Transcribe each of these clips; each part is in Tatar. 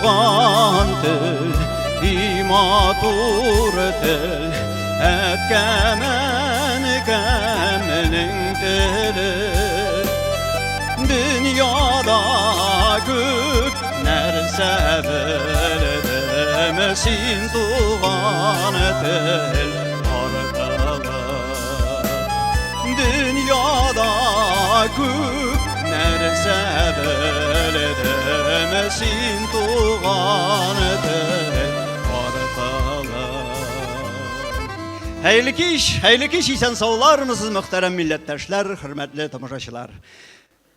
Туган тел, и матур тел, әткәм, әнкәмнең теле. Дөньяда күп нәрсә белдем син туган тел аркылы. Дөньяда күп нәрсә белдем син туган тел аркылы. Хәерле кич, хәерле кич, исән саулармысыз, мөхтәрәм милләттәшләр, хөрмәтле тамашачылар.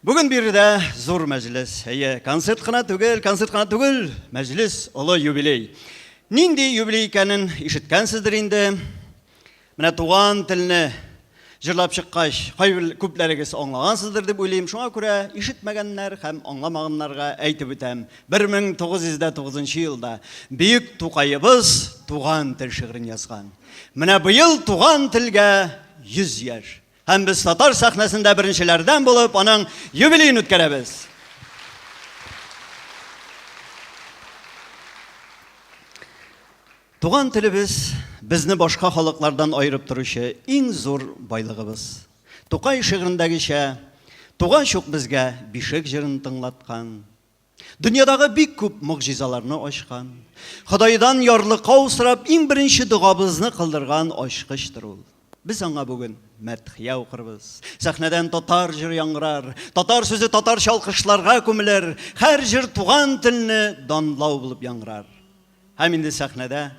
Бүген биредә зур мәҗлес. Әйе, концерт кына түгел, концерт кына түгел, мәҗлес, олы юбилей. Нинди юбилей икәнен ишеткәнсездер инде. Менә туган телне җырлап чыккач, кайбер күпләрегез аңлагансыздыр дип уйлыйм. Шуңа күрә ишетмәгәннәр һәм аңламаганнарга әйтеп үтәм. 1909 елда бөек Тукаебыз Туган тел шигырен язган. Менә быел туган телгә 100 яшь. Һәм без татар сәхнәсендә беренчеләрдән булып аның юбилеен үткәрәбез. Туган телебез безне башка халыклардан аерып торучы иң зур байлыгыбыз. Тукай шигырендәгечә, тугач ук безгә бишек җырын тыңлаткан, Дөньядагы бик күп могҗизаларны ачкан, Ходайдан ярлыкау сорап иң беренче догабызны кылдырган ачкычтыр ул. Без аңа бүген мәдхия укырбыз. Сәхнәдән татар җыры яңгырар, татар сүзе татарча алкышларга күмелер, һәр җыр туган телне данлау булып яңгырар. Һәм инде сәхнәдә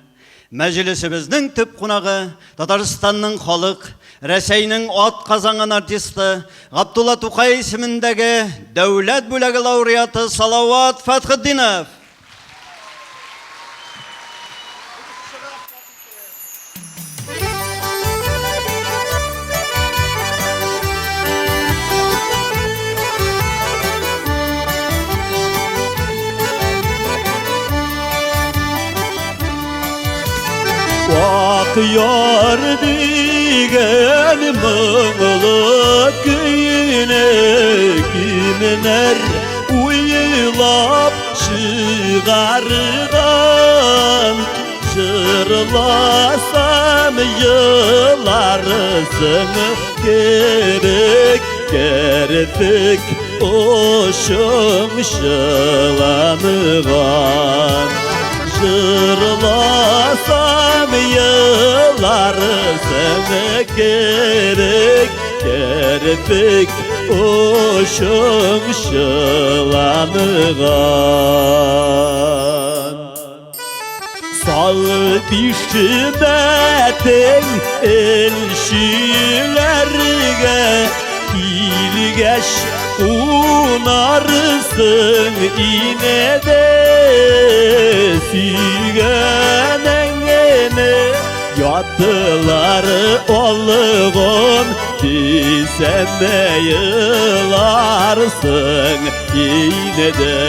мәҗлесебезнең төп кунагы, Татарстанның халык, Рәсәйнең атказанган артисты, Габдулла Тукай исемендәге Дәүләт бүләге лауреаты Салават Фәтхетдинов. Ак яр дигән моңлы көйне кемнәр уйлап чыгарды? Жырласам еларсың кебек, керпек очың чыланган. Жырласам еларсың кебек, керпек очың чыланган. Сал бишмәтең элчеләргә, килгәч кунарсың инәдә. Сөйгәнеңне яттылар алган, дисәм дә еларсың инәдә.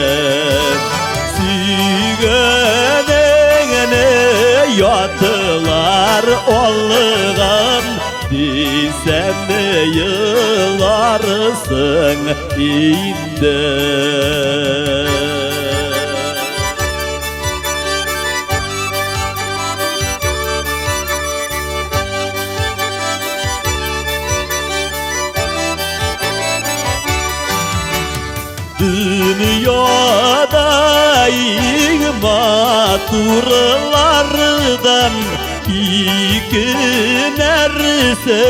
Сөйгәнеңне яттылар алган, дисәм дә еларсың инде. Дөньяда иң матурлардан ике нәрсә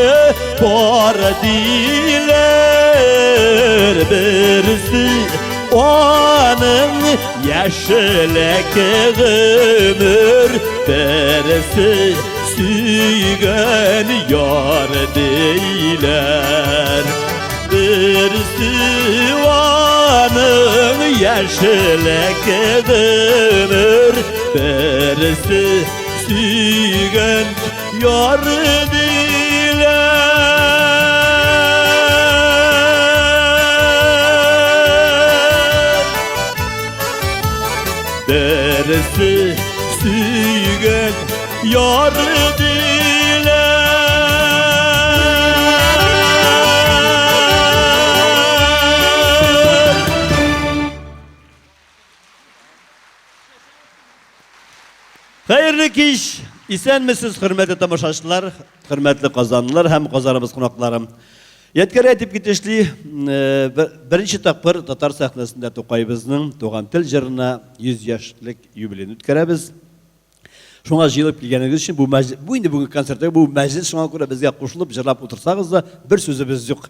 бар диләр. Берсе аның яшьлек гомер, берсе сөйгән яр диләр. Берсе аның яшьлек гомер, берсе сөйгән яр диләр. Берсе сөйгән яр диләр. кич! Исәнмесез, хөрмәтле тамашачылар, хөрмәтле казанлылар һәм Казаныбыз кунаклары. Ядкәр әйтеп китешли, э, беренче тапкыр татар сәхнәсендә Тукаебызның Туган тел җырына 100 яшьлек юбилеен үткәрәбез. Шуңа җыелып килгәнегез өчен бу мәҗлес, бу инде бүгенге концертта бу мәҗлес шуңа күрә безгә кушылып җырлап утырсагыз да бер сүзебез юк.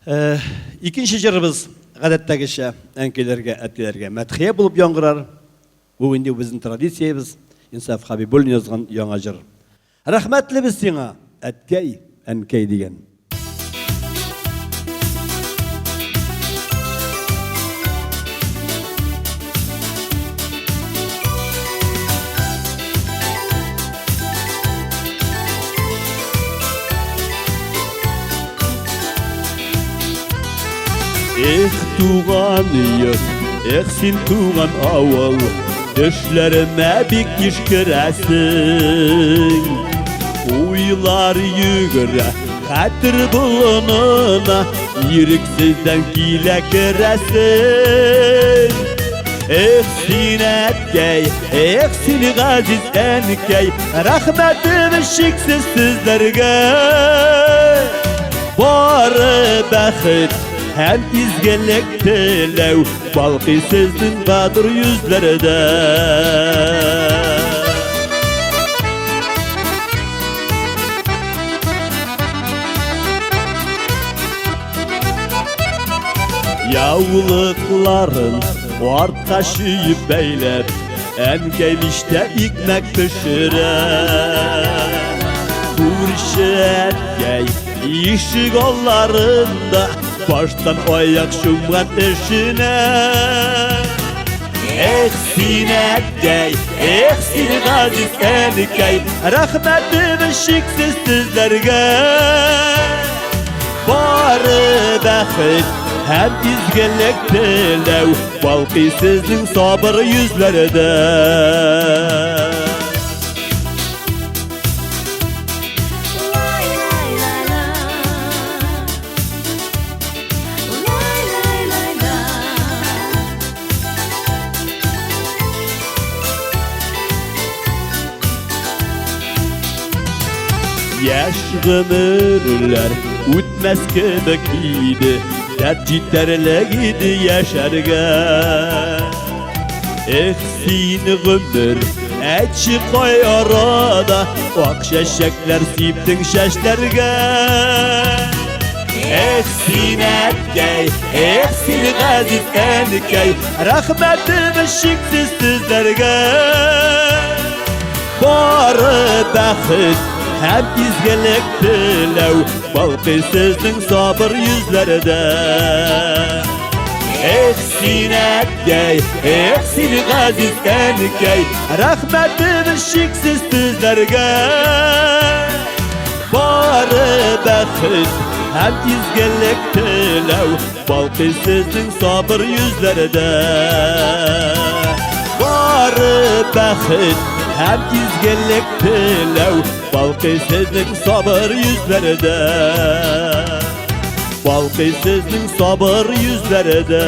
Э, икенче җырыбыз гадәттәгечә әнкәйләргә, әткәйләргә мәдхия булып яңгырар. Бу инде безнең традициябез. Инсаф Хабибуллин язган яңа җыр. Рәхмәтлебез сиңа, әткәй, әнкәй дигән. Эх, туган йорт, эх, син туган авыл, Төшләремә бик еш керәсең. Уйлар йөгерә хәтер болынына, Ирексездән килә керәсең. Эх, син әткәй, эх, син газиз әнкәй, Рәхмәтем чиксез сезләргә. Бары бәхет һәм изгелек теләү Балкый сезнең батыр йөзләрдә. Яулыкларын артка чөеп бәйләп, әнкәй мичтә икмәк пешерә. Күрше әткәй ишек алларында баштан аяк чумган эшенә. Эх, син әткәй, эх, син газиз әнкәй, рәхмәтем чиксез сезләргә. Бары бәхет һәм изгелек теләү балкый сезнең сабыр йөзләрдә. Яшь гомерләр үтмәс кебек иде, Дәрт җитәрлек иде яшәргә. Эх, син гомер, әйтче кай арада Ак чәчәкләр сиптең чәчләргә. Эх, син әткәй, эх, син газиз әнкәй, Рәхмәтем чиксез сезләргә. Бары бәхет һәм изгелек теләү Балкый сезнең сабыр йөзләрдә. Эх, син әткәй, эх, син газиз әнкәй, Рәхмәтем чиксез сезләргә. Бары бәхет һәм изгелек теләү Балкый сезнең сабыр йөзләрдә. Бары бәхет һәм изгелек теләү Балкый сезнең сабыр йөзләрдә. Балкый сезнең сабыр йөзләрдә.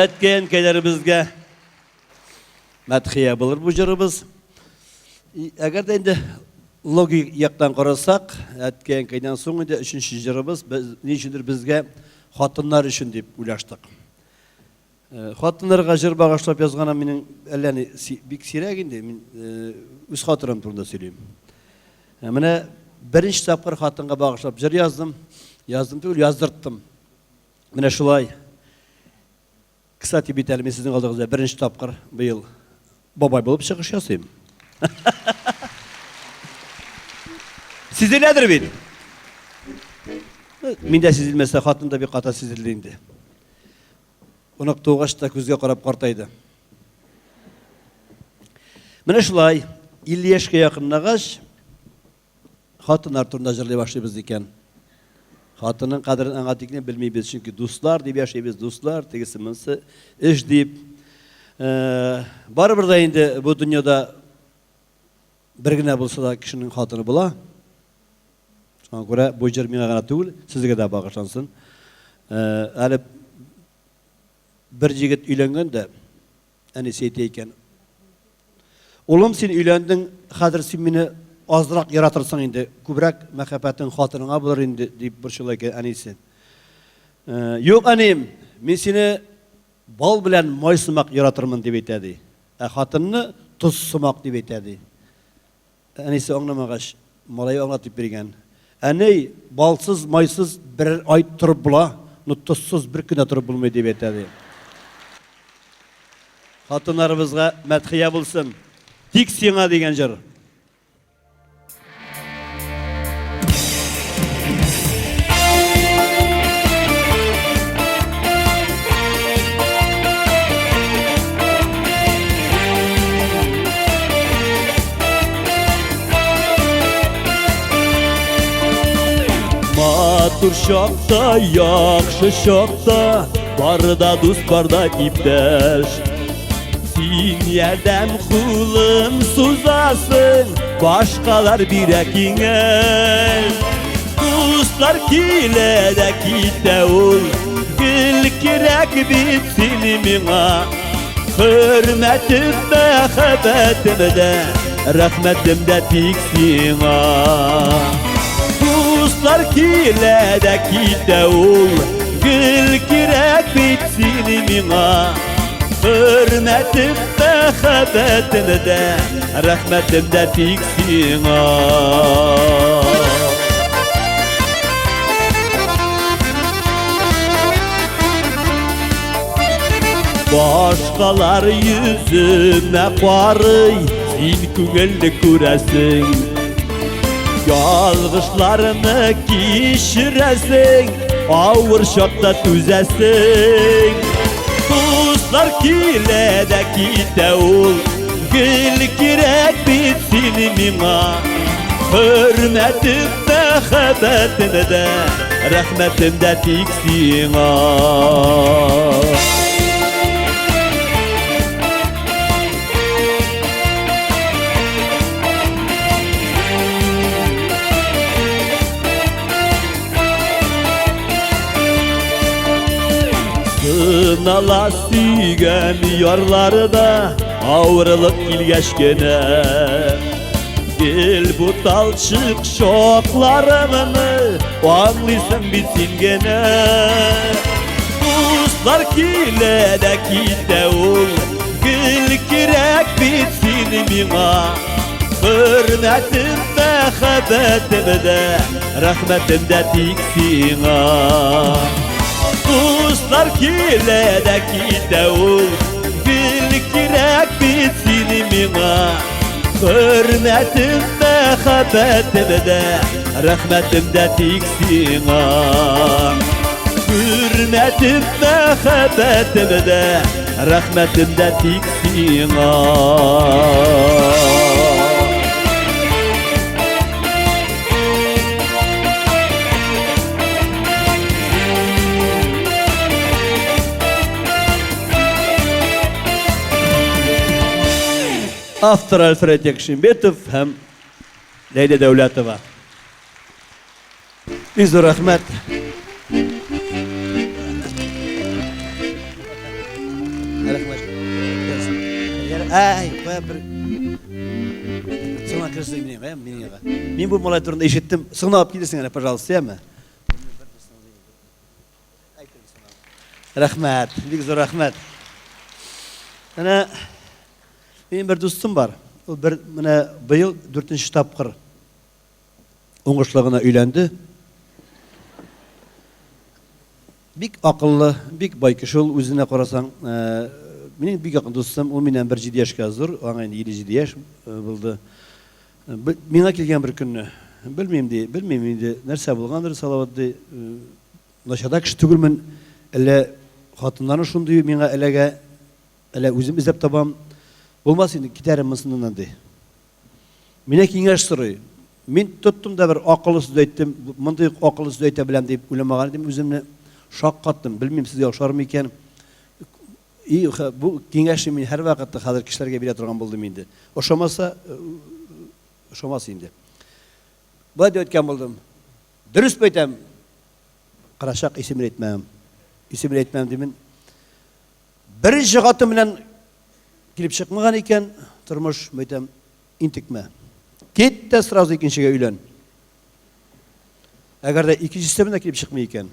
Әткәй-әнкәйләребезгә мәдхия булыр бу җырыбыз. Әгәр дә инде логик яктан карасак, әткәй-әнкәйдән соң инде өченче җырыбыз без ни өчендер безгә хатыннар өчен дип уйлаштык. Э, хатыннарга җыр багышлап язганым минем әллә ни бик сирәк инде, мин э, үз хатыным турында сөйлим. Э, менә беренче тапкыр хатынга багышлап җыр яздым. Яздым түгел, яздырттым. Менә шулай. Кстати, бит әле мин сезнең алдыгызда беренче тапкыр быел бабай булып чыгыш ясыйм. Сизеләдер бит. Мин дә сизелмәсә, хатын да бик каты сизелде инде. Онык тугач та күзгә карап картайды. Менә шулай, 50 яшькә якынлагач, хатыннар турында җырлый башлыйбыз икән. Хатынның кадерен аңа тиклем белмибез, чөнки дуслар дип яшибез, дуслар, тегесе монысы, эш дип. Э, барыбер дә инде бу дөньяда бер генә булса да кешенең хатыны була. Шуңа күрә бу җыр миңа гына түгел, сезгә дә багышлансын. Әле бер егет өйләнгән дә, әнисе әйтә икән. Улым, син өйләндең, хәзер син мине азрак яратырсың инде, күбрәк мәхәббәтең хатыныңа булыр инде, дип борчыла икән әнисе. Юк, әнием, мин сине бал белән май сымак яратырмын, дип әйтә ди. Ә хатынны тоз сымак дип әйтә ди. Әнисе аңламагач, малае аңлатып биргән. Әни, балсыз, майсыз берәр ай торып була, но тозсыз бер көн дә торып булмый, дип әйтә, ди. Хатыннарыбызга мәдхия булсын. Тик сиңа дигән җыр. Матур чакта, яхшы чакта, барда дус, барда иптәш. Син ярдәм кулын сузасың, башкалар бирә киңәш. Дуслар килә дә китә ул, гел кирәк бит син миңа. Хөрмәтем, мәхәббәтем дә, рәхмәтем дә тик сиңа. Дуслар килә дә китә ул, гел кирәк бит син миңа. Хөрмәтем, мәхәббәтем дә, рәхмәтем дә тик сиңа. Башкалар йөземә карый, син күңелне күрәсең. Ялгышларны кичерәсең, авыр чакта түзәсең. Дуслар килә дә китә ул, гел кирәк бит син миңа. Хөрмәтем, мәхәббәтем дә, рәхмәтем дә тик сиңа. Сынала сөйгән ярлары да авырлык килгәч кенә. Гел буталчык чакларымны аңлыйсың бит син генә. Дуслар килә дә китә ул, гел кирәк бит син миңа. Хөрмәтем, мәхәббәтем дә, рәхмәтем дә тик сиңа. Дуслар килә дә китә ул, гел кирәк бит син миңа. Хөрмәтем, мәхәббәтем дә, рәхмәтем дә тик сиңа. Хөрмәтем, мәхәббәтем дә, рәхмәтем дә тик сиңа. Автор Альфред Якшимбетов һәм Ләйлә Дәүләтова. Бик зур рәхмәт. Рәхмәт. Әй, кая бер Соңа керсең миңа, миңа. Мин бу малай турында ишеттем. Соңына алып килерсең әле, пожалуйста, яме. Рәхмәт, бик зур рәхмәт. Менә минем бер дустым бар. Ул бер менә быел дүртенче тапкыр уңышлы гына өйләнде. Бик акыллы, бик бай кеше ул үзенә карасаң. Э, минем бик якын дустым, ул миннән бер җиде яшькә зур, аңа инде 57 яшь э, булды. Э, миңа килгән бер көнне, белмим ди, белмим инде нәрсә булгандыр, Салават ди, Начар кеше түгелмен, әллә хатыннары шундый миңа эләгә, әллә үзем эзләп табам. Булмас инде, китәрем монысыннан, ди. Минә киңәш сорый. Мин тоттым да бер акыллы сүз әйттем. Мондый акыллы сүз әйтә беләм дип уйламаган идем үземне. Шаккаттым. Белмим, сезгә ошармы икән. И, бу киңәшне мин һәрвакытта хәзер кешеләргә бирә торган булдым инде. Ошамаса, ошамас инде. Болай дип әйткән булдым. Дөрес әйтәм. Карачак исемен әйтмәм. Исемен әйтмәм димен. Беренче хатын белән килеп чыкмаган икән, тормыш, әйтәм, интекмә. Кит тә сразу икенчегә өйлән. Әгәр дә икенчесе белән килеп чыкмый икән,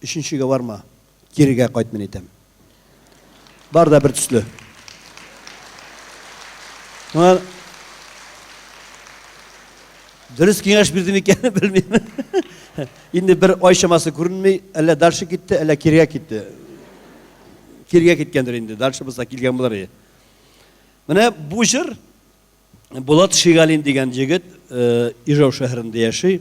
өченчегә барма, кирегә кайт, мин әйтәм. Бар да бер төсле. Моңа дөрес киңәш бирдем икән, белмим. Инде бер ай чамасы күренми, әллә дальше китте, әллә кирегә китте. Кирегә киткәндер инде, дальше булса килгән булыр иде. Менә бу җыр Булат Шигалин дигән егет Ижау шәһәрендә яши.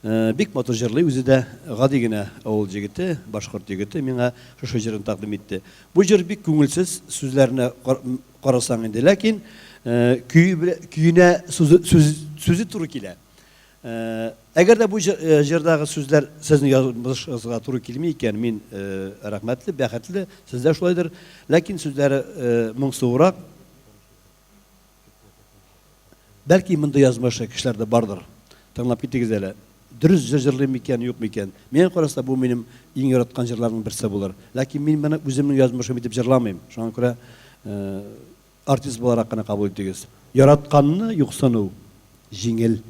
Бик матур җырлый, үзе дә гади генә авыл егете, башкорт егете миңа шушы җырын тәкъдим итте. Бу җыр бик күңелсез, сүзләренә карасаң инде, ләкин көенә сүзе туры килә. Әгәр дә бу җырдагы сүзләр сезнең язмышыгызга туры килми икән, мин рәхмәтле, бәхетле, сез дә шулайдыр. Ләкин сүзләре моңсуырак. Бәлки мондый язмышы кешеләр дә бардыр. Тыңлап китегез әле. Дөрес җыр җырлыйм микән, юк микән? Миңа караса, бу минем иң яраткан җырларның берсе булыр. Ләкин мин моны үземнең язмышым итеп җырламыйм. Шуңа күрә артист буларак кына кабул итегез. Яратканны юксыну җиңел.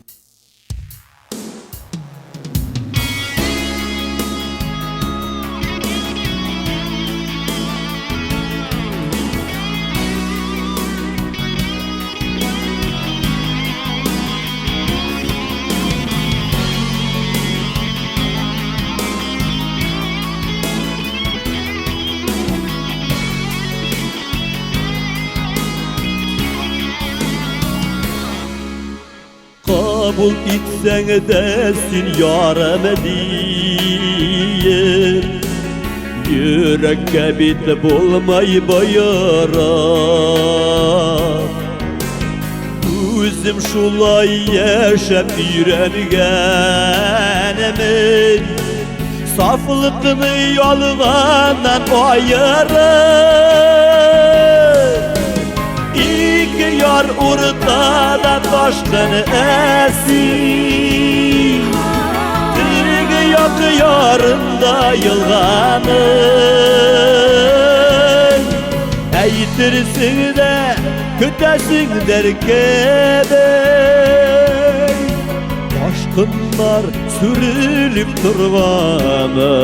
Кабул итсәң дә син ярым диеп, Йөрәккә бит булмай боерып. Үзем шулай яшәп өйрәнгәнмен, Сафлыкны ялганнан аерып. Ике яр уртада ташкын әсир. Теге як ярында елганың. Әйтерсең дә көтәсеңдер кебек. Ташкыннар сүрелеп торганы.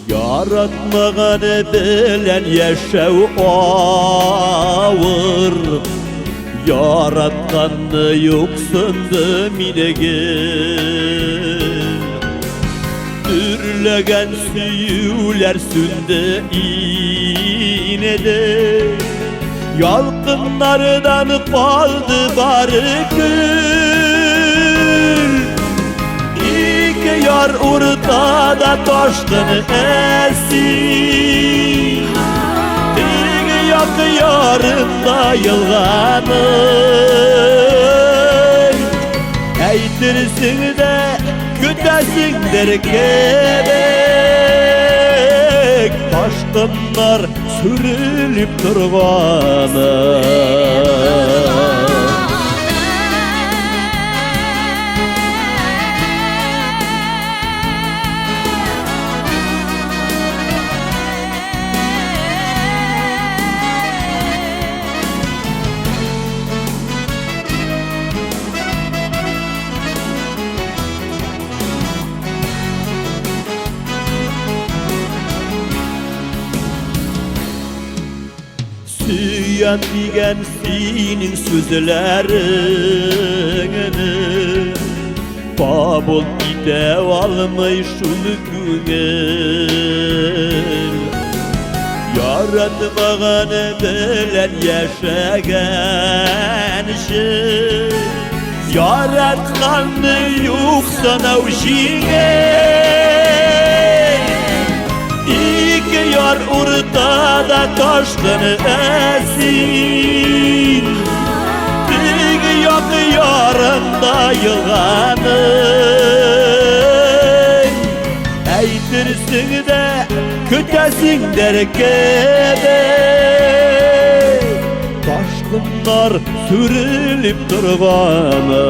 Яратмаганы белән яшәү авыр. Яратканны юксынды мине гел. Дөрләгән сөюләр сүнде инде. Ялкыннардан калды бары көл. Ике яр уртада ташкын әсир. Теге як ярында елганың. Әйтерсең дә көтәсеңдер кебек. Ташкыннар сүрелеп торганы. Сөям дигән синең сүзләреңне Кабул итә алмый шул күңел. Яратмаганы белән яшәгәнче, Яратканны юк санау җиңел. Ике яр уртада ташкын әсир. Теге як ярында елганың. Әйтерсең дә көтәсеңдер кебек. Ташкыннар сүрелеп торганы.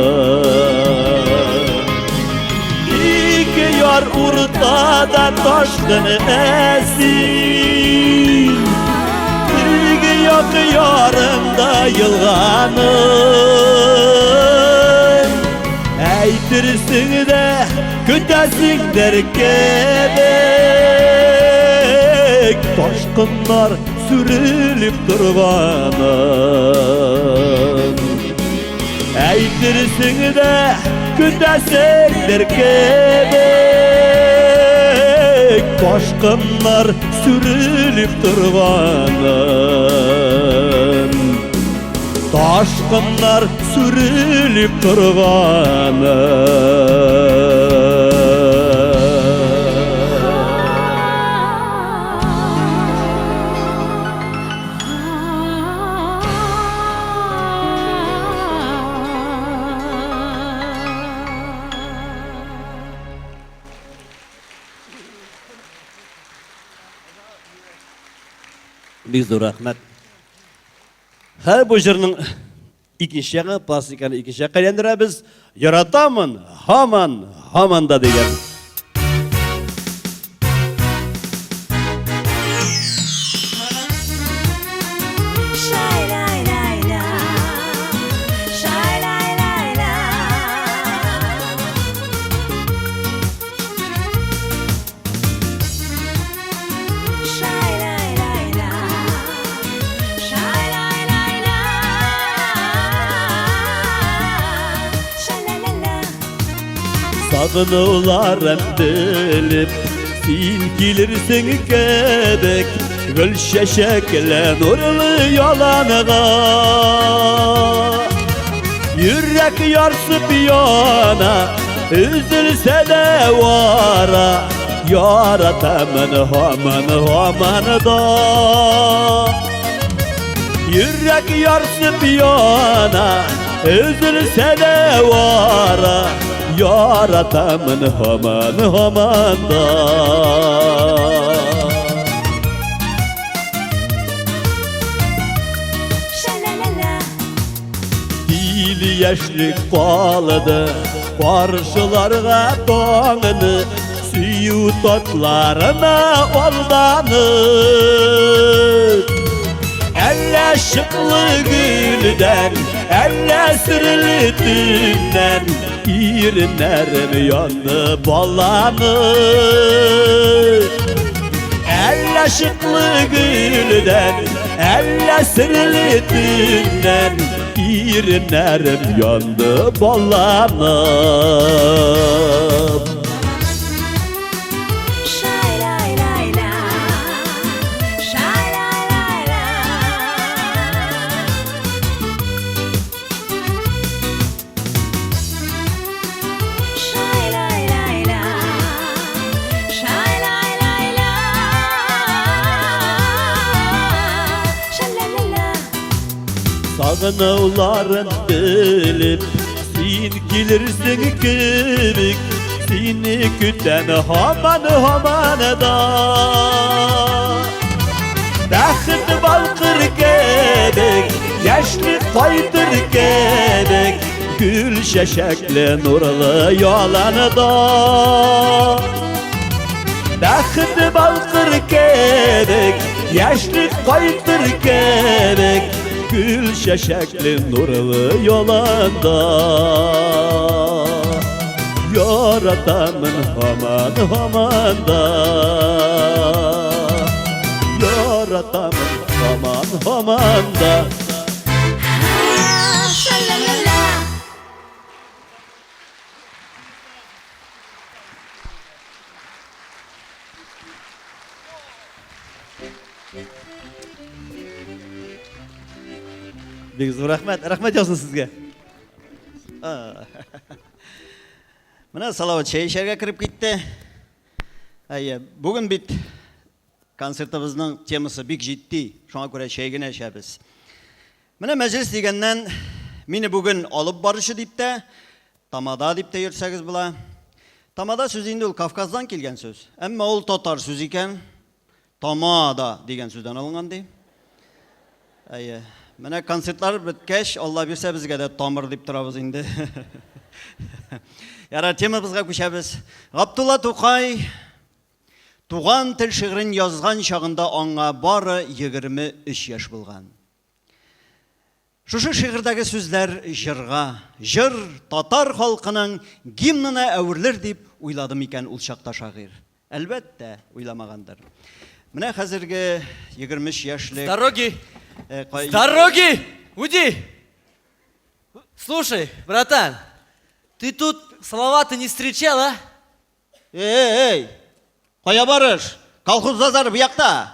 Ике яр уртада ташкын әсир. Теге як ярында елганың. Әйтерсең дә көтәсеңдер кебек. Ташкыннар сүрелеп торганын. Әйтерсең дә көтәсеңдер кебек. Ташкыннар сүрелеп торганын. Ташкыннар сүрелеп торганын. Бик зур рәхмәт. Хәзер бу җырның икенче ягы, пластиканы икенче якка әйләндерәбез. Яратамын, һаман, һаман да дигән. Сагынуларым белеп, син килерсең кебек, гөл чәчәкле нурлы яланга. Йөрәк ярсып яна, өзелсә дә вара, яратамын һаман, һаман да. Йөрәк ярсып яна, өзелсә дә вара, яратамын һаман, һаман да. Тиле яшьлек калды, каршыларга таңны, сөю татларына алданып. Әллә шыклы гөлдән, әллә серле төннән, иреннәрем янды баланып. Әллә шыклы гөлдән, әллә серле төннән, иреннәрем янды баланып. Сагынуларын белеп, син килерсең кебек, сине көтәм һаман, һаман да. Бәхет балкыр кебек, яшьлек кайтыр кебек, гөл чәчәкле нурлы яланда. Бәхет балкыр кебек, яшьлек кайтыр кебек, гөл чәчәкле нурлы яланда. Яратамын һаман, һаман да. Яратамын һаман, һаман да. Бик зур рәхмәт. Рәхмәт яусын сезгә. Менә Салават чәй эчәргә кереп китте. Әйе, бүген бит концертыбызның темасы бик җитди, шуңа күрә чәй генә эчәбез. Менә мәҗлес дигәннән, мине бүген алып баручы дип тә, тамада дип тә йөртсәгез була. Тамада сүзе инде ул Кавказдан килгән сүз. Әмма ул татар сүзе икән. Тамада дигән сүздән алынган ди. Әйе. Менә концертлар беткәч, Алла бирсә, безгә дә тамыр дип торабыз инде. Ярар, темабызга күчәбез. Габдулла Тукай Туган тел шигырен язган чагында аңа бары 23 яшь булган. Шушы шигырьдәге сүзләр җырга, җыр татар халкының гимнына әверелер дип уйлады микән ул чакта шагыйрь? Әлбәттә, уйламагандыр. Менә хәзерге 23 яшьлек... С дороги! С дороги! Уйди! Слушай, братан, ты тут Салавата не встречал, а? Эй, эй, кая барыш? Колхоз базары бу якта.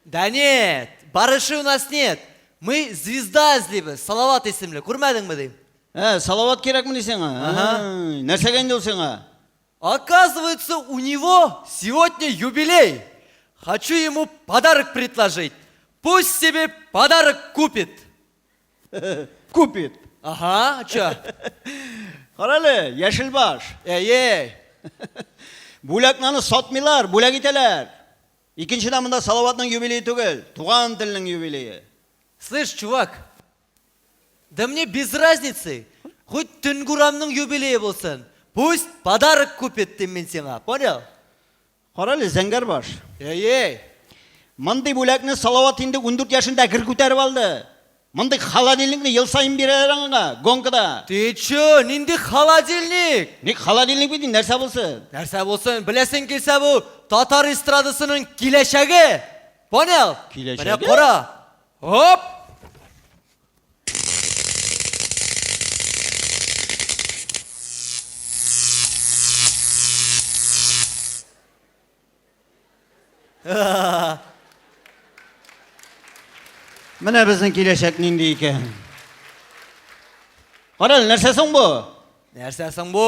Да нет, барыши у нас нет. Мы звезда эзлибез, Салават исемле. Күрмәдеңме дим? Ә, Салават кирәкмени сиңа? Ага. Нәрсәгә инде ул сиңа? Оказывается, у него сегодня юбилей. Хочу ему подарок предложить. Пусть себе подарок купит. Купит. Ага, чё? Карале, яшел баш. Эй, эй. Бүләкне аны сатмыйлар, бүләк итәләр. Икенчедән монда Салаватның юбилее түгел, туган телнең юбилее. Слышь, чувак, да мне без разницы, хоть Төнгурамның юбилее булсын, пусть подарок купит дим мин сиңа, понял? Карале, зәңгәр баш. Эй, эй! Мондый бүләкне Салават инде 14 яшендә гер күтәреп алды. Мондый холодильникны ел саен бирәләр аңа, гонкада. Ты чё, нинди холодильник? Ник холодильник бит инде, нәрсә булсын? Нәрсә булсын, беләсең килсә бу татар эстрадасының киләчәге. Понял? Киләчәге? Менә кара. Оп! Менә безнең киләчәк нинди икән. Кара әле, нәрсә соң бу? Нәрсә соң бу?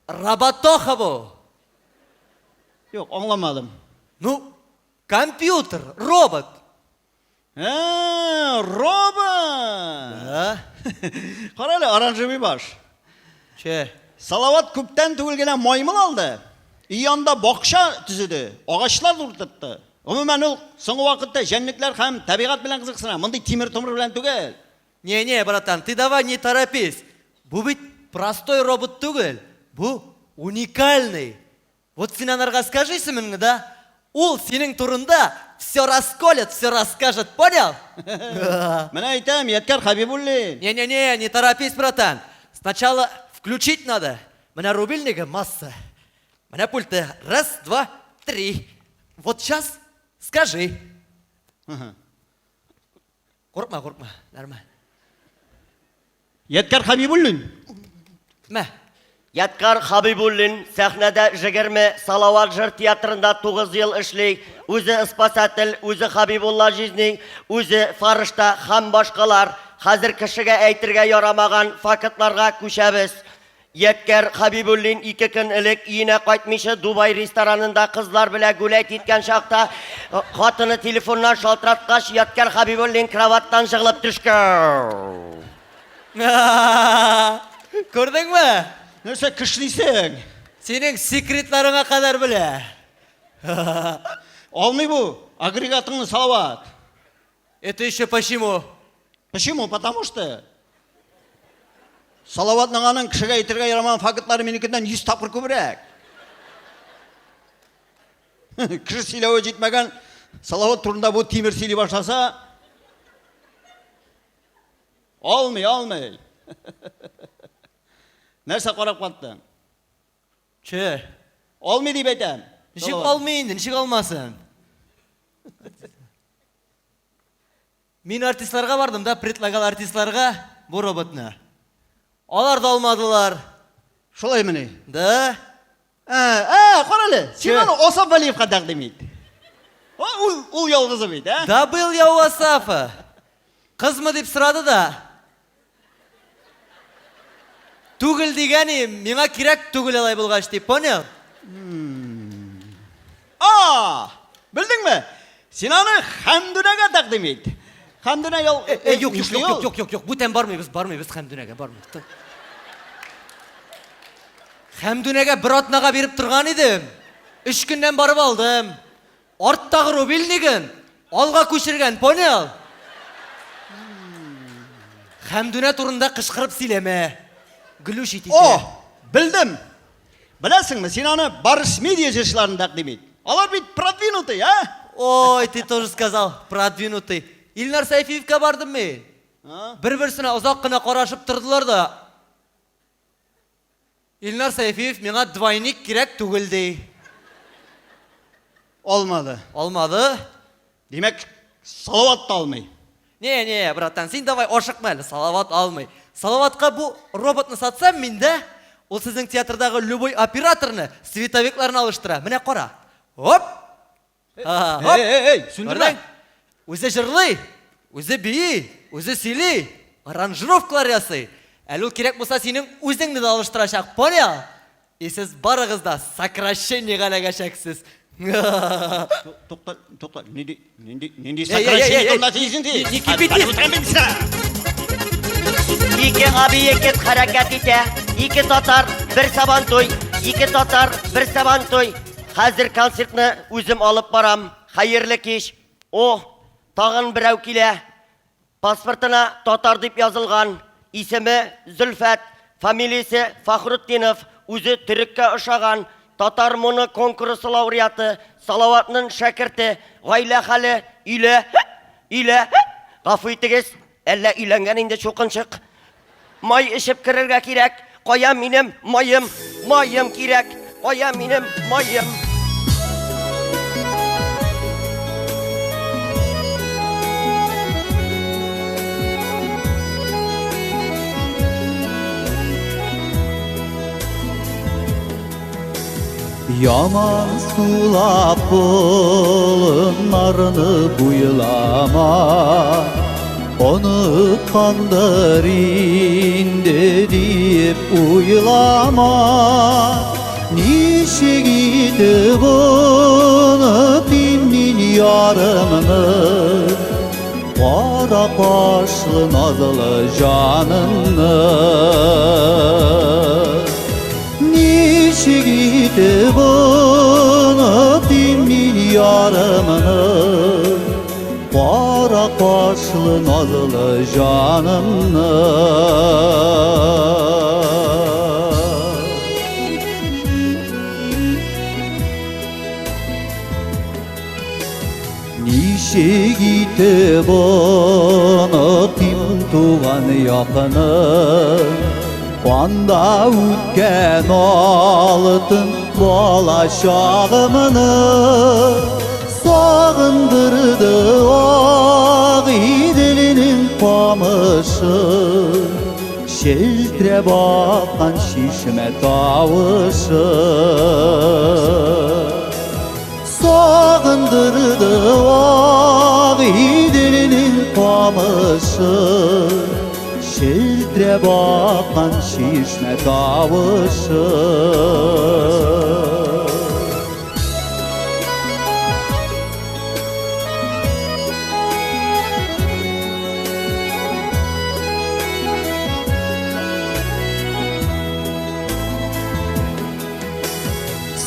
Роботоха бу. Юк, аңламадым. Ну, компьютер, робот. Ә, робот! Да. Кара әле, оранжевый баш. Че? Салават күптән түгел генә маймыл алды. Өй янында бакча төзеде, агачлар утыртты. Гомумән, ул соңгы вакытта җәнлекләр һәм табигать белән кызыксына, мондый тимер-томыр белән түгел. Не-не, братан, ты давай не торопись. Бу бит простой робот түгел, бу уникальный. Вот син анарга скажи исемеңне, да? Ул синең турында все расколет, все расскажет, понял? Менә әйтәм, Ядкәр Хәбибуллин. Не-не-не, не торопись, братан. Сначала включить надо. Менә рубильнигы масса. Менә пульты. Раз, два, три. Вот сейчас скажи. Курыкма, курыкма, нормально. Ядкәр Хәбибуллин. Мә. Ядкар Хабибуллин сәхнәдә 20, Салават җыр театрында 9 ел эшли, үзе спасатель, үзе Хабибулла җизни, үзе фарышта һәм башкалар. Хәзер кешегә әйтергә ярамаган фактларга күчәбез. Ядкәр Хабибуллин ике көн элек өенә кайтмыйча Дубай ресторанында кызлар белән гулять иткән чакта хатыны телефоннан шалтыраткач, Ядкәр Хабибуллин кроватьтан жыгылып төшкән. Күрдеңме? Нәрсә кешнисең? Синең секретларыңа кадәр белә. Алмый бу агрегатыңны, Салават. Это еще почему? Почему? Потому что Салаватның аның кешегә әйтергә ярамаган фактлары минекеннән 100 тапкыр күбрәк. Кеше сөйләве җитмәгән, Салават турында бу тимер сөйли башласа, алмый, алмый. Нәрсә карап каттың? Че? Алмый дип әйтәм. Ничек алмый инде, ничек алмасын? Мин артистларга бардым да, предлагал артистларга бу роботны. Алар да алмадылар. Шулаймыни? Да. Ә, ә, кара әле, син аны Асаф Вәлиевка тәкъдим ит. Ул, ул ялгызы бит, ә? Да был я у Асафа. Кызмы дип сорады да. Түгел дигән идем, миңа кирәк түгел алай булгач дип, понял? А, белдеңме? Син аны Хәмдүнәгә тәкъдим ит. Хәмдүнә ял... Э, э, юк, юк, юк, юк, юк, юк, бүтән бармыйбыз, бармыйбыз Хәмдүнәгә, бармыйбыз. Хәмдүнәгә бер атнага биреп торган идем. Өч көннән барып алдым. Арттагы рубильнигын алга күчергән, понял? Хәмдүнә турында кычкырып сөйләмә. Глючить итә. О, белдем. Беләсеңме, син аны Барс Медиа җырчыларын тәкъдим ит. Алар бит продвинутый, а? Ой, ты тоже сказал, продвинутый. Илнар Сәйфиевка бардым мин. Бер-берсенә озак кына карашып тордылар да. Илнар Сәйфиев миңа двойник кирәк түгел ди. Алмады. Алмады. Димәк, Салават та алмый. Не, не, братан, син давай ашыкма әле, Салават алмый. Салаватка бу роботны сатсам мин дә, ул сезнең театрдагы любой операторны, световикларны алыштыра. Менә кара. Оп! Эй, эй, эй, сүндермә. Үзе җырлый, үзе бии, үзе сөйли, аранжировкалар ясый. Әле ул кирәк булса синең үзеңне дә алыштырачак, понял? И сез барыгыз да сокращениегә эләгәчәксез. Тукта, тукта, нинди, нинди, нинди сокращение турында сөйлисең син? Не кипятись! Ике объект хәрәкәт итә, ике татар, бер сабантуй, ике татар, бер сабантуй. Хәзер концертны үзем алып барам. Хәерле кич. О, тагын берәү килә. Паспортына татар дип язылган. Исеме Зөлфәт, фамилиясе Фахрутдинов, үзе төреккә ошаган, Татар моны конкурсы лауреаты, Салаватның шәкерте, гаилә хәле, өйлә, өйлә, гафу итегез, әллә өйләнгән инде чукынчык. Май эчеп керергә кирәк. Кая минем маем? Маем кирәк. Кая минем маем? Яман сулап болыннарны буйлама, Оныткандыр инде диеп уйлама. Ничек итеп онытыйм мин ярымны, Кара кашлы назлы җанымны? Ничек итеп онытыйм мин ярымны, Кара кашлы назлы җанымны? Ничек итеп онытыйм туган якны, Анда үткән алтын бала чагымны? Сагындырды Агыйделнең камышы, Челтерәп аккан чишмә тавышы. Сагындырды Агыйделнең камышы, Челтерәп аккан чишмә тавышы.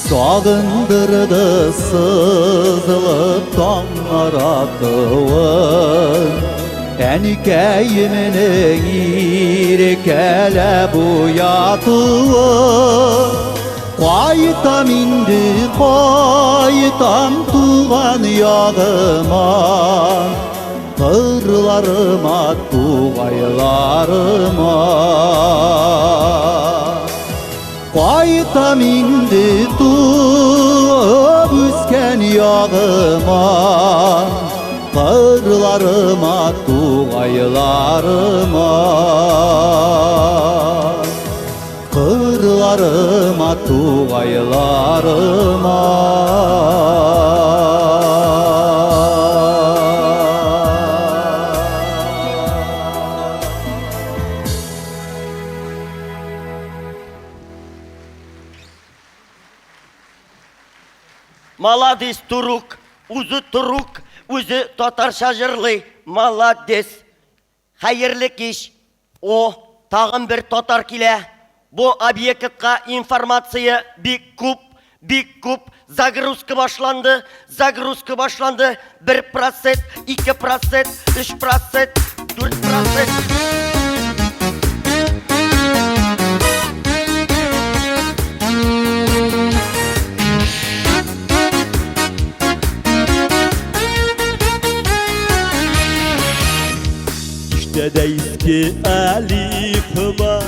Сагындырды сызылып таңнар атуын, Әнкәемнең иркәләп уятуын. Кайтам инде, кайтам туган ягыма, Кырларыма, тугайларыма. Кайтам инде туып үскән ягыма, Кырларыма, тугайларыма. Кырларыма, тугайларыма. Маладис, Турук, үзе Турук, үзе татарча җырлый. Маладис. Хәерле кич. О, тагын бер татар килә. Бу объектка информация бик күп, бик күп. Загрузка башланды, загрузка башланды. 1 процент, 2 процент, 3 процент, 4 процент. Истә дә иске әлифба,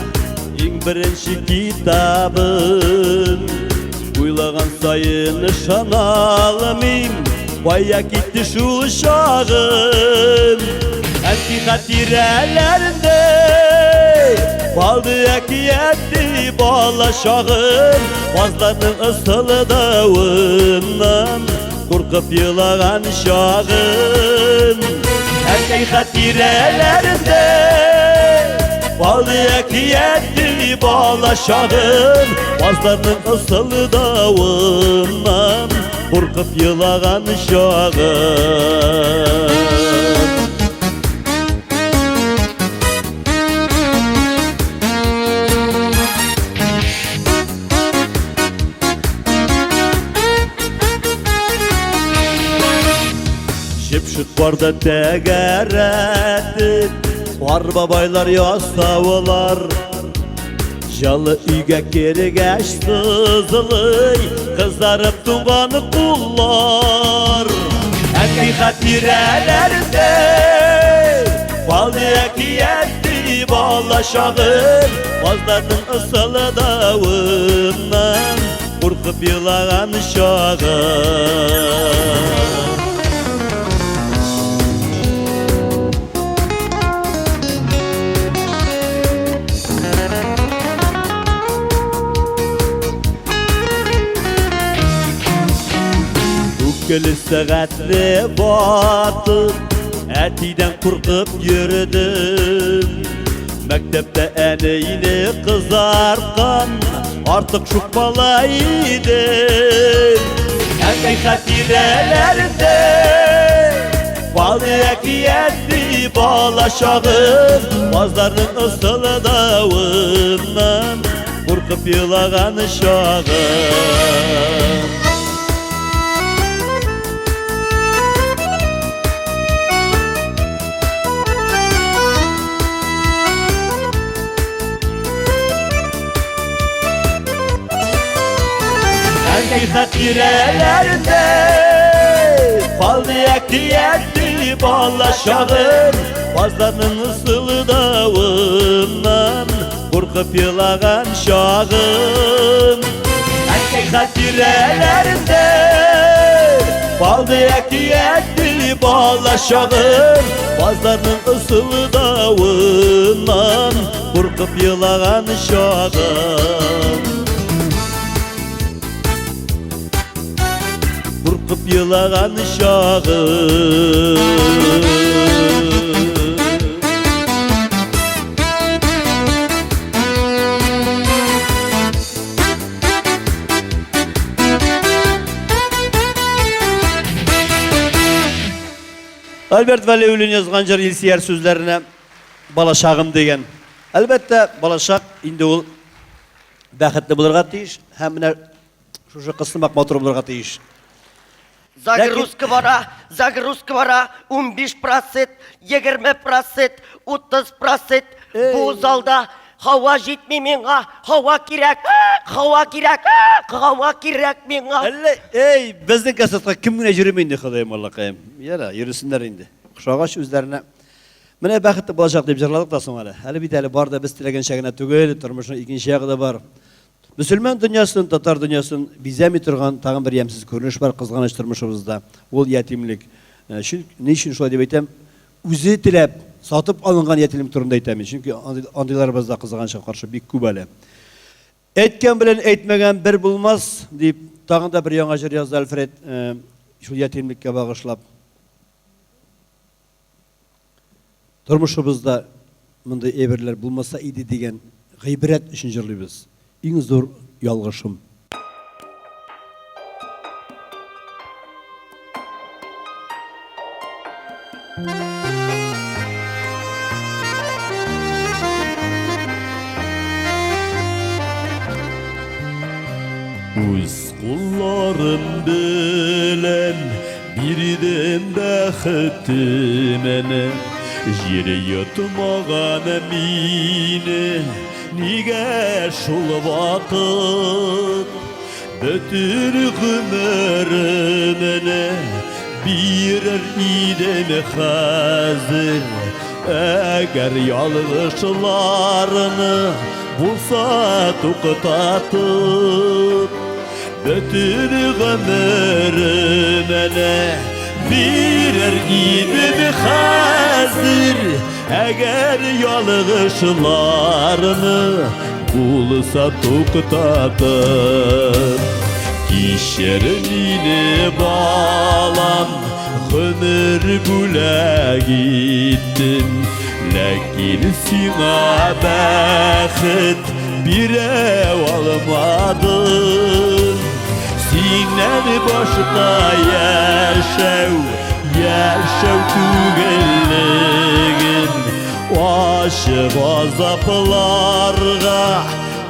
иң беренче китабым. Уйлаган саен ышана алмыйм, кая китте шул чагым. Әнки хатирәләрендә калды әкияти бала чагым. Казларның ысылдавыннан куркып елаган чагым. Әнкәй хатирәләрендә калды әкияти бала чагым. Казларның ысылдавыннан куркып елаган чагым. Җепшек барда тәгәрәтеп, Кар бабайлар ясавылар. Җылы өйгә кергәч сызылый, Кызарып туңган куллар. Әнкәй хатирәләрендә калды әкияти бала чагым. Казларның ысылдавыннан куркып елаган чагым. Үккеле сәгатьле батып, әтидән куркып йөрдем. Мәктәптә әнине кызарткан артык шук бала идем. Әнкәй хатирәләрендә калды әкияти бала чагым. Казларның ысылдавыннан куркып елаган чагым. Әнкәй хатирәләрендә калды әкияти бала чагым. Казларның ысылдавыннан куркып елаган чагым. Әнкәй хатирәләрендә калды әкияти бала чагым. Казларның ысылдавыннан куркып елаган чагым. Куркып елаган чагым. Альберт Вәлиуллин язган җыр Илсөяр сүзләренә Балачагым дигән. Әлбәттә, балачак инде ул бәхетле булырга тиеш һәм менә шушы кыз сымак матур булырга тиеш. Загрузка бара, загрузка бара, 15 процент, 20 процент, 30 процент. Бу залда һава җитми миңа, һава кирәк, һава кирәк, һава кирәк миңа. Әллә, эй, безнең концертка кем генә йөреми инде, Ходаем, Аллакаем. Яра, йөресеннәр инде. Охшагач үзләренә. Менә бәхетле булачак дип җырладык та соң әле. Әле бит әле бар да без теләгәнчә генә түгел, тормышның икенче ягы да бар. Мөселман дөньясын, татар дөньясын бизәми торган тагын бер ямьсез күренеш бар кызганыч тормышыбызда. Ул ятимлек. Чөнки, ни өчен шулай дип әйтәм? Үзе теләп сатып алынган ятимлек турында әйтәм мин. Чөнки андыйларыбыз да кызганычка каршы бик күп әле. Әйткән белән әйтмәгән бер булмас, дип тагын да бер яңа җыр язды Альфред, шул ятимлеккә багышлап. Тормышыбызда мондый әйберләр булмаса иде дигән гыйбрәт өчен җырлыйбыз. Иң зур ялгышым. Үз кулларым белән Бирдем бәхетемне, Җир йотмаган мине, Нигә шул вакыт Бөтен гомеремне Бирер идем хәзер. Әгәр ялгышларны булса туктатып, Бөтен гомеремне бирер идем хәзер, Әгәр ялгышларны булса туктатып. Кичер мине, балам, гомер бүләк иттем, Ләкин сиңа бәхет бирә алмадым. Синнән башка яшәү, яшәү түгеллеген Ачы газапларга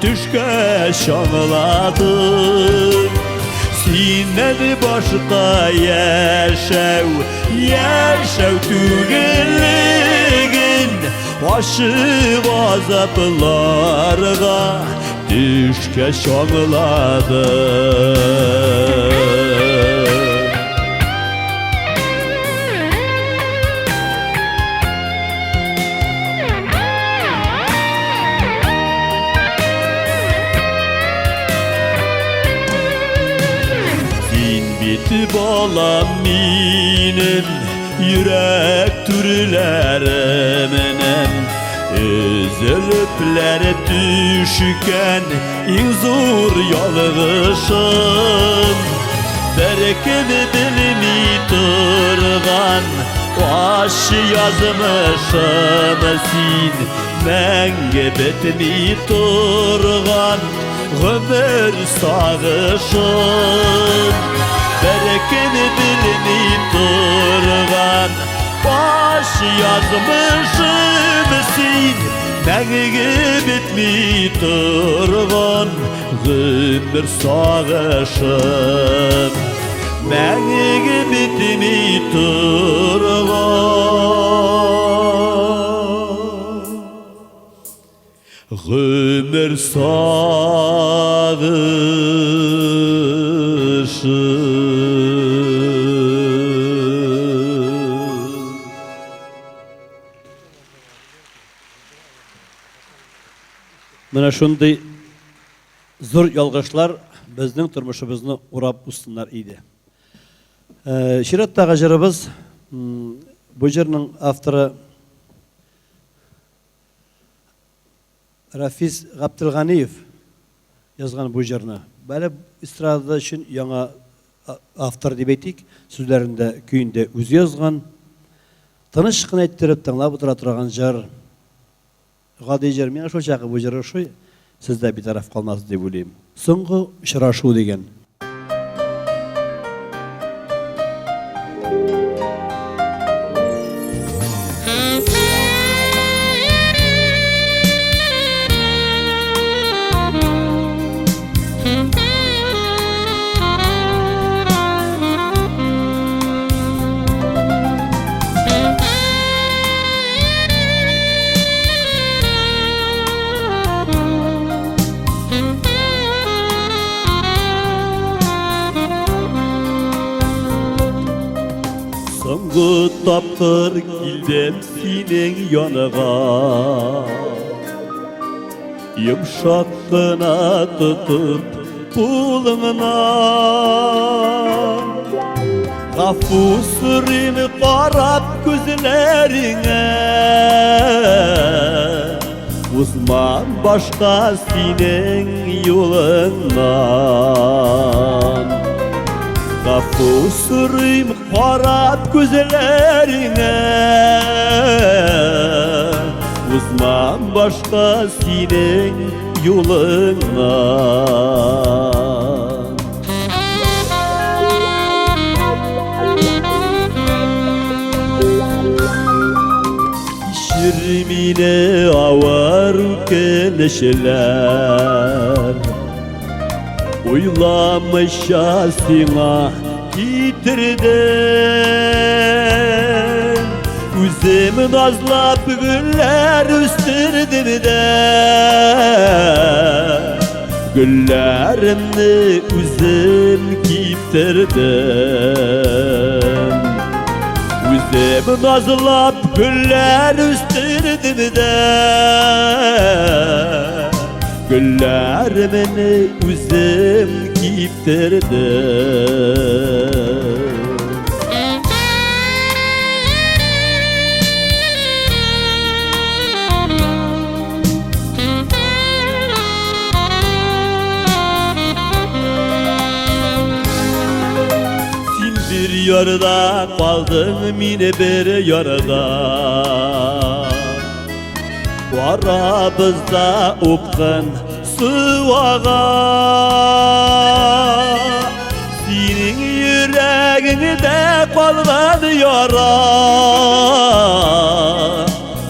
төшкәч аңладым. Синнән башка яшәү, яшәү түгеллеген Ачы газапларга төшкәч аңладым. Син бит балам минем йөрәк түрләремнән Өзелепләр төшкән иң зур ялгышым. Беркем белми торган ачы язмышым син, мәңге бетми торган гомер сагышым. Беркем белми торган ачы язмышым син, мәңге бетми торган гомер сагышым. Мәңге бетми торган гомер сагышым. Менә шундый зур ялгышлар безнең тормышыбызны урап узсыннар иде. Чираттагы җырыбыз, бу җырның авторы Рафис Гаптелганиев язган бу җырны. Әле эстрада өчен яңа автор дип әйтик, сүзләрен дә, көен дә үзе язган. Тыныч кына иттереп тыңлап утыра торган җыр. Гади җыр. Миңа шул чагы бу җыр ошый. Сез дә битараф калмассыз дип уйлыйм. Соңгы очрашу дигән. Соңгы тапкыр килдем синең яныңа. Йомшак кына тотып кулыңнан. Гафу сорыйм карап күзләреңә. Узмам башка синең юлыңнан. Гафу сорыйм карап күзләреңә. Узмам башка синең юлыңнан. Кичер мине авыр үкенечләр, Уйламыйча сиңа китердем. Үзем назлап гөлләр үстердем дә, Гөлләремне үзем киптердем. Үзем назлап гөлләр үстердем дә, Гөлләремне үзем киптердем. Син бер ярда калдың, мин бер ярда. Арабызда упкын су ага. Синең йөрәгеңдә калган яра.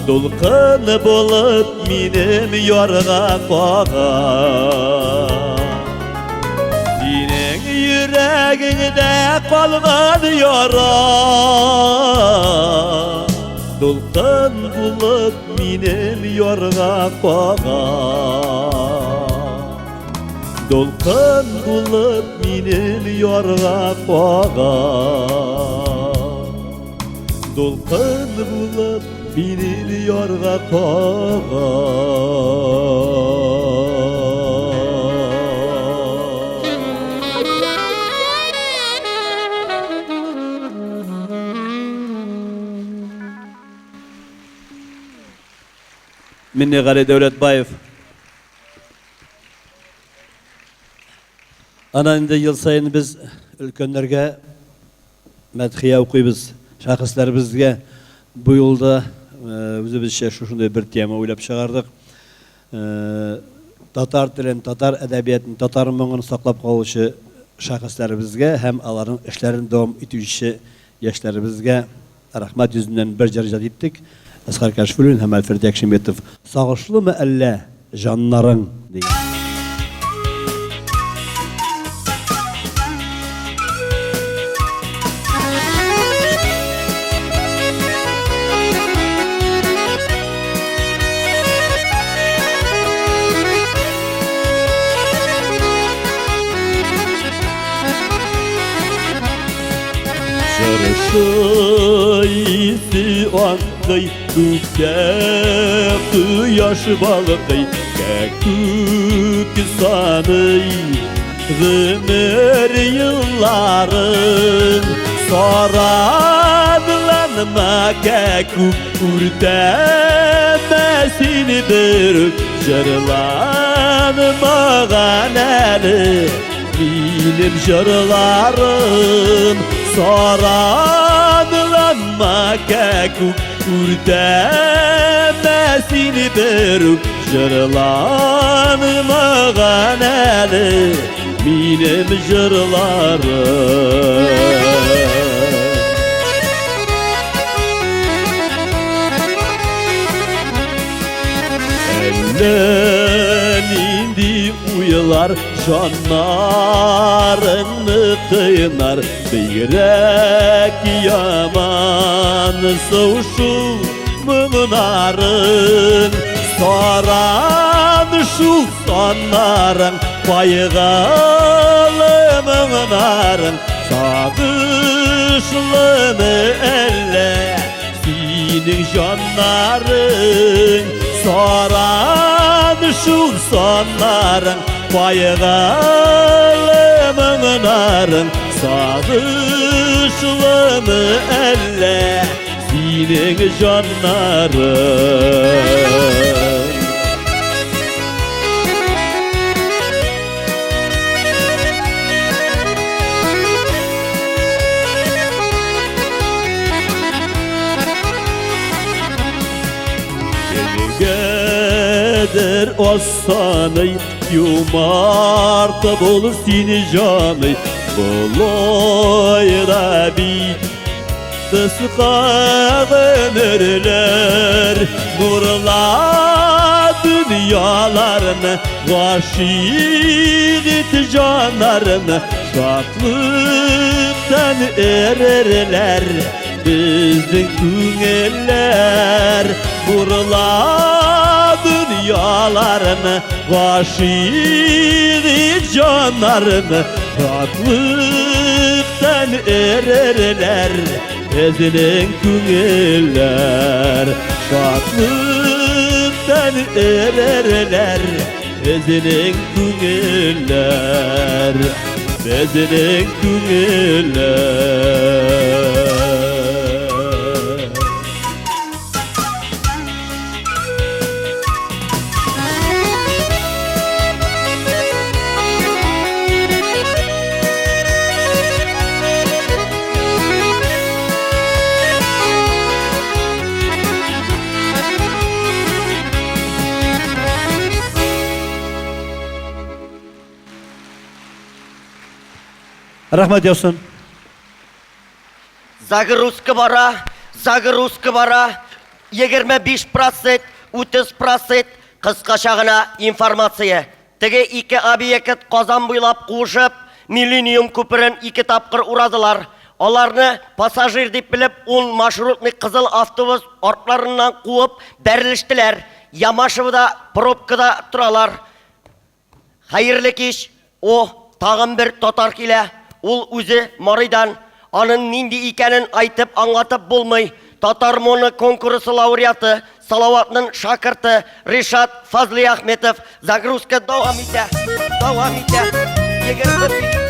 Дулкын булып минем ярга кага. Синең йөрәгеңдә калган яра. Дулкын булып минем ярга кага. Дулкын булып минем ярга кага. Дулкын булып минем ярга кага. Миннегали Дәүләтбаев. Ана инде ел саен без өлкәннәргә мәдхия укыйбыз, шәхесләребезгә. Бу юлда үзебезчә шушындый бер тема уйлап чыгардык. Татар телен, татар әдәбиятын, татар моңын саклап калучы шәхесләребезгә һәм аларның эшләрен дәвам итүче яшьләребезгә рәхмәт йөзеннән бер җыр иҗат иттек. Әсгар Кәшфуллин һәм Альфред Якшиметов Сагышлымы әллә җаннарың? дигән. Чыршы исе аңкый, күктә кояш балкый, кәкүк саный гомер елларын. Саранланма, кәкүк, үртәмә сине берүк, җырланмаган әле минем җырларым. Саранланма, кәкүк, үртәмә сине берүк, җырланмаган әле минем җырларым. Әллә нинди уйлар җаннарыңны кыйнар, бигрәк яман шул моңнарың. Саран шул саннарың, кайгылы моңнарың, сагышлымы әллә синең җаннарың? Саран шул саннарың, кайгылы моңнарың, сагышлымы әллә синең җаннарың? Кемгәдер асаный, юмарт бул син, җаный, болай да бит кыска гомерләр. Нурла дөньяларны, гашыйк ит җаннарны, шатлыктан эрерләр безнең күңелләр. Нурла дөньяларны, гашыйк ит җаннарны, шатлыктан эрерләр. Безнең күңелләр шатлыктан эрерләр. Безнең күңелләр, безнең күңелләр. Рәхмәт яусын. Загрузка бара, загрузка бара. 25 процент, 30 процент, кыскача гына информация. Теге ике объект Казан буйлап куышып, Миллениум күперен ике тапкыр урадылар. Аларны пассажир дип белеп, ун маршрутный кызыл автобус артларыннан куып бәрелештеләр. Ямашевода пробкада торалар. Хәерле кич! О, тагын бер татар килә. Ул үзе Марыйдан. Анын нинди икәнен айтып аңлатып булмый. Татар моны конкурсы лауреаты, Салаватнын шакырты Ришат Фазлыйахметов. Загрузка дәвам итә. Дәвам итә. 25.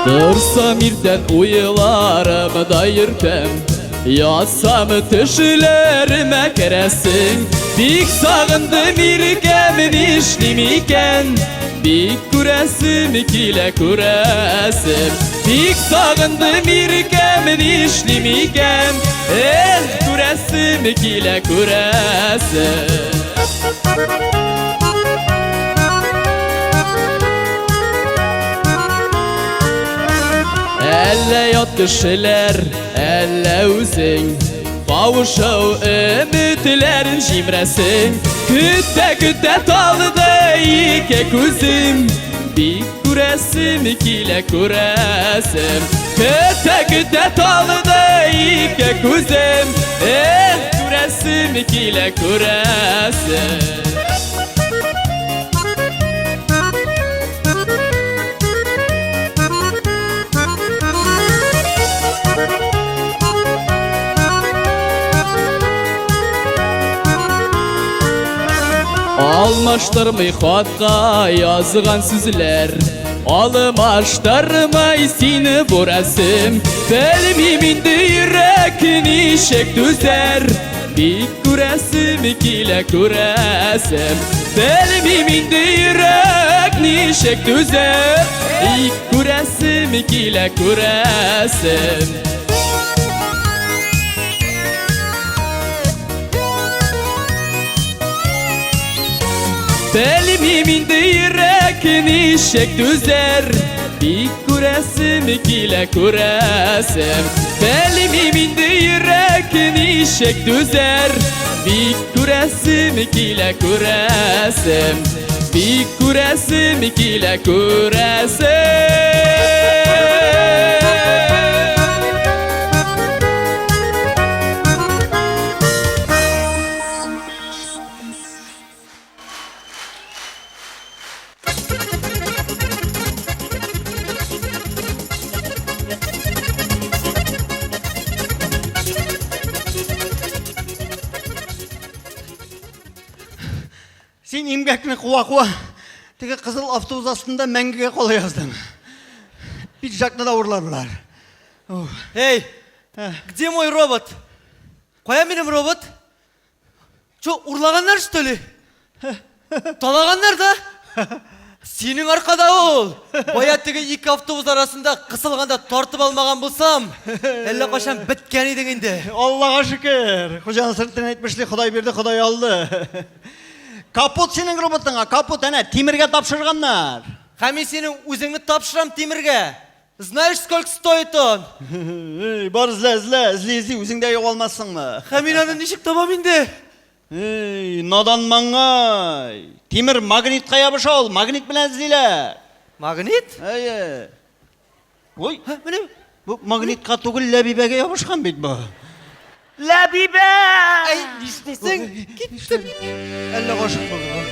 Торсам иртән уйларымда йөртәм, Ятсам төшләремә керәсең. Бик сагындым иркәм, нишлим икән? Бик күрәсем килә, күрәсем. Бик сагындым иркәм, нишлим икән? Эх, күрәсем килә, күрәсем. Әллә ят кешеләр, әллә үзең Кавышу өметләрен җимерәсең. Көтә-көтә талды ике күзем, Бик күрәсем килә, күрәсем. Көтә-көтә талды ике күзем, Эх, күрәсем килә, күрәсем. Алмаштырмый хатка язган сүзләр, Алмаштырмый сине бу рәсем. Белмим инде йөрәк ничек түзәр, Бик күрәсем килә, күрәсем. Белмим инде йөрәк ничек түзәр, Бик күрәсем килә, күрәсем. Белмим инде йөрәк ничек түзәр, Бик күрәсем килә, күрәсем. Белмим инде йөрәк ничек түзәр, Бик күрәсем килә, күрәсем. Бик күрәсем килә, күрәсем. Син имгәкне куа-куа, теге кызыл автобус астында мәңгегә кала яздың. Пиджакны да урладылар. Эй, где мой робот? Кая минем робот? Че, урлаганнар, что ли? Талаганнар да? Синең аркада ул. Бая теге ике автобус арасында кысылганда тартып алмаган булсам, әллә кайчан беткән идең инде. Аллага шөкер. Хуҗа Насретдин әйтмешли, Ходай бирде, Ходай алды. Капут синең роботыңа, капут әнә тимергә тапшырганнар. Һәм мин синең үзеңне тапшырам тимергә. Знаешь, сколько стоит он? Эй, бар эзлә, эзлә, эзли, эзли, үзең дә югалмассыңмы? Һәм мин аны ничек табам инде? Эй, надан маңгай! Тимер магнитка ябыша ул, магнит белән эзлиләр. Магнит? Әйе. Ой, Һә, менә. бу магнитка түгел, Ләбибәгә ябышкан бит бу. Ләбибә! Әй, нишлисең? Киттем. Әллә гашыйк булдымы?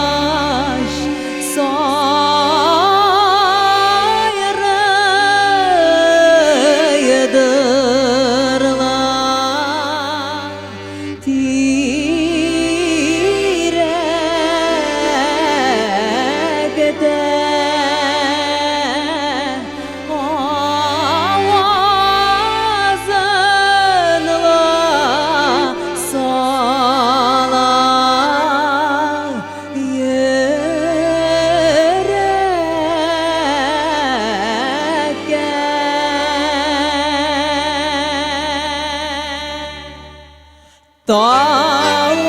Сандугач сайрыйдыр ла Тирәктә авазын ла сала йөрәккә. Тау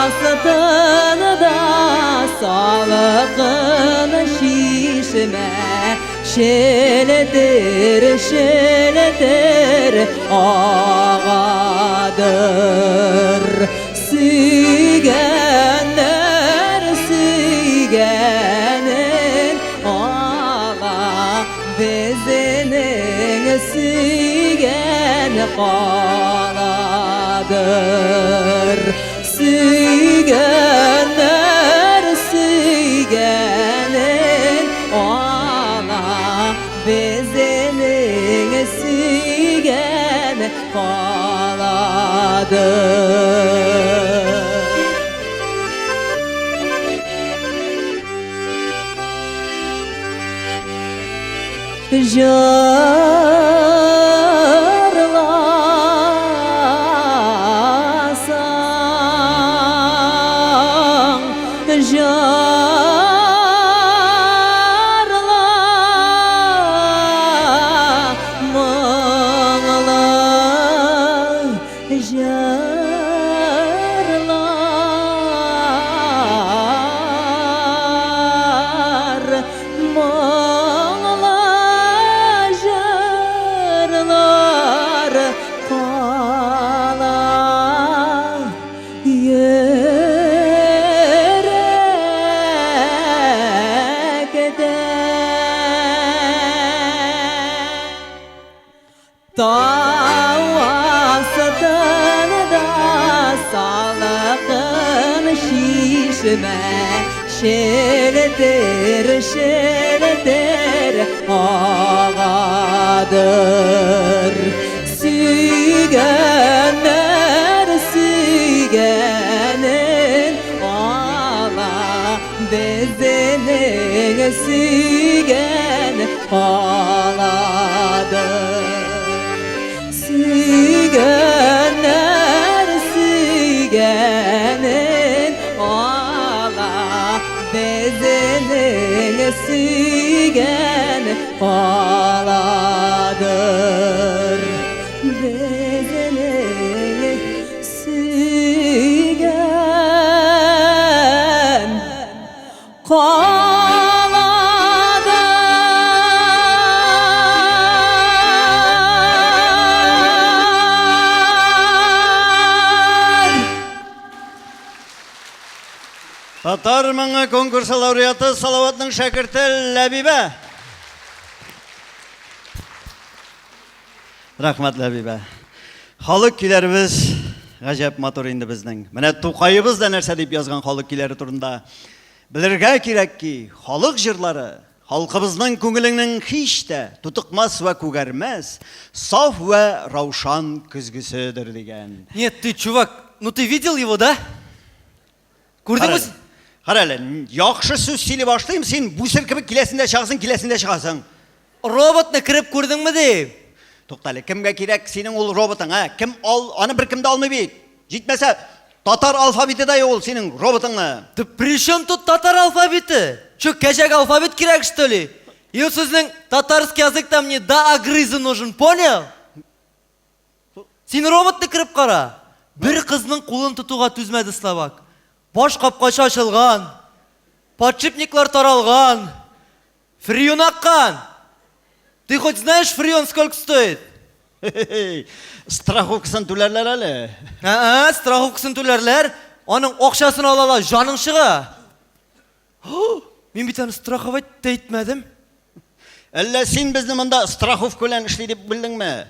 астында салкын чишмә челтер-челтер агадыр. Сөйгәннәр сөйгәнен ала, Безнең сөйгән каладыр. Сөйгәннәр сөйгәнен ала, Безнең сөйгән каладыр. Җырласаң, җырла моңлы Җырлар, моңлы җырлар кала йөрәктә. Тау астында салкын чишмә челтер-челтер агадыр. Сөйгәннәр сөйгәнен ала, безнең сөйгән каладыр. Сөйгәннәр сөйгәнен ала, безнең сөйгән каладыр. Безнең сөйгән Калада. Татар моңы конкурсы лауреаты Салаватның шәкерте Ләбибә. Рәхмәт, Ләбибә. Халык көйләребез гаҗәп матур инде безнең. Менә Тукаебыз да нәрсә дип язган халык көйләре турында. Белергә кирәк ки, халык җырлары халкыбызның күңеленең һич тә тутыкмас вә күгәрмәс, саф вә раушан көзгеседер дигән. Нет, ты, чувак, ну ты видел его, да? Күрдеңме? Кара әле, яхшы сүз сөйли башлыйм, син бүсер кебек киләсең дә чыгасың, киләсең дә чыгасың. Роботны кереп күрдеңме дим? Туктале, кемгә кирәк синең ул роботың, ә? Кем ал, аны беркем дә алмый бит. Җитмәсә, татар алфавиты да юк ул синең роботыңны. Да при чем тут татар алфавиты? Че, кәҗәгә алфавит кирәк, что ли? И ул сезнең татарский язык там не да огрызы нужен, понял? Син роботны кереп кара. Бер кызның кулын тотуга түзмәде Словак. Баш капкачы ачылган. Подшипниклар таралган. Фреон аккан. Ты хоть знаешь, фреон сколько стоит? Страховкасын түләрләр әле. Ә, страховкасын түләрләр. Аның акчасын алалар, җаның чыга. Мин бит аны страховать та итмәдем. Әллә син безне монда страховка белән эшли дип белдеңме?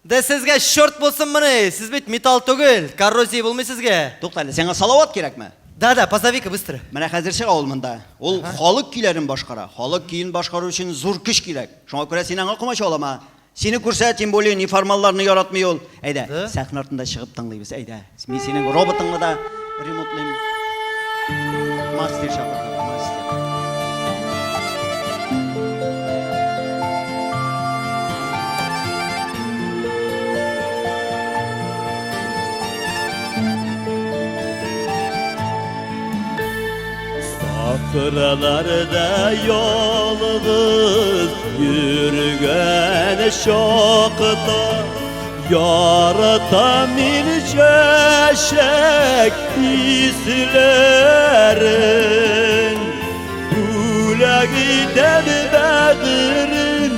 Да сезгә черт булсынмыни? Сез бит металл түгел, коррозия булмый сезгә. Тукта әле, сиңа Салават кирәкме? Да, да, позови-ка быстро. Менә хәзер чыга ул монда. Ул халык көйләрен башкара. Халык көен башкару өчен зур көч кирәк. Шуңа күрә син аңа комачаулама. Сине күрсә, тем более неформалларны яратмый ул. Әйдә, Да? сәхнә артында чыгып тыңлыйбыз, әйдә. Мин синең роботыңны да ремонтлыйм. Мастер чакыртам, мастер. Сахраларда ялгыз йөргән чакта Яратам мин чәчәк исләрен. Бүләк итәм бәгырем,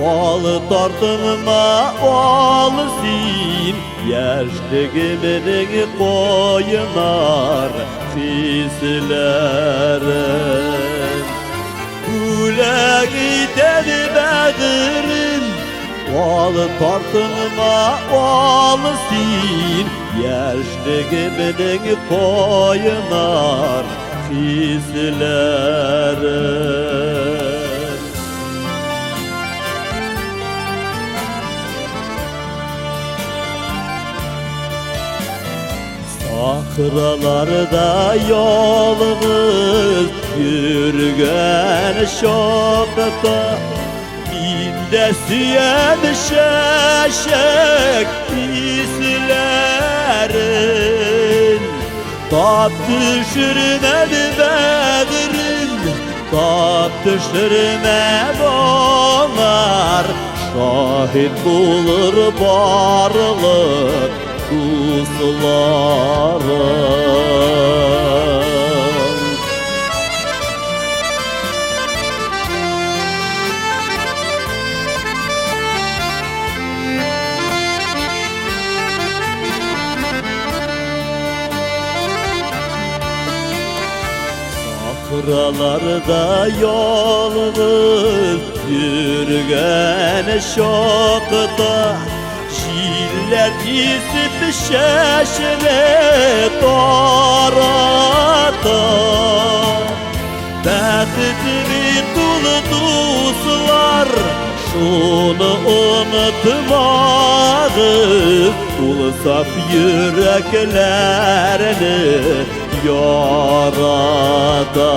Ал тартынма, ал син, Яшьлегемнең кайнар хисләрен. Бүләк итәм бәгырем, Ал тартынма, ал син, Яшьлегемнең кайнар хисләрен. Сахраларда ялгыз йөргән чакта Мин дә сөям чәчәк исләрен. Тап төшермә бәгырем, тап төшермә моңар, Шаһит булыр барлык дусларым. Сахраларда ялгыз йөргән чакта Җилләр исеп чәчне тарата. Бәхет бит ул, дуслар, шуны онытмагыз, Ул саф йөрәкләрне ярата.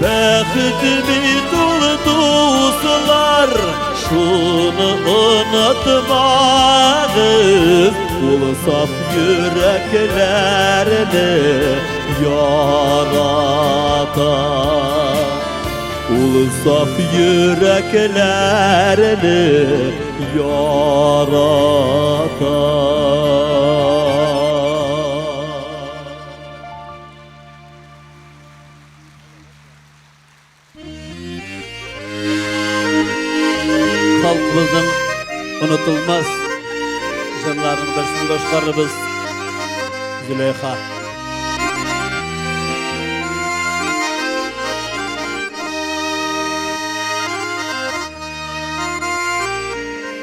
Бәхет бит ул, дуслар, шуны онытмагыз, Ул саф йөрәкләрне ярата. Ул саф йөрәкләрне ярата. Халкыбызның онытылмас җырларының берсен башкарырбыз. Зөләйха.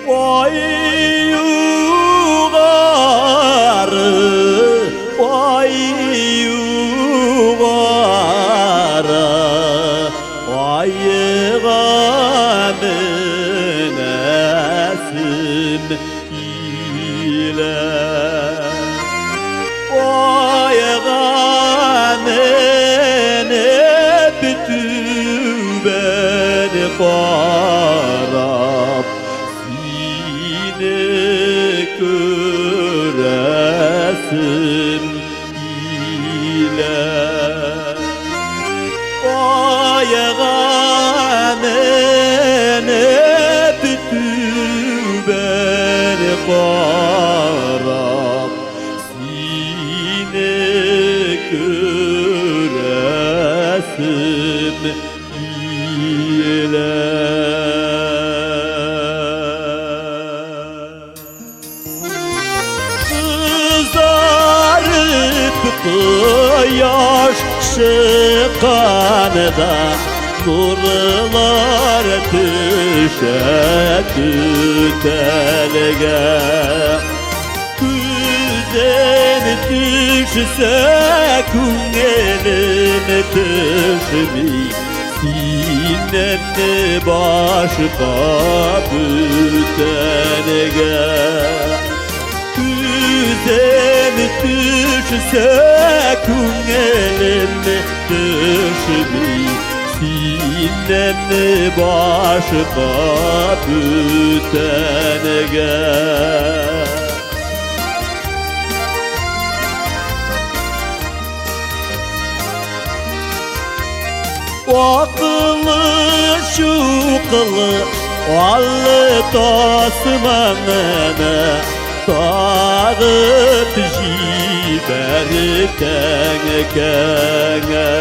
Ай югары, ай югары, айга менәсем килә. Айга менеп түбән карап, сине күрәсем килә. Айга менеп түбән карап, сине күрәсем. Кояш чыкканда нурлар төшә түтәлгә. Күзем төшсә, күңелем төшми, синнән башка бүтәнгә. Күзем төшсә, күңелем төшми, синнән башка бүтәнгә. Акылы чукылы аллы тасмаңны тагып җибәр тәңкәңә.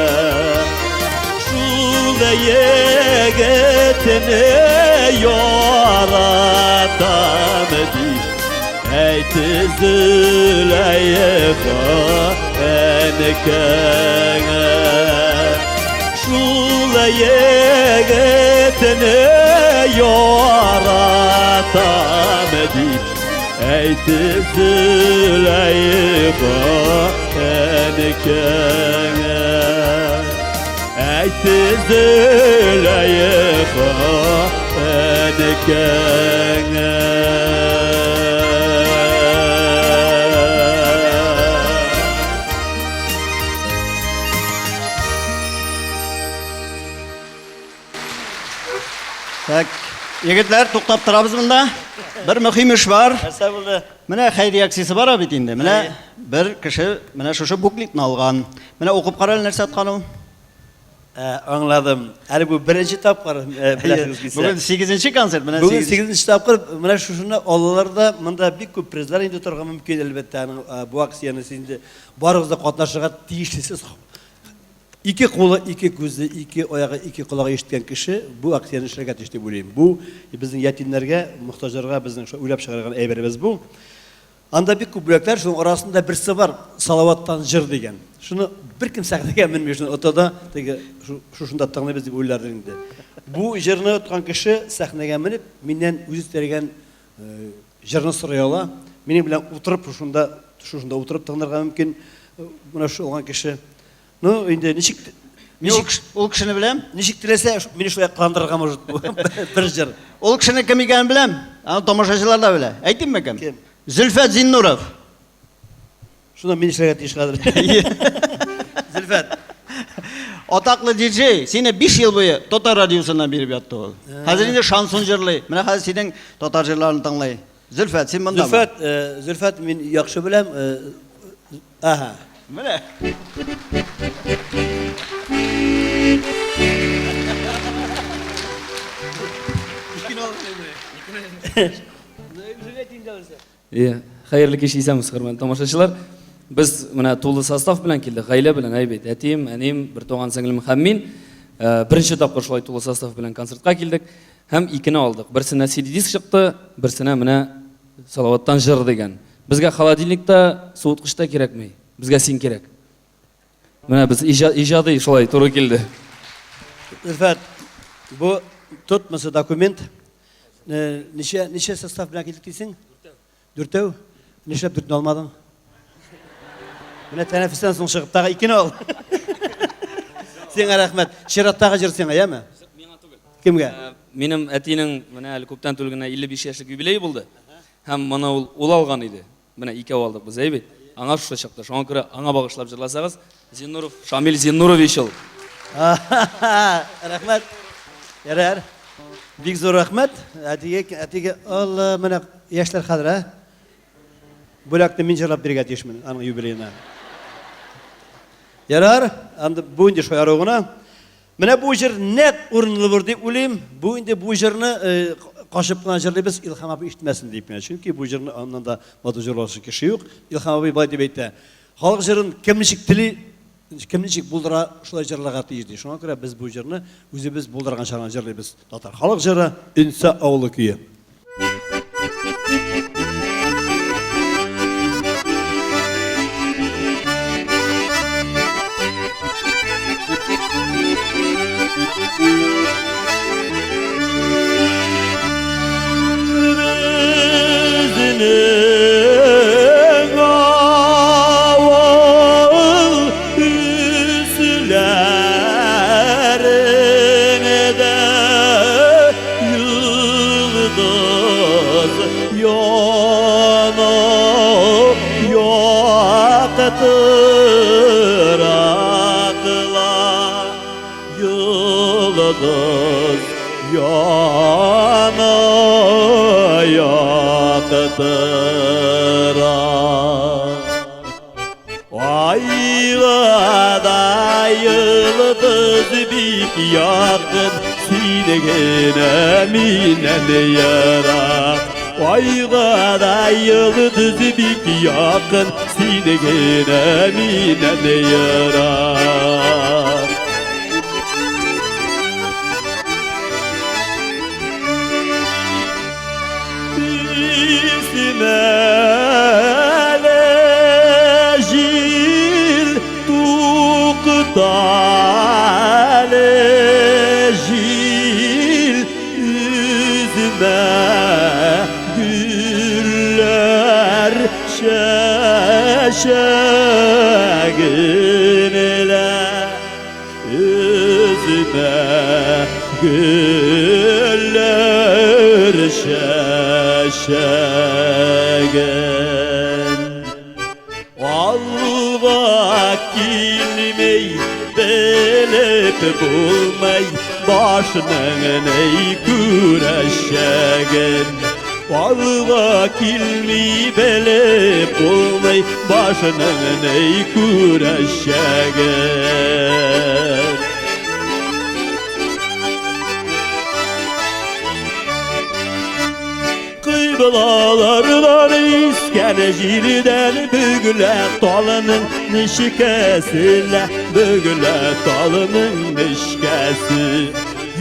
Шул егетне яратам дип әйт Зөләйха әнкәңә. Шул егетне яратам дип әйт Зөләйха әнкәңә. Әйт Зөләйха әнкәңә. Так, егетләр, туктап торабыз монда. Бер мөһим эш бар. Нәрсә булды? Менә хәйрия акциясе бара бит инде. Менә бер кеше менә шушы буклетны алган. Менә укып кара әле нәрсә аткан ул. Ә, аңладым. Әле бу беренче тапкыр, э, беләсегез килсә. Бүген 8 концерт, менә Бүген 8. 8 тапкыр менә шушыны алалар да, монда бик күп призлар инде торырга мөмкин, әлбәттә, аның э, бу акцияне сез инде барыгыз да катнашырга тиешлесез. Ике кулы, ике күзе, ике аягы, ике колагы ишеткән кеше бу акцияне эшләргә тиеш дип уйлыйм. Бу безнең ятимнәргә, мохтаҗларга безнең шулай уйлап чыгарган әйберебез бу. Анда бик күп бүләкләр, шуның арасында берсе бар, Салаваттан җыр дигән. Шуны беркем сәхнәгә менми, шуны ота да, теге шушында тыңлыйбыз дип уйлардыр инде. Бу җырны откан кеше сәхнәгә менеп, миннән үзе теләгән җырны сорый ала. Минем белән утырып шушында, шушында утырып тыңларга мөмкин. Менә шул алган кеше. Ну, инде ничек ничек ул кешене беләм? Ничек теләсә, мине шулай кыландырырга может бу. Бер җыр. Ул кешенең кем икәнен беләм. Аны тамашачылар да белә. Әйтимме кем? Кем? Зөлфәт Зиннуров. Шуны мин эшләргә тиеш хәзер. Зөлфәт. Атаклы диджей, сине 5 ел буе татар радиосыннан биреп ятты ул. Хәзер инде шансон җырлый. Менә хәзер синең татар җырларын тыңлый. Зөлфәт, син монда. Зөлфәт, э, Зөлфәт мин яхшы беләм. Э, ага. Менә. Иә, хәерле кич, исәнмесез, хөрмәтле тамашачылар. Без менә тулы состав белән килдек, гаилә белән, әй бит, әтием, әнием, бер туган сеңлем һәм мин. Э, беренче тапкыр шулай тулы состав белән концертка килдек һәм икене алдык. Берсенә CD диск чыкты, берсенә менә Салаваттан җыр дигән. Безгә холодильник та, суыткыч та кирәкми. Безгә син кирәк. Менә без иҗади шулай туры килде. Зөлфәт, бу тотмасы документ. Э, ничә ничә состав белән килдек дисең? Дүртәү. Нишләп дүртне алмадың? Менә тәнәфестән соң чыгып тагы икене ал. Сиңа рәхмәт. Чираттагы җыр сиңа, яме? Миңа түгел. Кемгә? Э, минем әтинең менә әле күптән түгел генә 55 яшьлек юбилее булды. Һәм моны ул ул алган иде. Менә икәү алдык без, әй бит. Аңа шушы чыкты. Шуңа күрә аңа багышлап җырласагыз, Зиннуров, Шамил Зиннурович ул. Рәхмәт. Ярар. Бик зур рәхмәт. Әтигә, әтигә, Алла, менә яшьләр хәзер, ә? Бүләкне мин җырлап бирергә тиешмен аның юбилеена. Ярар, анда бу инде шаяру гына. Менә бу җыр нәкъ урынлы булыр дип уйлыйм. Бу инде бу җырны э, качып кына җырлыйбыз, Илһам абый ишетмәсен дип кенә. Чөнки бу җырны аннан да матур җырлаучы кеше юк. Илһам абый былай дип әйтә. Халык җырын кем ничек тели, кем ничек булдыра, шулай җырларга тиеш ди. Шуңа күрә без бу җырны үзебез булдырганча гына җырлыйбыз. Татар халык җыры Өнсә авылы көе. Яктыракла йолдыз яна яктыра. Айга да йолдыз бик якын, син генә миннән ерак. Айга да йолдыз бик якын, син генә миннән ерак. Исмәле җил, туктале җил, өзмә гөлләр чәчәген лә. Өзмә гөлләр чәчәген. Алга килми, белеп булмый, башның ни күрәчәген. Алга килми, белеп булмый, башның ни күрәчәген. Кыйблалардан искән җилдән бөгелә талының нечкәсе лә, бөгелә талының нечкәсе.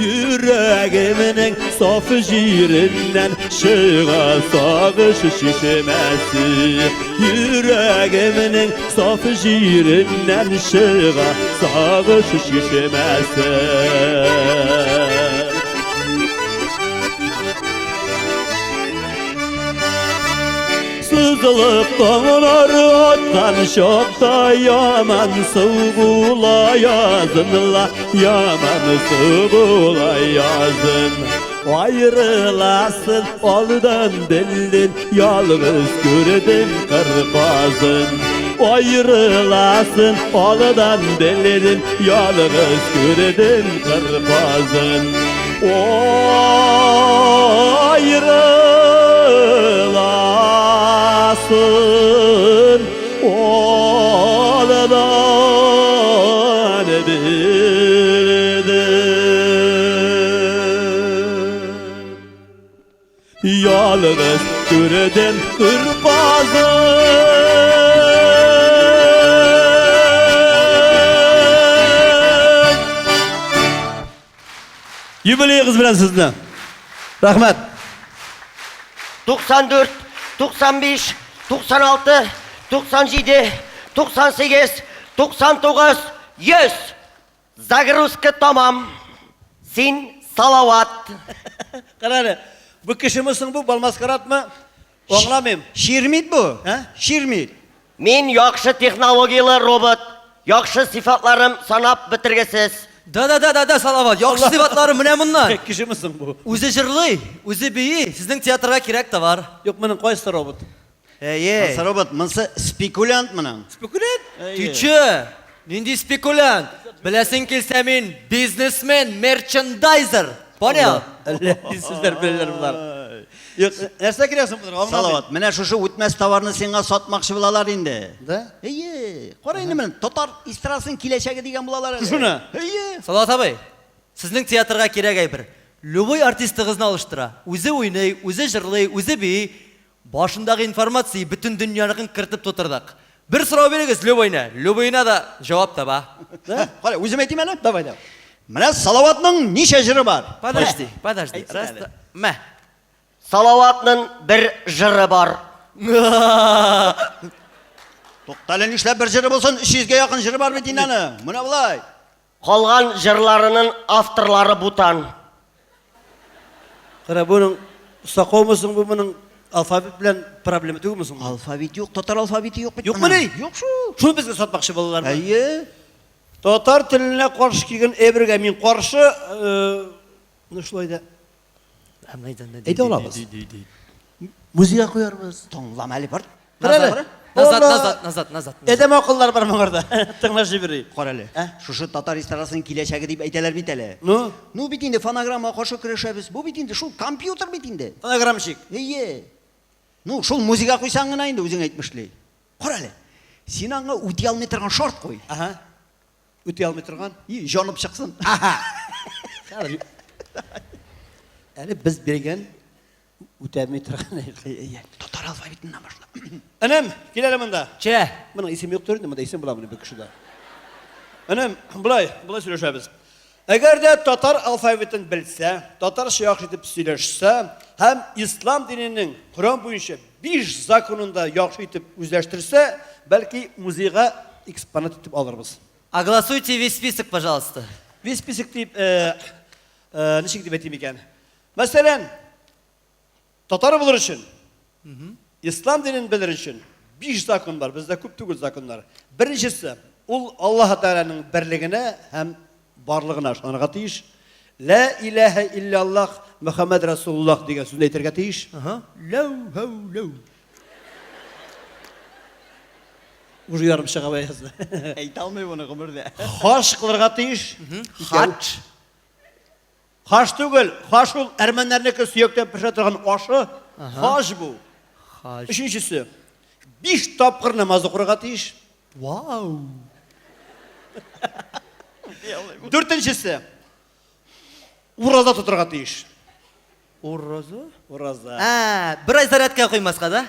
Йөрәгемнең саф җиреннән чыга сагыш чишмәсе. Йөрәгемнең саф җиреннән чыга сагыш чишмәсе. Сызылып таңнар аткан чакта яман су була язын ла, яман су була язын. Аерыласын алдан белдем, ялгыз күрдем кыр казын. Аерыласын алдан белдем, ялгыз күрдем кыр казын. Аерыласын алдан белдем. Ялгыз күрдем кыр казын. Юбилеегыз белән сезне. Рәхмәт. 94, 95, 96, 97, 98, 99, 100. Загрузка тамам. Син Салават. Кара әле, бу кешеме соң бу, балмаскарадмы? Аңламыйм. Ширмит бу. Ә? Ширмит. Мин яхшы технологияле робот. Яхшы сыйфатларым санап бетергесез. Да, да, да, да, да, Салават, яхшы сыйфатлары менә моннан. Кешеме соң бу? Үзе җырлый, үзе бии, сезнең театрга кирәк товар. Юк, моның кайсы робот? Әйе. Монсы робот, монсы спекулянт моның. Спекулянт? Ты че? Нинди спекулянт? Беләсең килсә мин бизнесмен, мерчендайзер. Понял? Әллә ни сүзләр беләләр болар. Юк, нәрсә кирәк соң боларга? Аңламыйм. Салават, менә шушы үтмәс товарны сиңа сатмакчы булалар инде. Да? Әйе. Кара инде менә татар эстрадасының киләчәге дигән булалар әле. Шуны? Әйе. Салават абый, сезнең театрга кирәк әйбер. Любой артистыгызны алыштыра. Үзе уйный, үзе җырлый, үзе бии. Башындагы информация бөтен дөньяныкын кертеп тутырдык. Бер сорау бирегез любойна, любойна да җавап таба. Да? Кара, үзем әйтим әле. Давай, давай. Менә Салаватның ничә җыры бар? Подожди, подожди. Әйтсен Раз, әле. мә. Салаватның бер җыры бар. Туктале, нишләп бер җыры булсын? 300гә якын җыры бар бит инде аның. Менә болай. Калган җырларының авторлары бутан. Кара, буның сакаумы соң бу моның алфавит белән проблема түгелме соң? Алфавит юк, татар алфавиты юк бит. Юкмыни? Юк шул. Шуны безгә сатмакчы булалармы? Әйе. Татар теленә каршы килгән әйбергә мин каршы, э, ну шулай да. Әйтә алабыз. Музейга куярбыз. Тыңлама әле бар. Кара әле. Назад, назад, назад, назад. Әдәм акыллар бар моңарда. Тыңлап җибәри. Кара әле. Ә? Шушы татар эстрадасының киләчәге дип әйтәләр бит әле. Ну? Ну бит инде фонограммага каршы көрәшәбез. Бу бит инде шул компьютер бит инде. Фонограммщик. Әйе. Ну, шул музыка куйсаң гына инде үзең әйтмешли. Кара әле. Син аңа үти алмый торган шарт куй. Ага. Үти алмый торган. И, җанып чыксын. Ага. Хәзер әле без биргән үтәми торган. Әйе. Татар алфавитыннан башла. Энем, кил әле монда. Че? Моның исеме юктыр инде, монда исем була моның бер кешедә. Энем, болай, болай сөйләшәбез. Әгәр дә татар алфавитын белсә, татарча яхшы итеп сөйләшсә һәм ислам диненең Коръән буенча биш законын да яхшы итеп үзләштерсә, бәлки музейга экспонат итеп алырбыз. Огласуйте весь список, пожалуйста. Весь список дип, э, э, ничек дип әйтим икән? Мәсәлән, татар булыр өчен, ислам динен белер өчен биш закон бар. Бездә күп түгел законнар. Беренчесе, ул Аллаһ Тәгаләнең берлегенә һәм барлыгына ышанырга тиеш. Лә иләһә илляллаһ Мөхәммәд Расулуллаһ дигән сүзне әйтергә тиеш. Ләү һәү ләү. Уже ярым чыга язды. Әйтә алмый моны гомердә. Хаш кылырга тиеш. Хадж. Хаш түгел, хаш ул әрмәннәрнеке сөяктән пешә торган ашы. Хаш бу. Хадж. Өченчесе. Биш тапкыр намаз укырга тиеш. Вау. Дүртенчесе. Ураза тотырга тиеш. Ураза? Ураза. Ә, бер ай зарядка куймаска, да?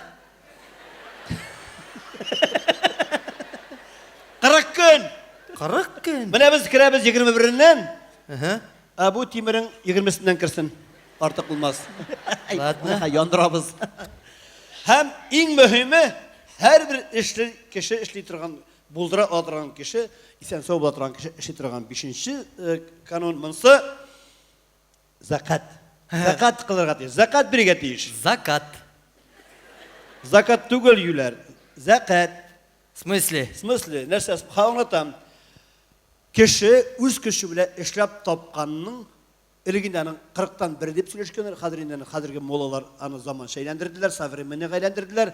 40 көн. 40 көн. Менә без керәбез 21-ннән. Ага. Ә бу тимерең 20-сеннән керсен. Артык булмас. Ладно. Яндырабыз. Һәм иң мөһиме, һәрбер эшле кеше эшли торган, булдыра ала торган кеше, исән-сау була торган кеше эшли торган бишенче э, канун монсы закат. Закат кылырга тиеш. Закат бирергә тиеш. Закат. Закат түгел юләр. Закат. В смысле? В смысле, нәрсә? Аңлатам. Кеше үз көче белән эшләп тапканның элек инде аның 40-тан бер дип сөйләшкәннәр, хәзер инде аны хәзерге муллалар аны заманча әйләндерделәр, современныйга әйләндерделәр.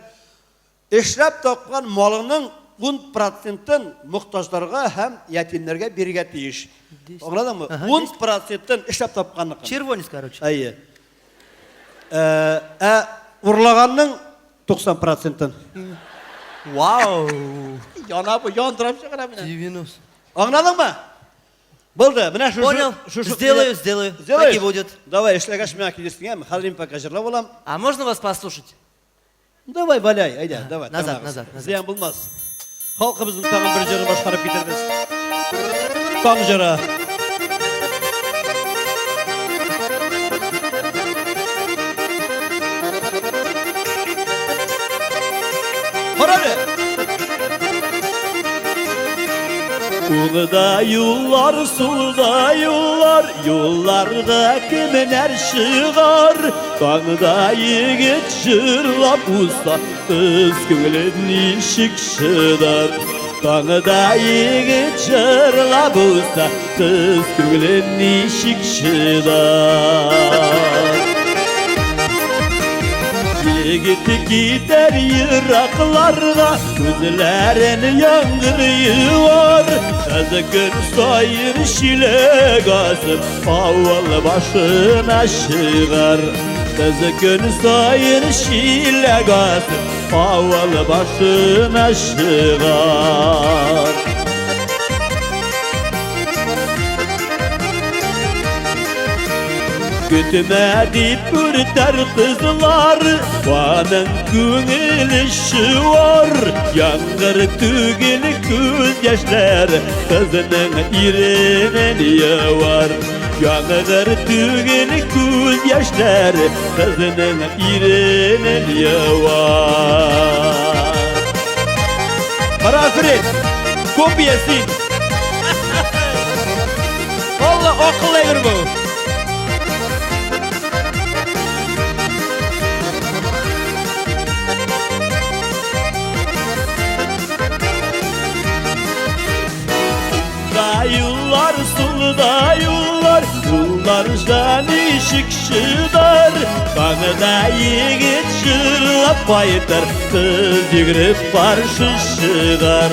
Эшләп тапкан малының 10 процентын мохтаҗларга һәм ятимнәргә бирергә тиеш. Аңладыңмы? 10 процентын эшләп тапканныкын. Червонец, короче. Әйе. Ә, ә урлаганның 90 процентын. Вау. Яна бу, яндырып чыгара менә. 90. Аңладыңмы? Булды. Менә шушы. Понял. шушы- Сделаю, сделаю. Сделаешь? Так и будет. Давай, эшләгәч миңа килерсең, әме? Хәзер мин пока җырлап алам. А можно вас послушать? Давай, валяй, әйдә, давай. Назад, тыңлагыз. назад, назад. Зыян булмас. Халкыбызның тагын бер җырын башкарып китербез. Таң җыры. Кара әле. Уңда юллар, сулда юллар, юлларда кемнәр чыгар? Таңда егет җырлап узса, кыз күңеле ничек чыдар? Таңда егет җырлап узса, кыз күңеле ничек чыдар? Егет китәр еракларга, күзләрен яңгыр юар. Кыз көн саен чиләк асып, авыл башына чыгар. Кыз көн саен чиләк асып, авыл башына чыгар. Көтмә дип үртәр кызлар, аның күңеле чуар. Яңгыр түгел күз яшьләр, кызның иренен явар. Яңгыр түгел күз яшьләр, кызның иренен явар. Кара, Альфред, копия син. Алла акыл әйбер бу. Да юллар, сулда юллар, юлларда ничек чыдар? чыгар. Таңда егет җырлап кайтыр, кыз йөгереп каршы чыгар.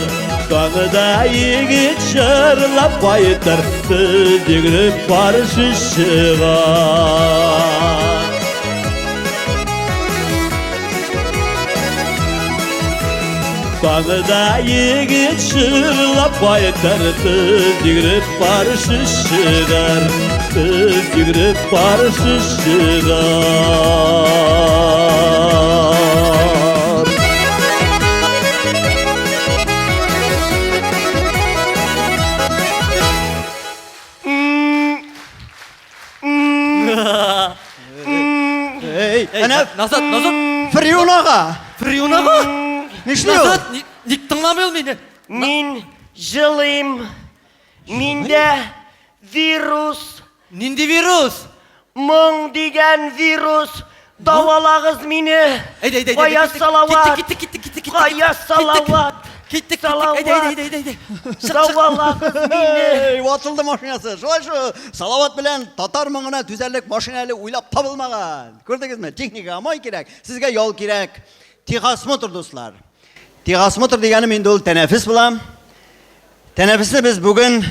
Таңда егет җырлап кайтыр, кыз йөгереп каршы чыгар. Таңда егет җырлап кайтыр, кыз йөгереп каршы чыгар. Кыз йөгереп каршы чыгар. Эй, әнә Назат, Назат, Фриун ага. Фриун ага. Нишли ул? Назат, ник тыңламый ул мине? Мин җылыйм. Миндә вирус. Нинди вирус? Моң дигән вирус. Давалагыз мине. Әйдә, әйдә, әйдә. Кая киттек, Салават? Киттек, киттек, киттек, киттек. Кая Салават? Киттек, киттек. Салават. Әйдә, әйдә, әйдә, әйдә. Чык, чык. Давалагыз мине. Эй, ватылды машинасы. Шулай шу Салават белән татар моңына түзәрлек машина әле уйлап табылмаган. Күрдегезме? Техникага май кирәк, сезгә ял кирәк. Техосмотр, дуслар. Техосмотр дигәнем инде ул тәнәфес була. Тәнәфесне без бүген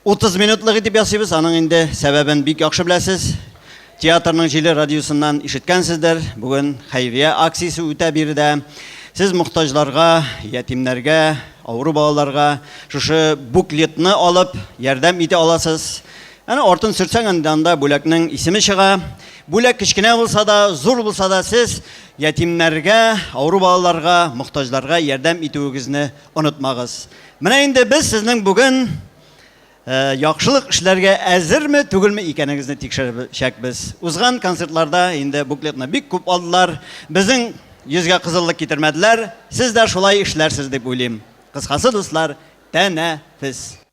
30 минутлык итеп ясыйбыз. Аның инде сәбәбен бик яхшы беләсез. Театрның җиле радиосыннан ишеткәнсездер. Бүген хәйрия акциясе үтә биредә. Сез мохтаҗларга, ятимнәргә, авыру балаларга шушы буклетны алып ярдәм итә аласыз. Әнә артын сөртсәң инде анда бүләкнең исеме чыга. Бүләк кечкенә булса да, зур булса да, сез ятимнәргә, авыру балаларга, мохтаҗларга ярдәм итүегезне онытмагыз. Менә инде без сезнең бүген яхшылык эшләргә әзерме, түгелме икәнегезне тикшерәчәкбез. Узган концертларда инде буклетны бик күп алдылар. Безнең йөзгә кызыллык китермәделәр. Сез дә шулай эшләрсез дип уйлыйм. Кыскасы, дуслар, тәнәфес.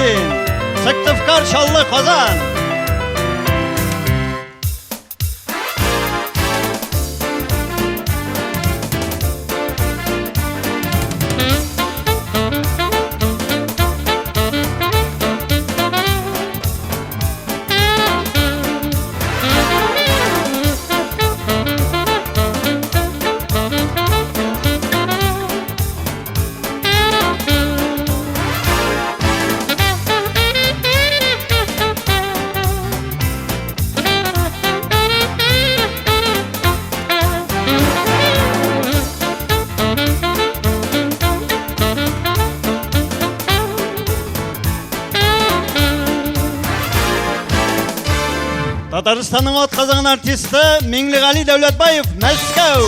Мортазин, Сыктывкар, Чаллы, Казан. Татарстанның атказанган артисты Миңлегали Дәүләтбаев, Мәскәү.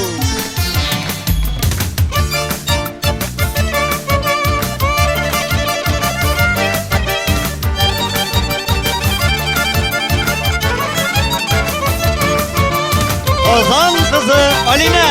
Казан кызы Алинә.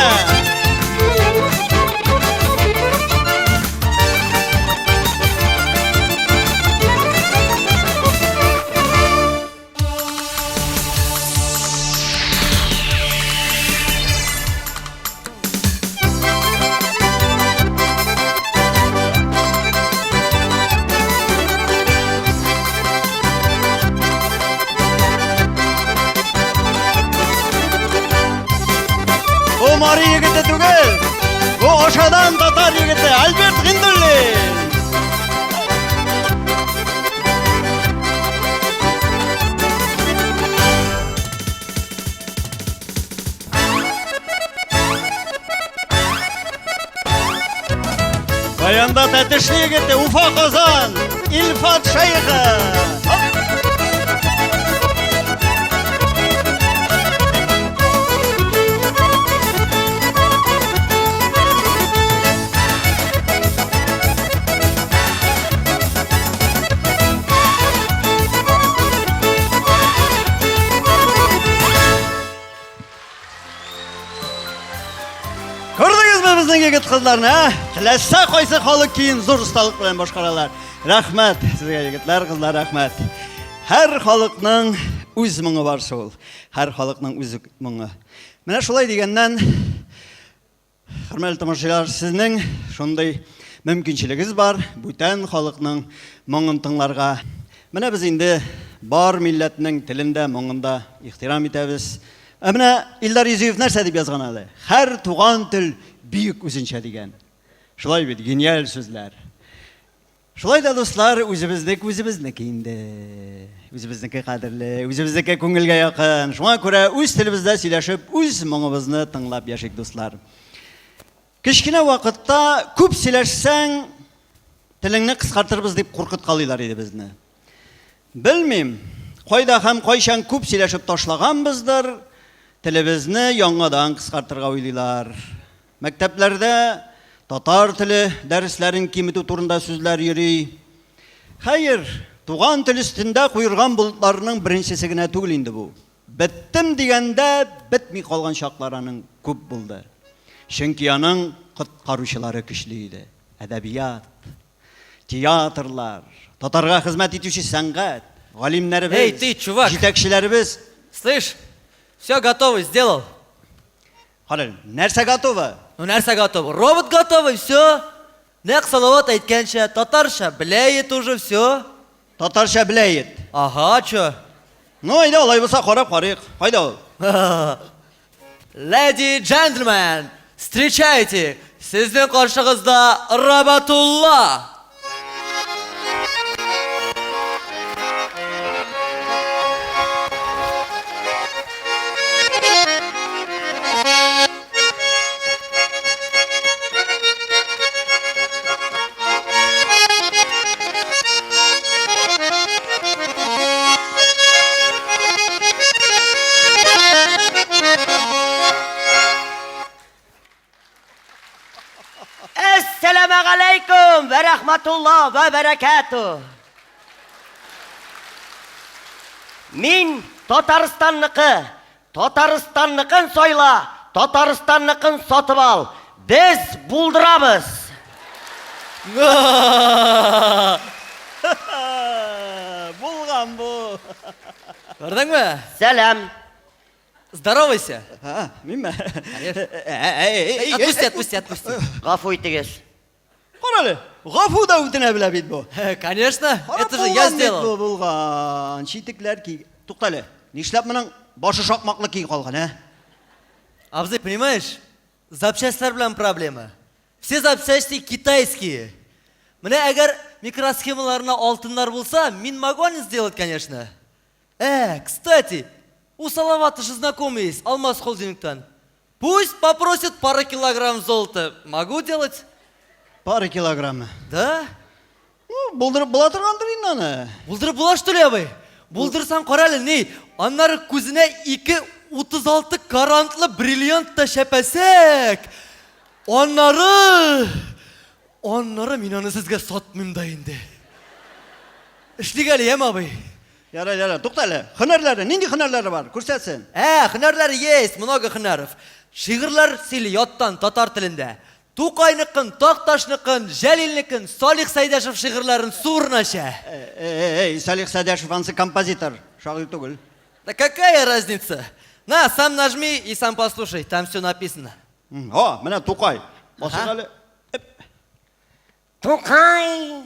Бу мари егете түгел, бу Ошадан татар егете Альберт Гиндуллин. Баянда Тәтешле егете Уфа Казан Илфат Шәехов. Күрдегезме безнең егет кызларны, ә? Теләсә кайсы халык киен зур осталык белән башкаралар. Рәхмәт сезгә, егетләр, кызлар, рәхмәт. Һәр халыкның үз моңы бар шул. Һәр халыкның үз моңы. Менә шулай дигәннән, Хөрмәтле тамашачылар, сезнең шундый мөмкинчелегез бар, бүтән халыкның моңын тыңларга. Менә без инде бар милләтнең телен дә, моңын да ихтирам итәбез. Ә менә Илдар Юзиев нәрсә дип язган әле? Һәр туган тел бөек үзенчә дигән. Шулай бит, гениаль сүзләр. Шулай да, дуслар, үзебезнеке үзебезнеке инде. Үзебезнеке кадерле, үзебезнеке күңелгә якын. Шуңа күрә үз телебездә сөйләшеп, үз моңыбызны тыңлап яшик, дуслар. Кечкенә вакытта күп сөйләшсәң, телеңне кыскартырбыз дип куркыткалыйлар иде безне. Белмим, кайда һәм кайчан күп сөйләшеп ташлаганбыздыр, телебезне яңадан кыскартырга уйлыйлар. Мәктәпләрдә татар теле дәресләрен киметү турында сүзләр йөри. Хәер, туган тел өстендә куерган болытларның беренчесе генә түгел инде бу. Беттем дигәндә бетми калган чаклар аның күп булды. Чөнки аның коткаручылары көчле иде. Әдәбият, театрлар, татарга хезмәт итүче сәнгать, галимнәребез, Эй, ты, чувак! җитәкчеләребез. Слышь, все готово, сделал. Карале, нәрсә готово? Ну нәрсә готово? Робот готовый, все. Нәкъ Салават әйткәнчә, татарча беләет уже, все. Татарча беләет. Ага, чё? Ну, әйдә, алай булса карап карыйк. Кайда ул? Леди, джентльмен, встречайте, сезнең каршыгызда Роботулла! Әссәламәгаләйкүм вә рәхмәтулла вә бәрәкәтү. Мин Татарстанныкы. Татарстанныкын сайла, Татарстанныкын сатып ал. Без булдырабыз. Күрдеңме? Сәлам. Здоровайся. А, минме? Отпусти, отпусти, отпусти. Гафу итегез. Кара әле, гафу да үтенә белә бит бу. Конечно, это же я сделал. Бу булган. Читекләр ки. Тукта әле. Нишләп моның башы шакмаклы ки калган, ә? Абзый, понимаешь, запчастьлар белән проблема. Все запчасти китайские. Менә әгәр микросхемаларына алтыннар булса, мин могу аны сделать, конечно. Э, кстати, у Салавата же знакомый есть, Алмаз холдингтан. Пусть попросит пару килограмм золота. Могу делать? Пара килограммы. Да? Ну, булдырып була торгандыр инде аны. Булдырып була, что ли, абый? Булдырсаң, кара әле, ни? Аннары күзенә 2,36 карантлы бриллиант та чәпәсәк. Аннары... Аннары мин аны сезгә сатмыйм да инде. Эшлик әле, яме, абый? Ярар, ярар, тукта әле. Һөнәрләре, нинди һөнәрләре бар? Күрсәтсен. Ә, һөнәрләре есть, много һөнәров. Шигырьләр сөйли яттан татар телендә. Тукайныкын, Такташныкын, Җәлилнекен, Салих Сәйдәшев шигырьләрен сурына эчә. Эй, Салих Сәйдәшев ансы композитор, шагыйрь түгел. Да какая разница? На, сам нажми и сам послушай, там все написано. О, менә Тукай. Басыйк әле. Тукай,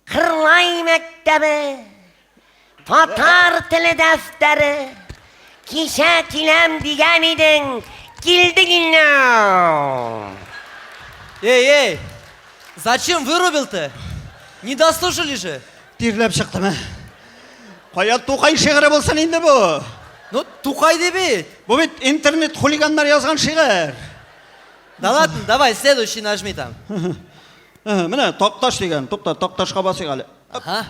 Кырлай мәктәбе, татар теле дәфтәре, кичә киләм дигән идең, килдең инде. Эй, эй, зачем вырубил-то? Не дослушали же. Тирләп чыктым, ә. Кая Тукай шигыре булсын инде бу? Ну, Тукай ди бит. Бу бит интернет хулиганнар язган шигырь. Да ладно, давай, следующий нажми там. Менә Такташ дигән. Тукта, Такташка басыйк әле. Ага.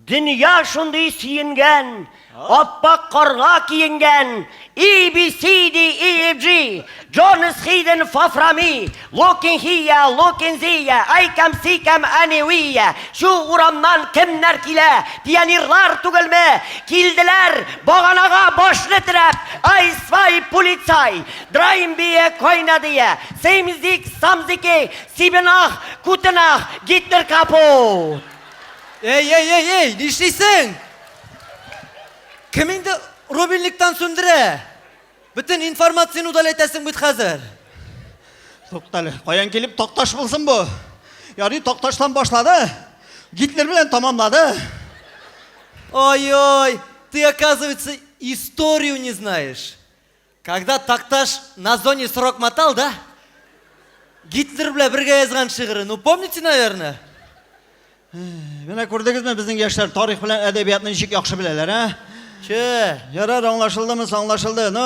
Дөнья шундый сөенгән, аппак карга киенгән, E, B, C, D, E, F, G, Jonas Hayden Faframi, Looking here, looking there, I come see come anywhere. Шу урамнан кемнәр килә? Пионерлар түгелме? Килделәр, баганага башны терәп, Ай, свай, полицай, Драймбия, Койнадия, Сеймзик, Самзики, Сибенах, Кутенах, Гитлер капут. Эй, эй, эй, эй, нишлисең? Кем инде рубильниктан сүндерә? Бөтен информацияне удалять итәсең бит хәзер. Туктале, каян килеп Такташ булсын бу? Ярый, Такташтан башлады, Гитлер белән тамамлады. Ой-ой, ты, оказывается, историю не знаешь. Когда Такташ на зоне срок мотал, да? Гитлер белән бергә язган шигыре, ну помните, наверное? Менә күрдегезме, безнең яшьләр тарих белән әдәбиятны ничек яхшы беләләр, ә? Че? Ярар, аңлашылдымы, аңлашылды. Ну,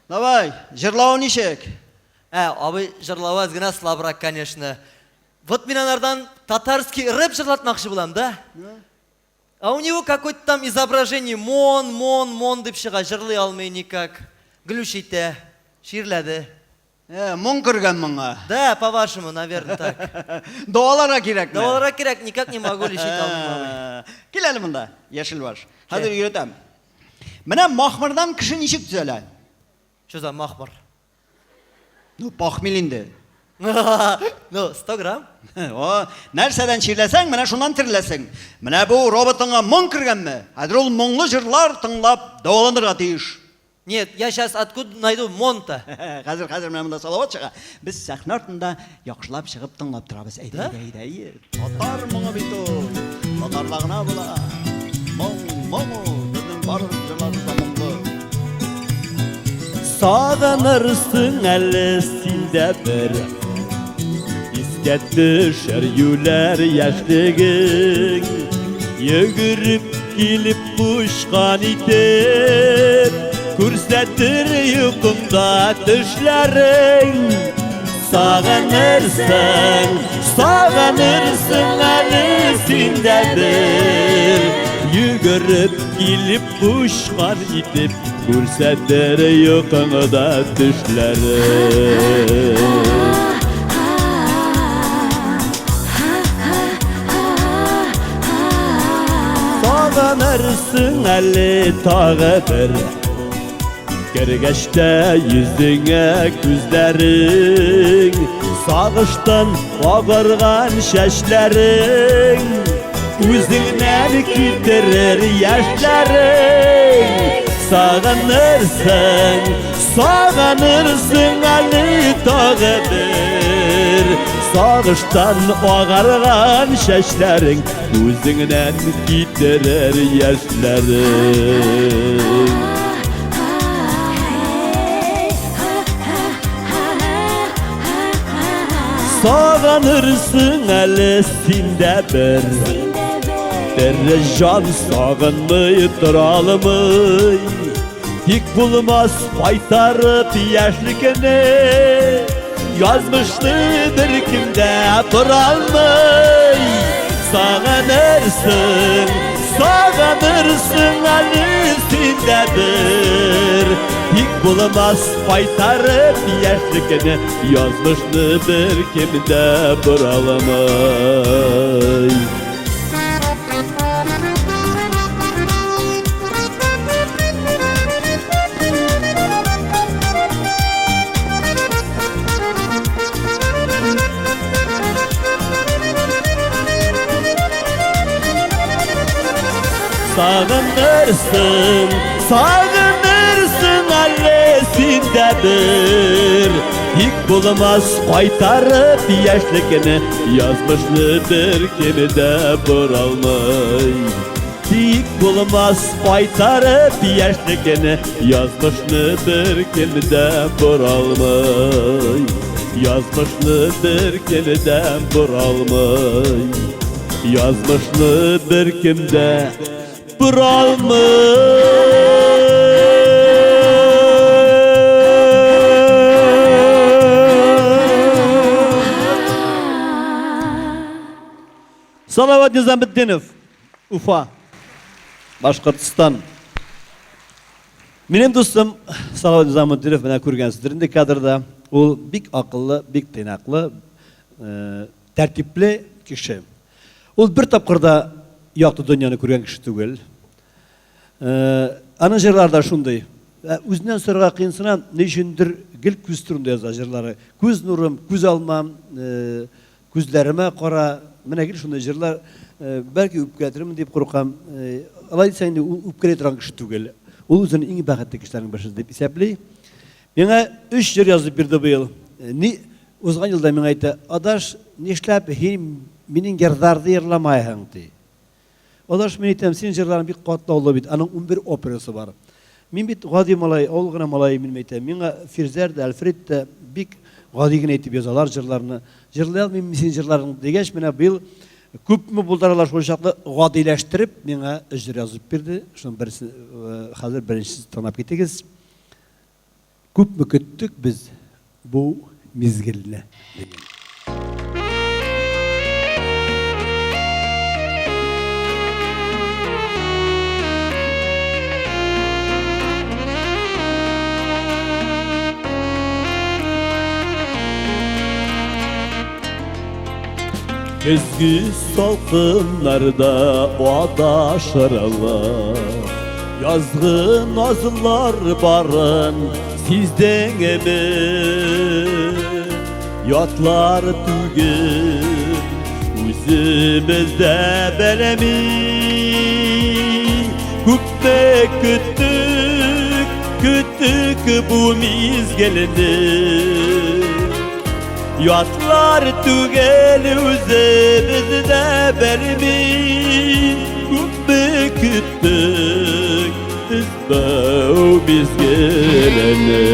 давай, җырлавы ничек? Ә, абый җырлавы әз генә слабрак, конечно. Вот мин анардан татарский рэп җырлатмакчы булам, да? А у него какой-то там изображение мон, мон, мон дип чыга, җырлый алмый никак. Глүш итә, чирләде. Ә, моң кергән моңа. Да, по-вашему, наверное, так. Дәваларга кирәкме? Дәваларга кирәк, никак не могу лечить алмыйм, абый. Кил әле монда, яшел баш. Хәзер өйрәтәм. Менә махмырдан кеше ничек төзәлә? Что за махмыр? Ну, похмел инде. Ну, 100 грамм. О, нәрсәдән чирләсәң, менә шуннан тереләсең. Менә бу роботыңа моң кергәнме? Хәзер ул моңлы җырлар тыңлап дәваланырга тиеш. Нет, я сейчас откуда найду монта? Хәзер, хәзер менә монда Салават чыга. Без сәхнә артында яхшылап чыгып тыңлап торабыз. Әйдә, Да? әйдә, әйдә. Татар моңы бит ул. Татарда гына була. Моң, моң ул. Безнең барлык җырларыбыз да моңлы. Сагынырсың әле син дә бер Искә төшәр юләр яшьлегең Йөгереп килеп кушкан итеп Күрсәтер йокыңда төшләрең Сагынырсың, сагынырсың әле син дә бер Йөгереп килеп кушкан итеп Күрсәтер йокыңда төшләрең. Сагынырсың әле тагы бер Кергәч тә йөзеңә күзләрең Сагыштан агарган чәчләрең Үзеңнән китерер яшьләрең. Сагынырсың, сагынырсың әле тагы бер. Сагыштан агарган чәчләрең күзеңнән китерер яшьләрең. Сагынырсың әле син дә бер. Тере җан сагынмый тора алмый. Тик булмас кайтарып яшьлекне. Язмышны беркем дә бора алмый. Сагынырсың, сагынырсың әле син дә бер. Тик булмас кайтарып яшьлекне. Язмышны беркем дә бора алмый. Сагынырсың, сагынырсың әле син дә бер. Тик булмас кайтарып яшьлекне, язмышны беркем дә бора алмый. Тик булмас кайтарып яшьлекне, язмышны беркем дә бора алмый. Язмышны беркем дә бора алмый. Язмышны беркем дә бора алмый. Салават Низаметдинов, Уфа, Башкортстан. Минем дустым Салават Низаметдинов менә күргәнсездер инде кадрда. Ул бик акыллы, бик тыйнаклы, тәртипле кеше. Ул бер тапкыр да якты дөньяны күргән кеше түгел. Аның җырлары да шундый. Үзеннән сорарга кыенсынам, ни өчендер гел күз турында яза җырлары. Күз нурым, күз алмам, күзләремә кара. Менә гел шундый җырлар. Бәлки үпкәләтермен дип куркам. Алай дисәң инде, ул үпкәли торган кеше түгел. Ул үзен иң бәхетле кешеләрнең берсе дип исәпли. Миңа өч җыр язып бирде быел. Ни узган елда миңа әйтә, Адаш, нишләп һин минем җырларны җырламайһың, ди. Адаш, мин әйтәм, синең җырларың бик катлаулы бит, аның 11 операсы бар. Мин бит гади малай, авыл гына малае мин әйтәм. Миңа Фирзәр дә, Альфред тә бик гади генә итеп язалар җырларны. Җырлый алмыйм мин синең җырларыңны дигәч, менә быел күпме булдыралар шул чаклы гадиләштереп миңа җыр язып бирде. Шуның берсе хәзер беренчесен тыңлап китегез. Күпме көттек без бу мизгелне, дигән. Көзге салкыннарда адашырла. Язгы назлар барын сиздеңме? Ятлар түгел, үзебез дә белми. Күпме көттек, көттек бу мизгелне. Ятлар түгел, үзебез дә белми. Күпме көттек без бу мизгелне.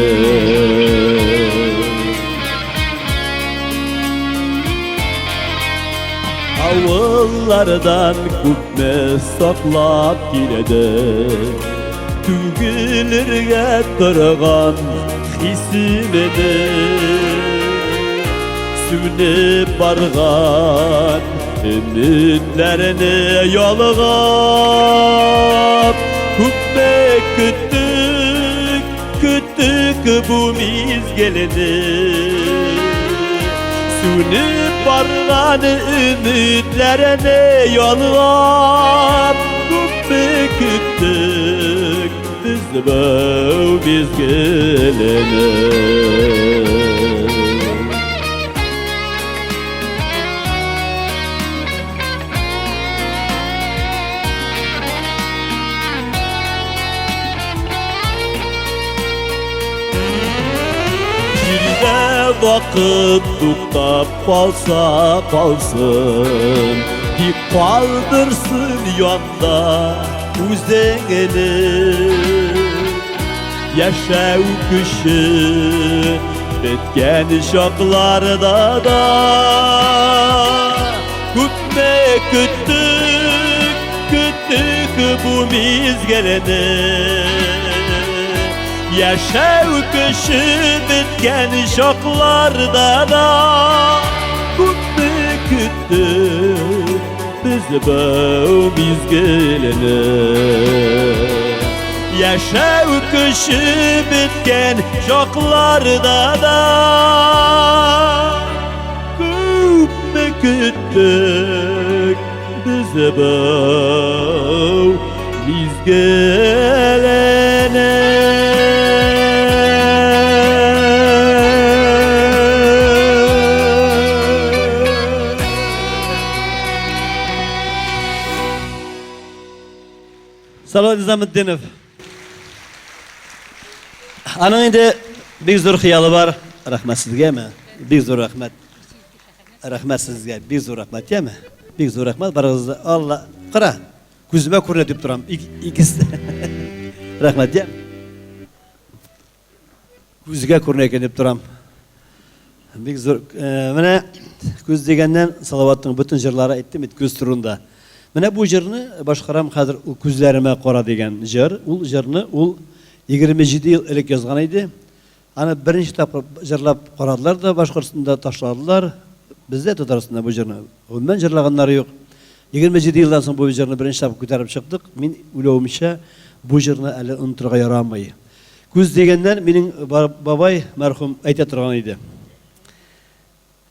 Авыллардан күпме саклап килде. Түгелергә торган хисемне. Сүнеп барган өметләрне ялгап. Күпме көттек, көттек бу мизгелне. Сүнеп барган өметләрне ялгап. Күпме көттек без бу мизгелне. Вакыт туктап калса калсын, тик калдырсын янда үзеңне. Яшәү көче беткән чакларда да күпме көттек, көттек бу мизгелне. Яшәү көче беткән чакларда да күпме көттек без бу мизгелне. Яшәү көче беткән чакларда да күпме көттек без бу мизгелне. Салават Низаметдинов. Аның инде бик зур хыялы бар. Рәхмәт сезгәме? Бик зур рәхмәт. Рәхмәт сезгә, бик зур рәхмәт, яме? Бик зур рәхмәт барыгызга. Алла, кара, күземә күренә дип торам. Икесе. Рәхмәт, я. Күзгә күренә икән дип торам. Бик зур. Э, менә күз дигәннән Салаватның бөтен җырлары әйттем бит күз турында. Менә бу җырны башкарам хәзер ул күзләремә кара дигән җыр. Ул җырны ул 27 ел элек язган иде. Аны беренче тапкыр җырлап карадылар да Башкортстанда ташладылар. Бездә Татарстанда бу җырны гомумән җырлаганнары юк. 27 елдан соң бу җырны беренче тапкыр күтәреп чыктык. Мин уйлавымча, бу җырны әле онытырга ярамый. Күз дигәннән минем бабай мәрхүм әйтә торган иде.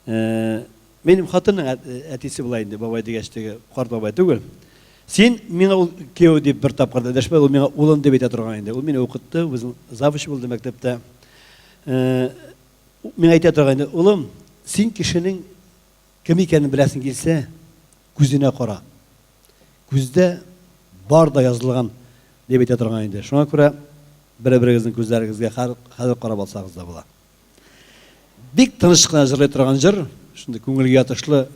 Э, минем хатынның әтисе була инде, бабай дигәч теге карт бабай түгел. Син миңа ул кияү дип бер тапкыр да дәшмәде, ул миңа улым дип әйтә торган иде. Ул мине укытты, үзенең завуч булды мәктәптә. Э, миңа әйтә торган иде, улым, син кешенең кем икәнен беләсең килсә, күзенә кара. Күздә бар да язылган дип әйтә торган иде. Шуңа күрә бер-берегезнең күзләрегезгә хәзер карап алсагыз да була. Бик тыныч кына җырлый торган җыр, шундый күңелгә ятышлы,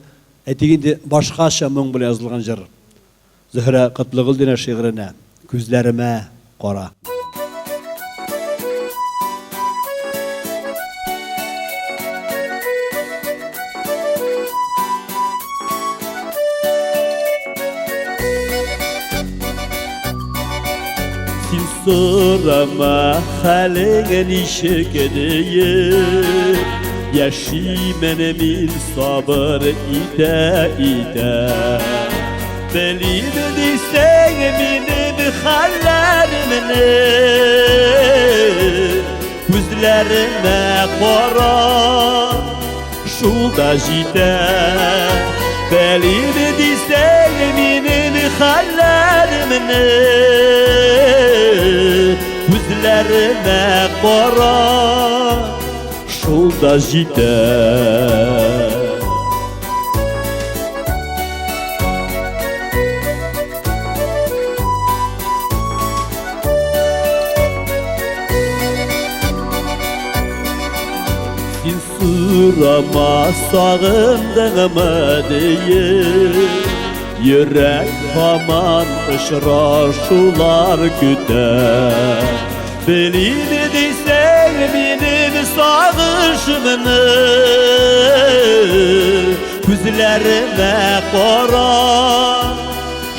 әйтик инде, башкача моң белән язылган җыр. Зөһрә Котлыгөлдина шигыренә Күзләремә кара. Син сорама хәлең ничек диеп, Яшимен мин сабыр итә-итә. Белим дисәң минем хәлләремне, Күзләремә кара, шул да җитә. Белим дисәң минем хәлләремне, Күзләремә кара, шул да җитә. Син сорама сагындыңмы диеп, Йөрәк һаман очрашулар көтә. Белим дисәң минем сагышымны, Күзләремә кара,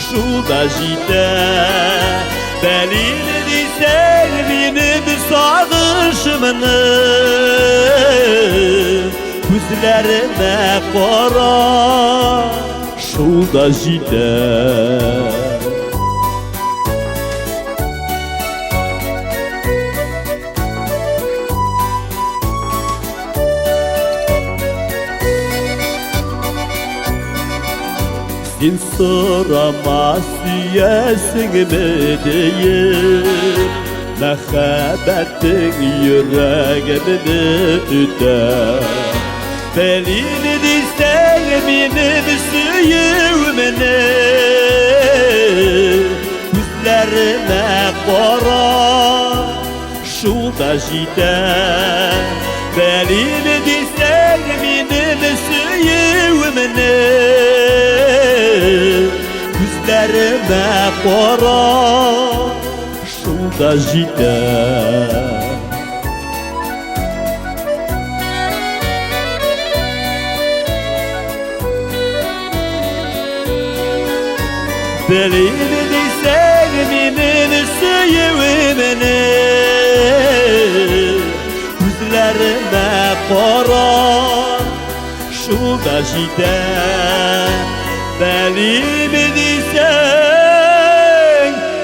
шул да җитә. Белим дисәң минем сагышымны, Күзләремә кара, шул да җитә. Син сорама сөясеңме диеп, Мәхәббәтең йөрәгемне өтә. Белим дисәң минем сөюемне, Күзләремә кара, шул да җитә. Белим дисәң минем сөюемне, Күзләремә кара, шул да җитә. Белим дисәң минем сөюемне, Күзләремә кара, шул да җитә. Белим дисәң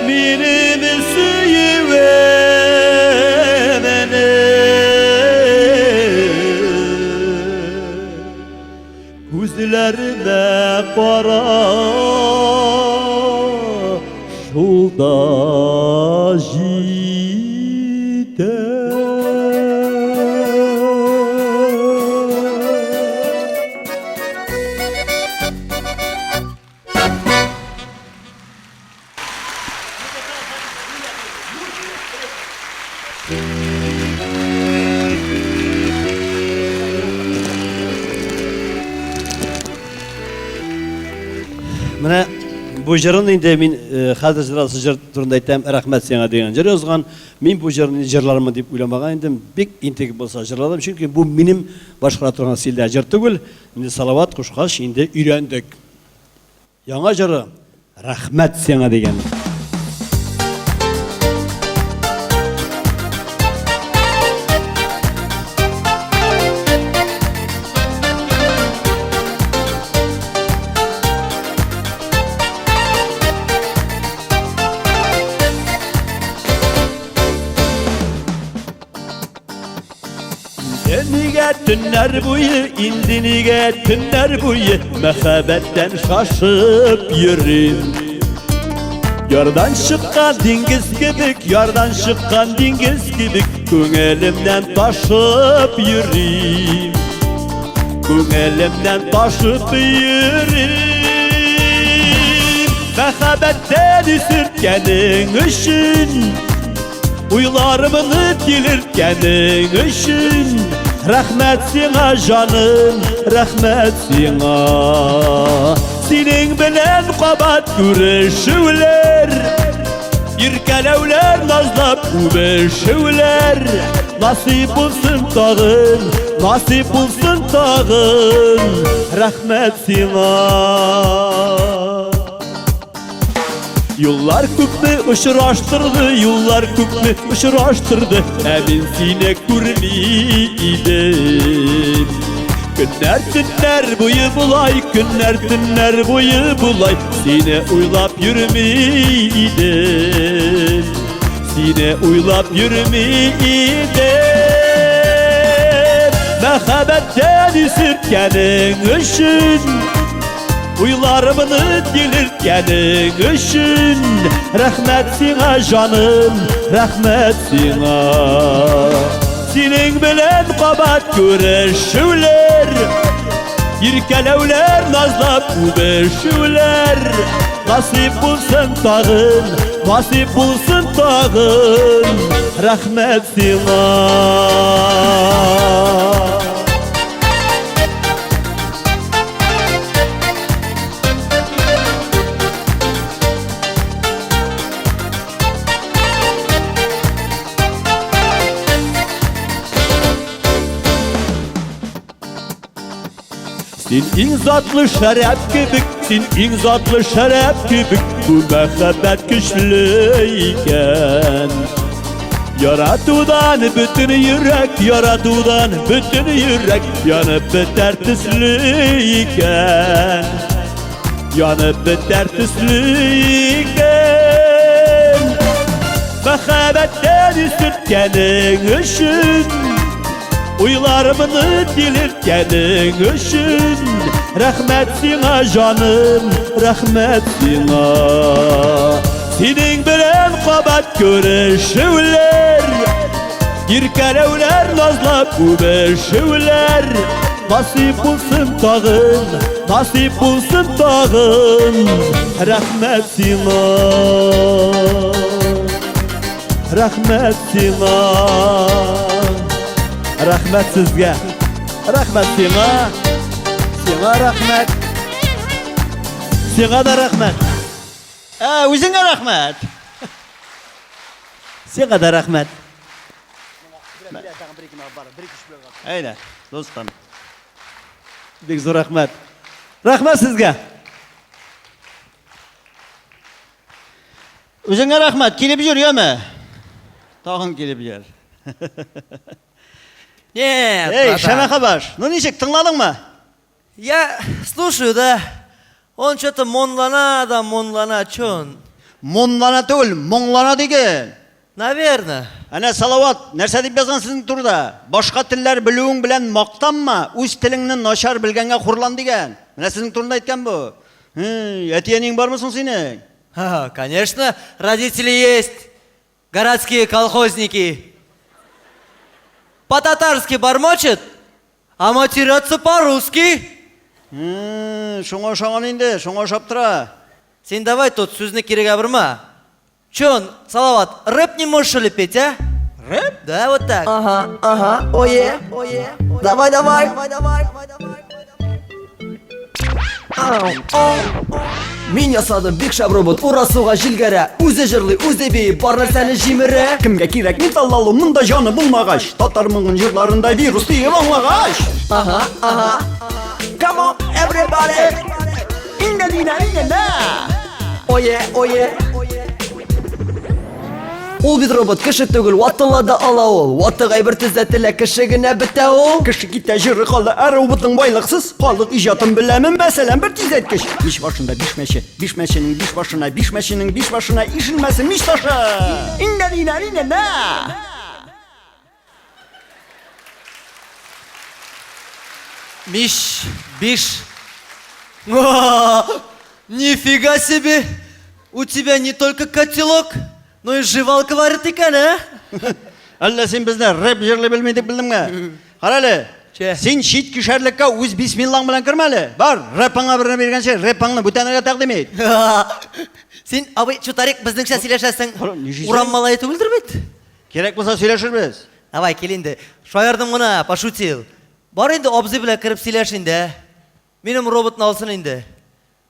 минем сөюемне, Күзләремә кара, шул да җитә. Менә бу җырын инде мин э, хәзер җырласы җыр турында әйтәм, рәхмәт сиңа дигән җыр язган. Мин бу җырны җырлармын дип уйламаган идем. Бик интегеп булса җырладым, чөнки бу минем башкара торган стильдә җыр түгел. Инде Салават кушкач, инде өйрәндек. Яңа җыры Рәхмәт сиңа дигән. Инде нигә төннәр буе, инде нигә төннәр буе мәхәббәттән шашып йөрим. Ярдан чыккан диңгез кебек, ярдан чыккан диңгез кебек, күңелемнән ташып йөрим. Күңелемнән ташып йөрим. Мәхәббәттән исерткәнең өчен Уйларымны тилерткәнең өчен Рәхмәт сиңа, җаным, рәхмәт сиңа. Синең белән кабат күрешүләр, Иркәләүләр, назлап үбешүләр Насыйп булсын тагын, насыйп булсын тагын. Рәхмәт сиңа. Юллар күпме очраштырды, юллар күпме очраштырды, ә мин сине күрми идем. Көннәр төннәр буе болай, көннәр төннәр буе болай, сине уйлап йөрми идем. Сине уйлап йөрми идем. Мәхәббәттән исерткәнең өчен Уйларымны тилерткәнең өчен Рәхмәт сиңа, җаным, рәхмәт сиңа. Синең белән кабат күрешүләр, Иркәләүләр, назлап үбешүләр Насыйп булсын тагын, насыйп булсын тагын. Рәхмәт сиңа. Син иң затлы шәраб кебек, син иң затлы шәраб кебек, бу мәхәббәт көчле икән. Яратудан бөтен йөрәк, яратудан бөтен йөрәк янып бетәр төсле икән. Янып бетәр төсле икән. Мәхәббәттән исерткәнең өчен, Уйларымны тилерткәнең өчен, Рәхмәт сиңа, җаным, рәхмәт сиңа. Синең белән кабат күрешүләр, Иркәләүләр, назлап үбешүләр Насыйп булсын тагын, насыйп булсын тагын. Рәхмәт сиңа. Рәхмәт сиңа. Рәхмәт сезгә. Рәхмәт сиңа. Сиңа рәхмәт. Сиңа да рәхмәт. Ә, үзеңә рәхмәт. Сиңа да рәхмәт. Әйдә, дустым. Бик зур рәхмәт. Рәхмәт сезгә. Үзеңә рәхмәт, килеп йөр, яме. Тагын килеп йөр. Нет, Эй, братан. Шәмәхә баш, ну ничек, тыңладыңмы? Я слушаю, да. Он что-то монлана да монлана, че он? Монлана түгел, моңлана диген. Наверное. Әнә Салават, нәрсә дип язган сезнең турыда? Башка телләр белүең белән мактанма, үз телеңне начар белгәнгә хурлан дигән. Менә сезнең турында әйткән бу. Әти-әниең бармы соң синең? Ха, конечно, родители есть. Городские колхозники. По-татарски бормочет, а матерятся по-русски. Шуңа ошаган инде, шуңа ошап тора. Син давай тут сүзне кирегә борма. Че он, Салават, рэп не можешь ли петь, а? Рэп? Да, вот так. Ага, ага, ое, давай, давай. Ау, ау. Мин ясадым бик шәп робот, ура суга җилгәрә, үзе җырлый, үзе бии, бар нәрсәне җимерә. Кемгә кирәк металл алу, монда җаны булмагач, татар моңын җырларында вирус диеп аңлагач. Ага, ага. Come on, everybody. Инде динә, инде. Ое, ое. Ул бит робот, кеше түгел, ватыла да ала ул. Ватык әйбер төзәтелә, кеше генә бетә ул. Кеше китә, җыры кала, ә роботның байлыксыз. Халык иҗатын беләмен, мәсәлән, бер тизәйткеч. Мич башында биш мәче, биш мәченең биш башына, биш мәченең биш башына ишелмәсен мич ташы. Инде динә, инде. Миш, биш. Нифига себе! У тебя не только котелок, но и жевалка варит икән, а? Әллә син безне рэп җырлый белми дип белдеңме? Кара әле. Че? Син чит кишәрлеккә үз бисмиллаң белән кермә әле. Бар, рэпыңа берне биргәнче, рэпыңны бүтәннәргә тәкъдим ит. Син, абый, чутарик, безнеңчә сөйләшәсең. Ничек? Урам малае түгелдер бит? Кирәк булса сөйләшербез. Давай, кил инде. Шаярдым гына, пошутил. Бар инде абзый белән кереп сөйләш инде. ә. Минем роботны алсын инде.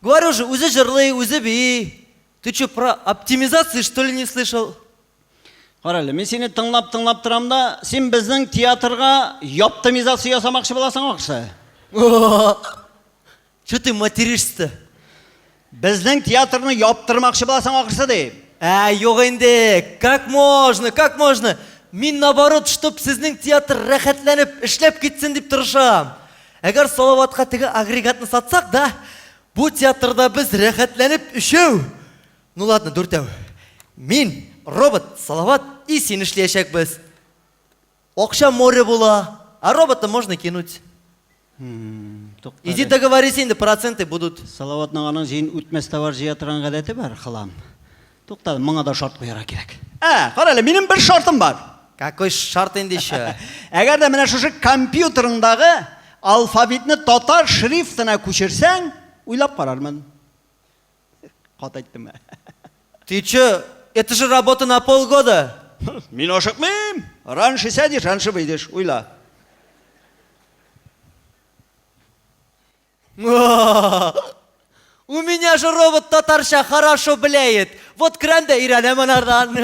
Говорю же, үзе җырлый, үзе бии. Ты что, про оптимизацию что ли не слышал? Кара әле, мин сине тыңлап-тыңлап торам да, син безнең театрга яптимизация ясамакчы буласың ахрысы. Че ты материшься-то? Безнең театрны яптырмакчы буласың ахрысы дип. Ә, юк инде, как можно, как можно? Мин наоборот, чтоб сезнең театр рәхәтләнеп эшләп китсен дип тырышам. Әгәр Салаватка теге агрегатны сатсак, да, бу театрда без рәхәтләнеп өчәү. Ну ладно, дүртәү. Мин, робот, Салават и син эшләячәкбез. Акча море була, а робота можно кинуть. Иди договорись инде, проценты будут. Салаватның аның җыен үтмәс товар җыя торган гадәте бар, хлам. Тукта, моңа да шарт куярга кирәк. Ә, кара әле, минем бер шартым бар. Какой шарт инде еще? Әгәр дә менә шушы компьютерыңдагы алфавитны татар шрифтына күчерсәң, уйлап карармын. Кат әйттем. Ты че? Это же работа на полгода. Мин ашыкмыйм. Раньше сядешь, раньше выйдешь. Уйла. У меня же робот татарча хорошо бляет. Вот керәм дә өйрәнәм анардан.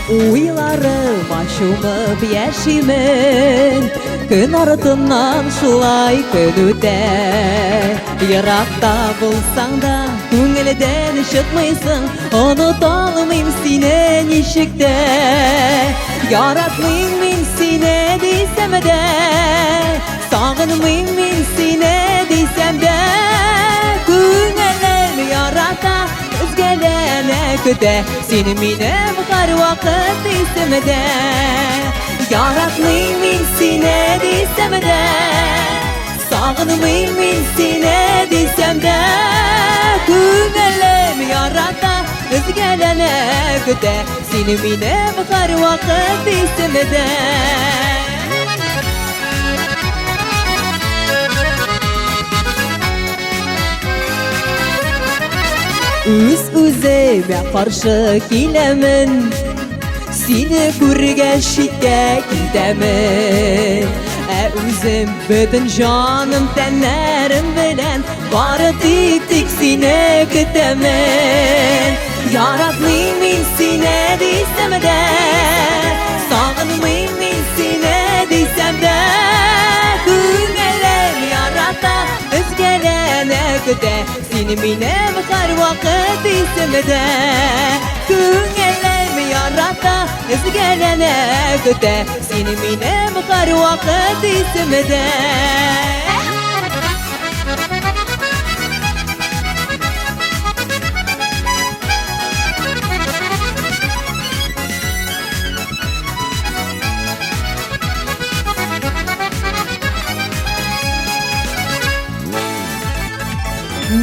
Уйларыма чумып яшимен, Көн артыннан шулай көн үтә. Еракта булсаң да, күңелдән чыкмыйсың, Оныта алмыйм сине ничек тә. Яратмыйм мин сине дисәм дә, Сагынмыйм мин сине дисәм дә, Күңелем ярата, өзгәләнә көтә, Син минем һәрвакыт исемдә. Яратмыйм мин сине дисәм дә, Сагынмыйм мин сине дисәм дә, Күңелем ярата, өзгәләнә көтә, Син минем һәрвакыт исемдә. Үз-үземә каршы киләмен. Сине күргәч читкә китәмен. Ә үзем бөтен җаным, тәннәрем белән бары тик тик сине көтәмен. Яратмыйм мин сине дисәм дә, сагынмыйм мин сине дисәм дә, күңелем ярата, өзгәләнә көтә. Син минем һәрвакыт исемдә. Күңелем ярата, өзгәләнә көтә. Син минем һәрвакыт исемдә.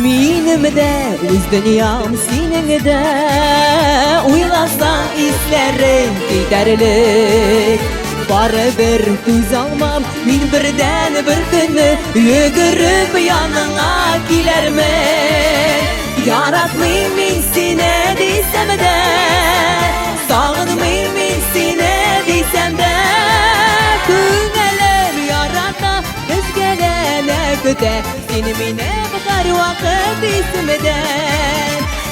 Минем дә үз дөньям, синең дә. Уйласаң, исләрең китәрлек. Барыбер түзә алмам мин, бердән бер көнне йөгереп яныңа киләрмен. Яратмыйм мин сине дисәм дә, сагынмыйм мин сине дисәм дә, күңелем ярата, өзгәләнә көтә. Син минем һәрвакыт исемдә.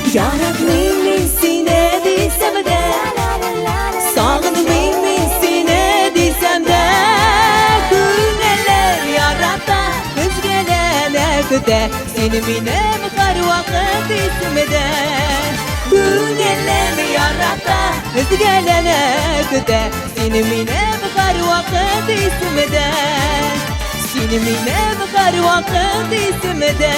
Яратмыйм мин сине дисәм дә, сагынмыйм мин сине дисәм дә, күңелем ярата, өзгәләнә көтә. Син минем һәрвакыт исемдә. Күңелем ярата, өзгәләнә көтә. Син минем һәрвакыт исемдә. Син минем һәрвакыт исемдә.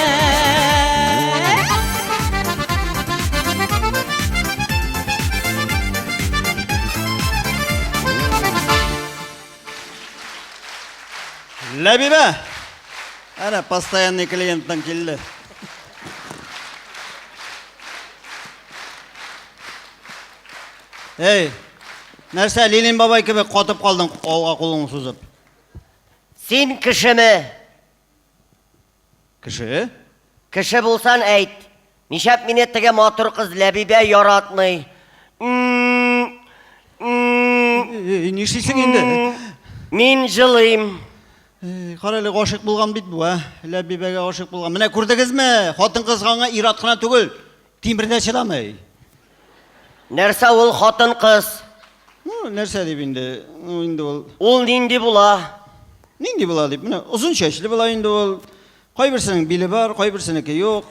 Ләбибә! Әнә постоянный клиентың килде. Эй, нәрсә, Ленин бабай кебек катып калдың, алга кулыңны сузып? Син кешеме? Кеше? Кеше булсан әйт. Нишләп мине теге матур кыз Ләбибә яратмый? Нишлисең инде? Мин җылыйм. Кара әле, гашыйк булган бит бу, ә? Ләбибәгә гашыйк булган. Менә күрдегезме? Хатын-кызга аңа ир-ат кына түгел, тимер дә чыдамый. Нәрсә ул хатын-кыз? Ну, нәрсә дип инде? Ну, инде ул. Ул нинди була? Нинди була дип? Менә озын чәчле була инде ул. Кайберсенең биле бар, кайберсенеке юк.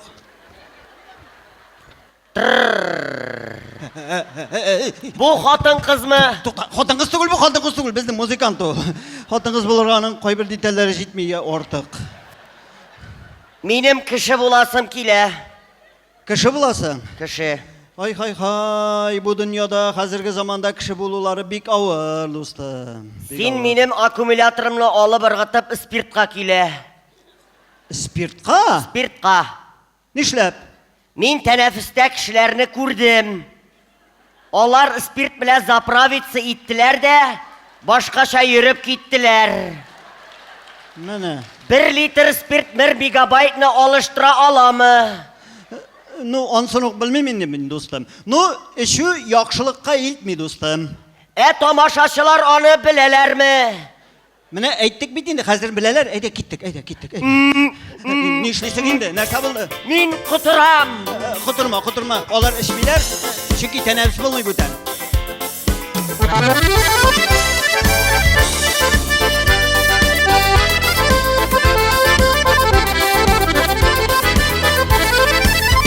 Бу хатын-кызмы? Тукта, хатын-кыз түгел бу, хатын-кыз түгел, безнең музыкант ул. Хатын-кыз булырга аның кайбер детальләре җитми я артык. Минем кеше буласым килә. Кеше буласың? Кеше. Ай-хай-хай, бу дөньяда хәзерге заманда кеше булулары бик авыр, дустым. Бик Син авыр. минем аккумуляторымны алып ыргытып спиртка килә. Спиртка? Спиртка. Нишләп? Мин тәнәфестә кешеләрне күрдем. Алар спирт белән заправиться иттеләр дә, башкача йөреп киттеләр. Менә. Бер литр спирт бер мегабайтны алыштыра аламы? Ну, ансын ук белмим инде мин, дустым. Ну, эчү яхшылыкка илтми, дустым. Ә тамашачылар аны беләләрме? Менә әйттек бит инде, хәзер беләләр. Әйдә киттек, әйдә киттек. Әйдә. Нишлисең инде? Нәрсә булды? Мин котырам. Котырма, котырма. Алар эчмиләр, чөнки тәнәфес булмый бүтән.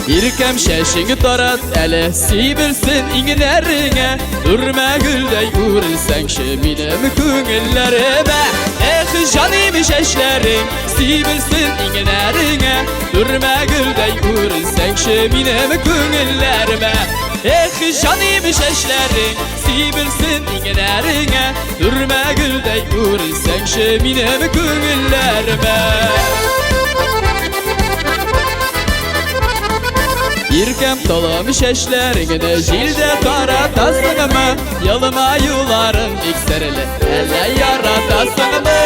Иркәм, чәчеңне тарат әле, сибелсен иңнәреңә. Үрмә гөлдәй үрелсәңче минем күңелләремә. Эх, җаным, чәчләрең сибелсен иңнәреңә. Үрмә гөлдәй үрелсәңче минем күңелләремә. Эх, җаным, чәчләрең сибелсен иңнәреңә. Үрмә гөлдәй үрелсәңче минем күңелләремә. Иркәм, толым чәчләреңне җилдә таратасыңмы? Елмаюларың бик серле, әллә яратасыңмы?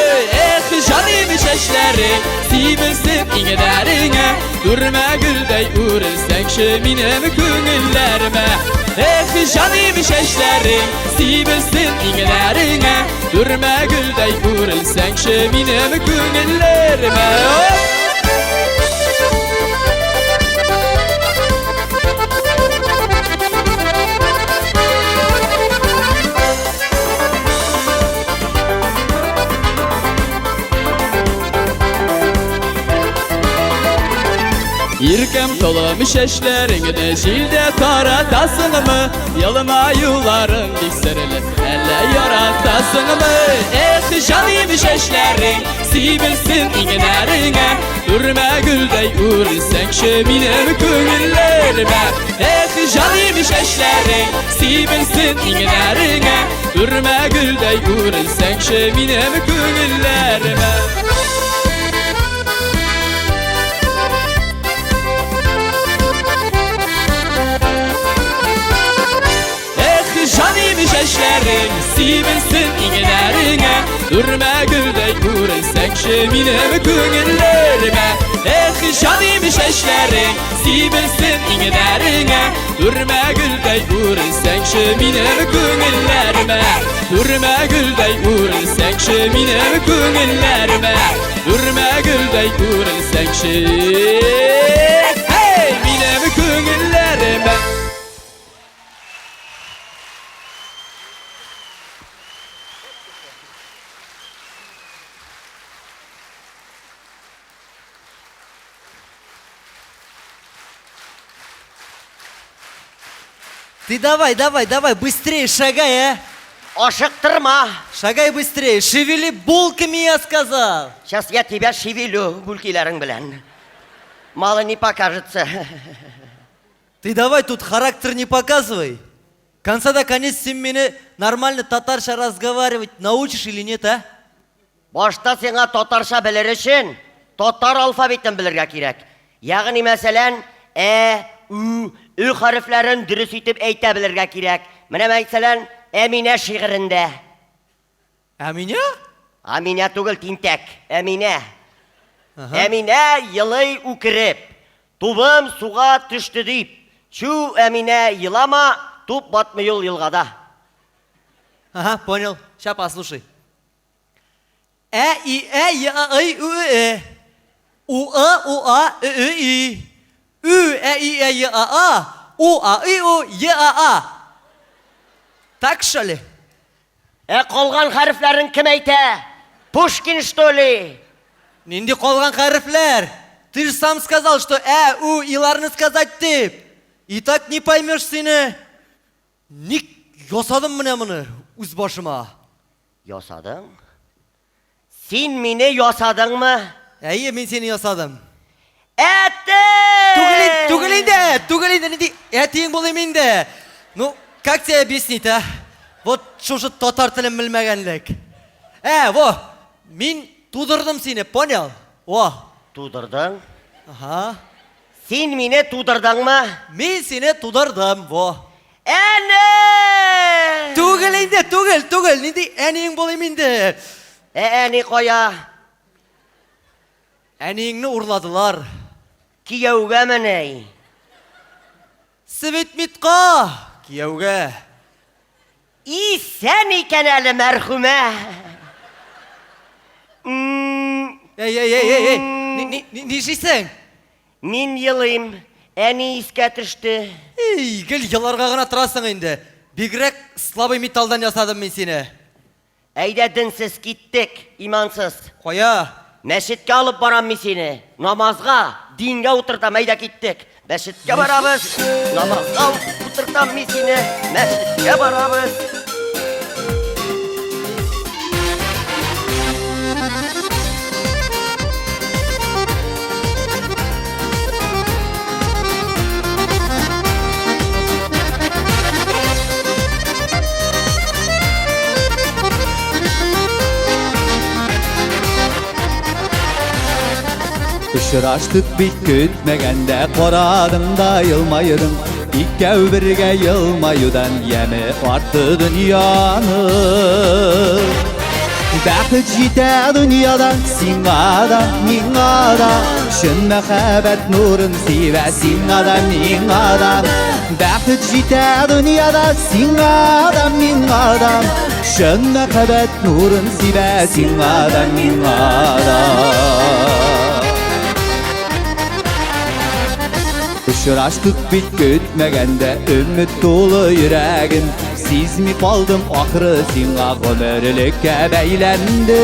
Эх, җаным. чәчләрең сибелсен иңнәреңә, Үрмә гөлдәй үрелсәңче минем күңелләремә. Эх, җаным чәчләрең сибелсен иңнәреңә, Үрмә гөлдәй үрелсәңче минем күңелләремә. Иркәм толым чәчләреңне җилдә таратасыңмы? Елмаюларың бик серле, әллә яратасыңмы? Эх, җаным чәчләрең сибелсен иңнәреңә, Үрмә гөлдәй үрелсәңче минем күңелләремә. Эх, җаным чәчләрең сибелсен иңнәреңә, Үрмә гөлдәй үрелсәңче минем күңелләремә. Эх, җаным чәчләрең сибелсен иңнәреңә, Үрмә гөлдәй үрелсәңче минем күңелләремә. Эх, җаным чәчләрең сибелсен иңнәреңә, Үрмә гөлдәй үрелсәңче минем күңелләремә. Үрмә гөлдәй үрелсәңче минем күңелләремә. Үрмә гөлдәй үрелсәңче, Эй, минем күңелләремә. Ты давай, давай, давай, быстрее шагай, а! Ашыктырма. Шагай быстрее, шевели булками, я сказал. Сейчас я тебя шевелю булкиләрең белән. Мало не покажется. Ты давай тут характер не показывай. Конца до конец син мине нормально татарча разговаривать научишь или нет, а? Башта сиңа татарча белер өчен татар алфавитын белергә кирәк. Ягъни мәсәлән, ә, ү, ө хәрефләрен дөрес итеп әйтә белергә кирәк. Менә мәсәлән, Әминә шигырендә. Әминә? Әминә түгел, тинтәк. Әминә. Әминә елый үкереп. Тубым суга төште дип. Чү, Әминә, елама, туп батмый ул елгада. Ага, понял. Ща послушай. Ә, И, Ә, Е, А, И, Ү, Э. У, А, У, А, Ö, Ö, И. Ü, Ә, И, Ә, Е, А, А. У, А, И, У, Е, А, А. Так что ли? Ә калган хәрефләрен кем әйтә? Пушкин, что ли? Нинди калган хәрефләр? Ты же сам сказал, что Ә, У, Иларны сказать дип. И так не поймешь сине. Ник ясадым менә моны үз башыма? Ясадың? Син мине ясадыңмы? Әйе, мин сине ясадым. Әти! Түгел, түгел инде, түгел инде, нинди әтиең булыйм инде. Ну, как тебе объяснить, а? Вот шушы татар телен белмәгәнлек. Ә, во, мин тудырдым сине, понял? Во. Тудырдың? Ага. Син мине тудырдыңмы? Мин сине тудырдым, во. Әни! Түгел инде, түгел, түгел. Нинди әниең булыйм инде? Ә әни кая? Әниеңне урладылар. Кияүгәмени? Светмитка! Кияүгә. Исән икән әле мәрхүмә. Эй, эй, эй, эй, эй. Ни, ни, ни, нишлисең? Мин елыйм. Әни искә төште. Эй, гел еларга гына торасың инде. Бигрәк слабый металлдан ясадым мин сине. Әйдә, денсез, киттек, имансыз. Кая? Мәчеткә алып барам мин сине. Намазга, дингә утыртам, әйдә киттек. Мәчеткә барабыз, намазга утыртам мин сине. Мәчеткә барабыз. Очраштык бит көтмәгәндә, карадың да елмайдың. Икәү бергә елмаюдан яме артты дөньяның. Бәхет җитә дөньяда сиңа да, миңа да. Чын мәхәббәт нурын сибә сиңа да, миңа да. Бәхет җитә дөньяда сиңа да, миңа да. Чын мәхәббәт нурын сибә сиңа да, миңа да. Очраштык бит көтмәгәндә, өмет тулы йөрәгем. Сизми калдым ахры сиңа гомерлеккә бәйләндем.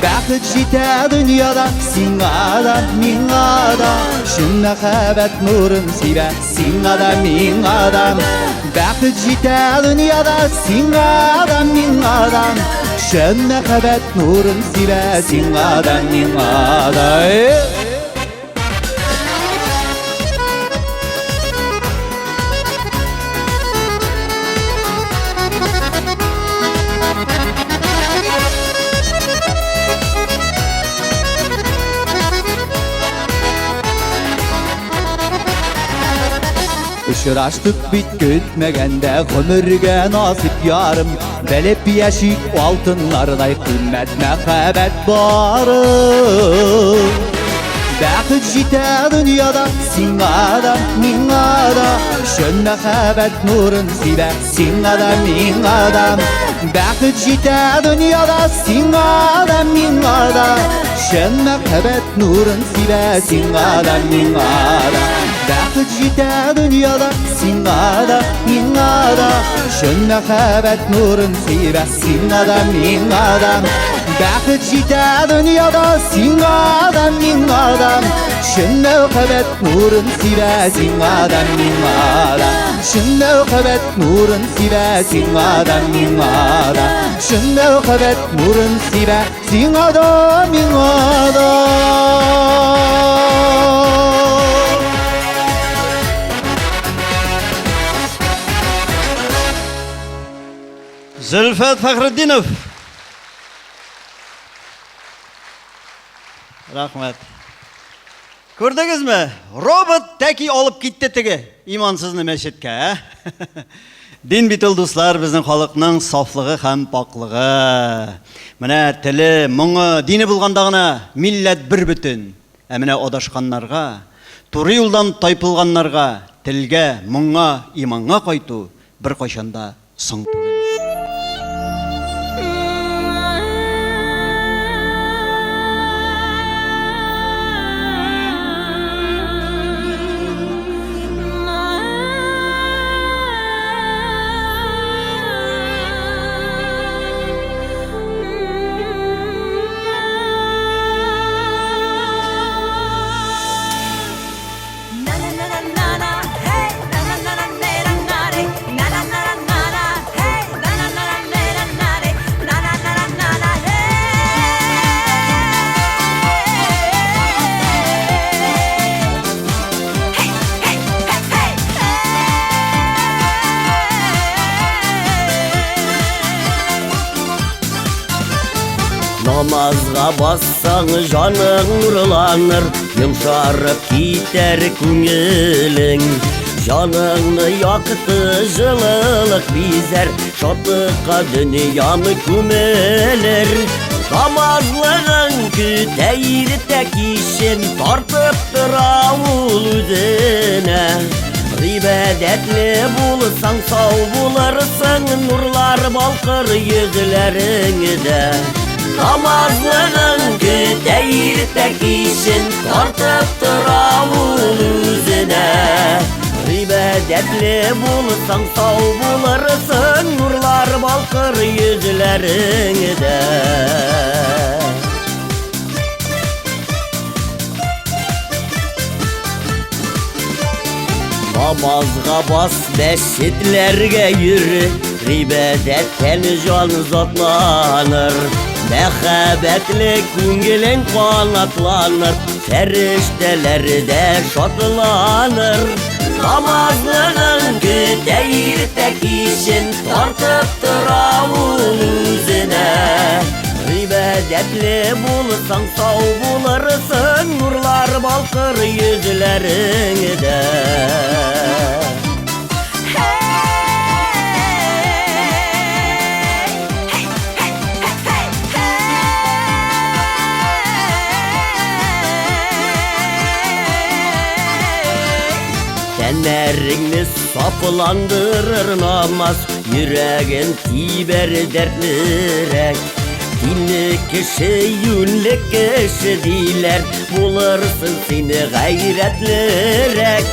Бәхет җитә дөньяда сиңа да, миңа да. Чын мәхәббәт нурын сибә сиңа да, миңа да. Бәхет җитә дөньяда сиңа да, миңа да. Чын мәхәббәт нурын сибә сиңа да, миңа да. Очраштык бит көтмәгәндә, гомергә насыйп ярым. Белеп яшик алтыннардай кыйммәт мәхәббәт бары. Бәхет җитә дөньяда сиңа да, миңа да. Чын мәхәббәт нурын сибә сиңа да, миңа да. Бәхет җитә дөньяда сиңа да, миңа да. Чын мәхәббәт нурын сибә сиңа да, миңа да. Бәхет җитә дөньяда сиңа да, миңа да. Чын мәхәббәт нурын сибә сиңа да, миңа да. Бәхет җитә дөньяда сиңа да, миңа да. Чын мәхәббәт нурын сибә сиңа да, миңа да. Чын мәхәббәт нурын сибә сиңа да, миңа да. Чын мәхәббәт нурын сибә сиңа да, миңа да. Зөлфәт Фәхретдинов. Рәхмәт. Күрдегезме? Робот тәки алып китте теге имансызны мәчеткә, ә? Дин бит ул, дуслар, безнең халыкның сафлыгы һәм паклыгы. Менә теле, моңы, дине булганда гына милләт бер бөтен. Ә менә адашканнарга, туры юлдан тайпылганнарга телгә, моңга, иманга кайту беркайчан да соң түгел. Намазга бассаң, җаның нурланыр, йомшарып китәр күңелең. Җаныңны якты җылылык бизәр, шатлыкка дөньяны күмелер. Намазлыгың көтә иртә кичен, тартып тора ул үзенә. Гыйбадәтле булсаң, сау булырсың, нурлар балкыр йөзләреңдә. Намазлыгың көтә иртә кичен, тартып тора ул үзенә. Гыйбадәтле булсаң, сау булырсың, нурлар балкыр йөзләреңдә. Намазга бас, мәчетләргә йөре, гыйбадәттән җан затланыр. Мәхәббәтле күңелең канатланыр, фәрештәләр дә шатланыр. Намазлыгың көтә иртә кичен, тартып тора ул үзенә. Гыйбадәтле булсаң, сау булырсың, нурлар балкыр йөзләреңдә. Күңелләреңне сафландырыр намаз, Йөрәген тибәр дәртлерәк. Динле кеше, юньле кеше диләр, Булырсың син гайрәтлерәк.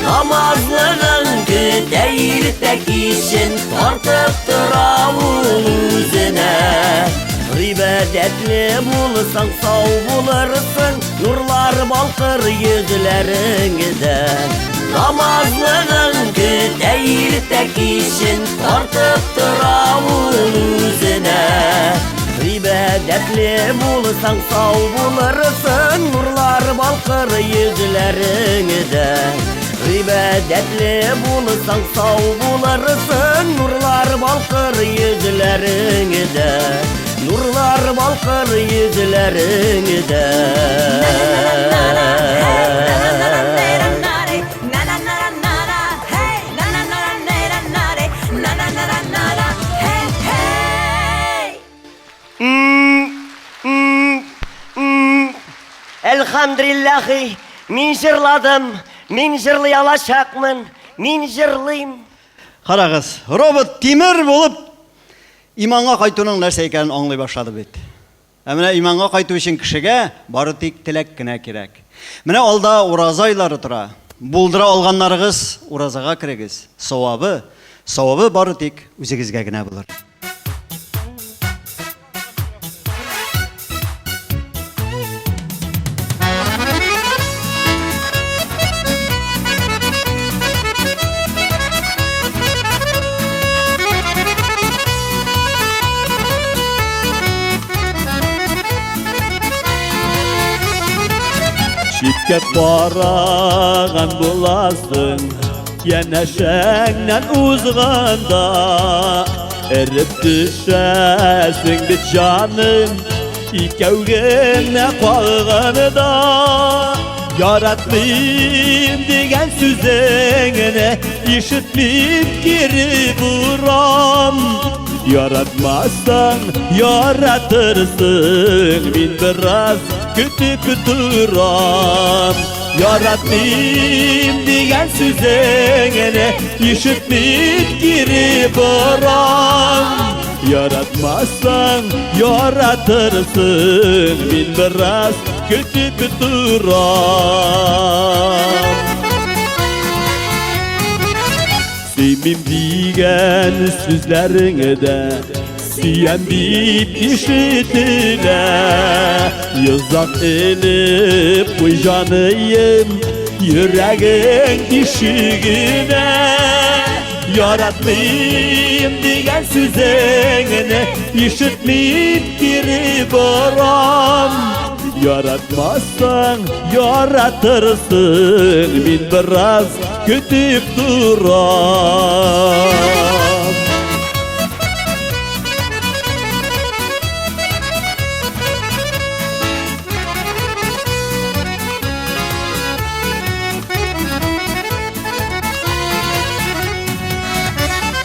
Намазлыгың көтә иртә кичен, Тартып тора ул үзенә. Гыйбадәтле булсаң, сау булырсың, Нурлар балкыр йөзләреңдә. Намазлыгың көтә иртә кичен, Тартып тора ул үзенә. Гыйбадәтле булсаң, сау булырсың, Нурлар балкыр йөзләреңдә. Гыйбадәтле булсаң, сау булырсың, Нурлар балкыр йөзләреңдә. Нурлар балкыр йөзләреңдә. Әлхәмдрилләхи, мин җырладым, мин җырлый алачакмын, мин җырлыйм. Карагыз, робот тимер булып иманга кайтуның нәрсә икәнен аңлый башлады бит. Ә менә иманга кайту өчен кешегә бары тик теләк кенә кирәк. Менә алда ураза айлары тора. Булдыра алганнарыгыз уразага керегез. Савабы, савабы бары тик үзегезгә генә булыр. Читкә караган буласың, янәшәңнән узганда, эреп төшәсең бит җаным, икәү генә калганда. Яратмыйм дигән сүзеңне ишетмим, кире бурам. Яратмасаң, яратырсың, мин бераз көтеп торам. Яратмыйм дигән сүзеңне ишетмим, кире борам. Яратмасаң, яратырсың, мин бераз көтеп торам. Сөймим дигән сүзләреңе дә сөям дип ишетелә. Йозак элеп куй, җаныем, йөрәгең тишегенә. Яратмыйм дигән сүзеңне ишетмим, кире борам. Яратмасаң, яратырсың, мин бераз көтеп торам.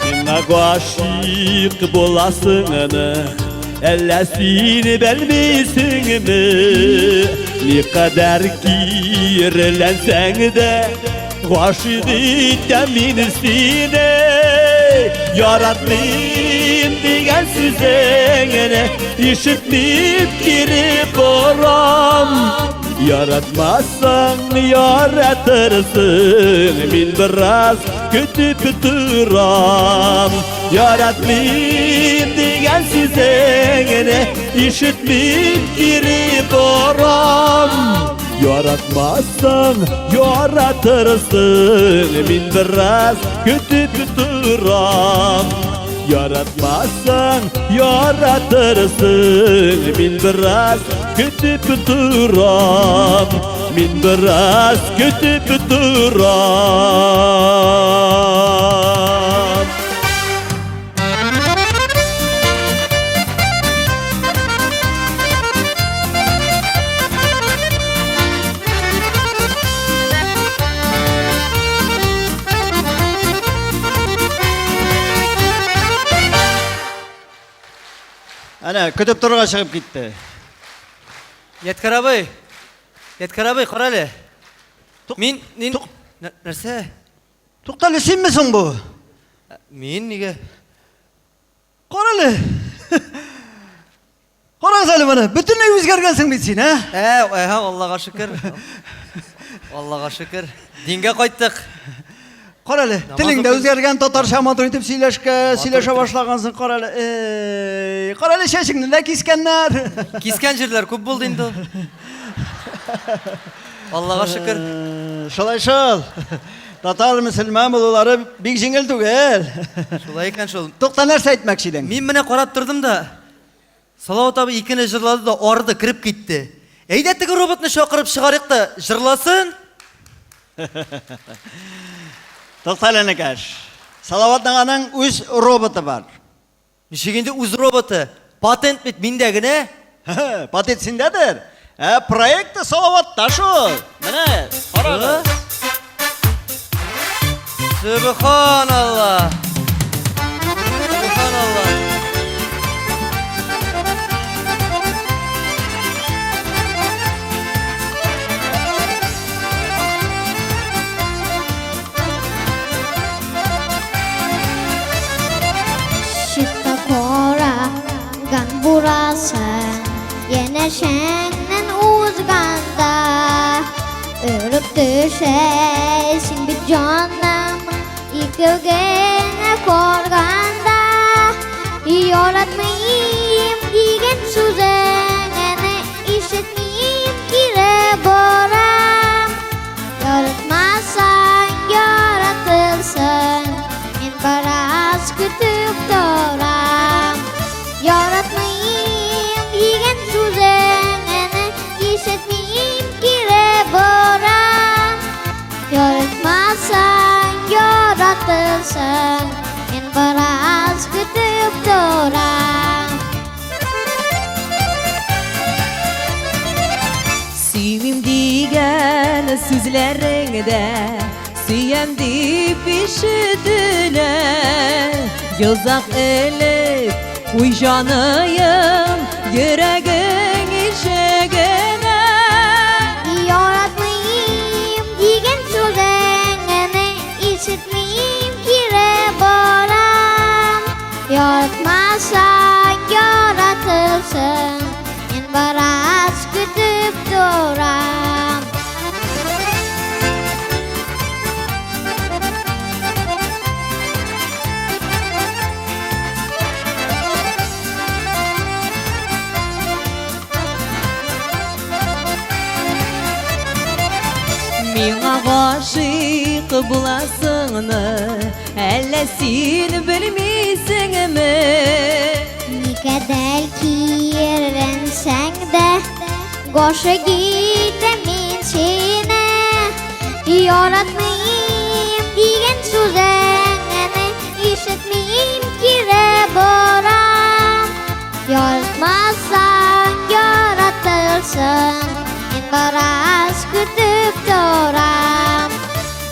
Миңа гашыйк буласыңны, әллә син белмисеңме? Никадәр киреләнсәң дә, гашыйк итәм мин сине. Яратмыйм дигән сүзеңне ишетмим, кире борам. Яратмасаң, яратырсың, мин бераз көтеп торам. Яратмыйм дигән сүзеңне ишетмим, кире борам. Яратмасаң, яратырсың, мин бераз көтеп торам. Яратмасаң, яратырсың, мин бераз көтеп торам. Мин бераз көтеп торам. Әнә, көтеп торырга чыгып китте. Ядкәр абый, Ядкәр абый, кара әле. Мин, мин, нәрсә? Туктале, синме соң бу? Мин нигә? Карале. Карагыз әле моны, бөтенләй үзгәргәнсең бит син, ә? Ә, әһә, Аллага шөкер. Аллага шөкер. Дингә кайттык. Карале, телең дә үзгәргән, татарча матур итеп сөйләшкә, сөйләшә башлагансың, карале. Эй, карале, чәчеңне дә кискәннәр. Кискән җирләр күп булды инде. Аллага шөкер. Э, шулай шул. Татар мөселман булулары бик җиңел түгел. Шулай икән шул. Тукта, нәрсә әйтмәкче идең? Мин менә карап тордым да, Салават абый икене җырлады да арды, кереп китте. Әйдә теге роботны чакырып чыгарыйк та җырласын. Туктале, энекәш. Салаватның аның үз роботы бар. Ничек инде үз роботы? Патент бит миндә генә. Патент синдәдер. Ә проекты Салаватта шул. Менә, карагыз. Сөбханалла. Сөбханалла. Читтә караган бурасың, Янәшәңнән узганда Өреп төшәсең бит җаным, Икәү генә карганда. Яратмыйм дигән сүзеңне Ишетмим, кире борам. Яратмасаң, яратылсын, Мин бераз көтеп торам. Яратмыйм дигән сүзеңне Ишетмим, кире борам. Яратмасаң, яратылсын, Мин бераз көтеп торам. Сөймим дигән сүзләрең дә Сөям дип ишетелә. Йозак элеп куй җаныем Йөрәгең ишегенә. Яратмыйм дигән сүзеңне Ишетмим, кире борам. Яратмасаң, яратылсын, Мин бераз көтеп торам. Миңа гашыйк буласыңны Әллә син белмисеңме? Никадәр киреләнсәң дә, Гашыйк итәм мин сине. Яратмыйм дигән сүзеңне Ишетмим, кире борам. Яратмасаң, яратылсын, Мин бераз көтеп торам.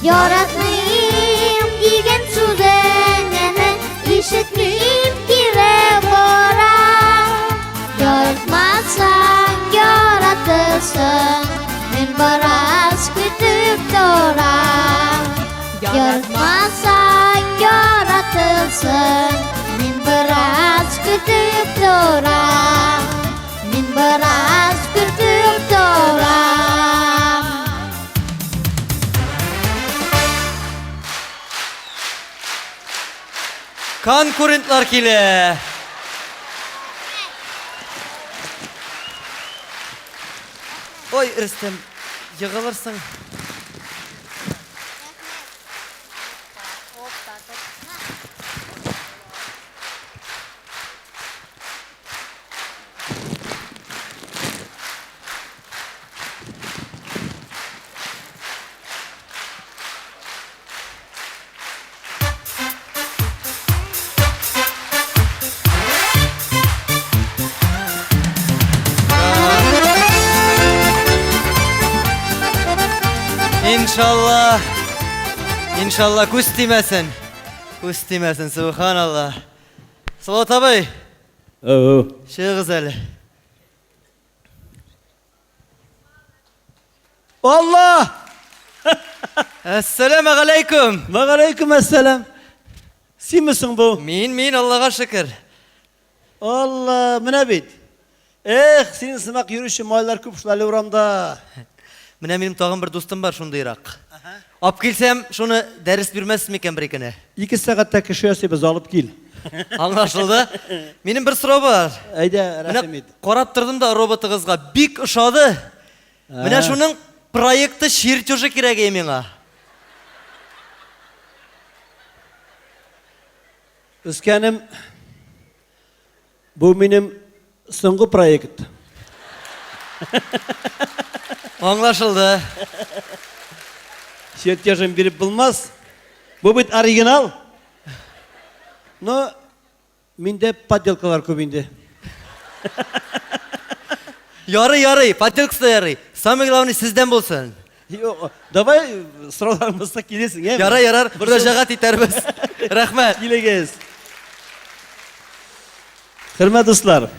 Яратмыйм дигән сүзеңне Ишетмим, кире борам. Яратмасаң, яратылсын, Мин бераз көтеп торам. Яратмасаң, яратылсын, Мин бераз көтеп торам. Мин бераз көтеп торам. Конкурентлар килә. Ой, Рөстәм, егылырсың. Иншалла, иншалла, күз тимәсен. Күз тимәсен, субханалла. Салават абый. Әу. Чыгыгыз әле. Алла! Әссәламегаләйкүм. Вәгаләйкүм әссәлам. Синме соң бу? Мин, мин, Аллага шөкер. Алла, менә бит. Эх, синең сымак йөрүче малайлар күп шул әле урамда. Менә минем тагын бер дустым бар шундыйрак. Ап килсәм, шуны дәрес бирмәссез микән бер икене? Ике сәгатьтә кеше ясыйбыз, алып кил. Аңлашылды. Минем бер сорау бар. Әйдә, рәхим ит. Карап тордым да роботыгызга бик ошады. Менә шуның проекты чертежы кирәк иде миңа. Үскәнем, бу минем соңгы проект. Аңлашылды. Чертежын биреп булмас. Бу бит оригинал. Но миндә подделкалар күп инде. Ярый, ярый, подделкасы да ярый. Самое главное, сездән булсын. Юк, давай сорауларың булса килерсең, әйме? Ярар, ярар, мөрәҗәгать итәрбез. Рәхмәт. Килегез. Хөрмәтле дуслар,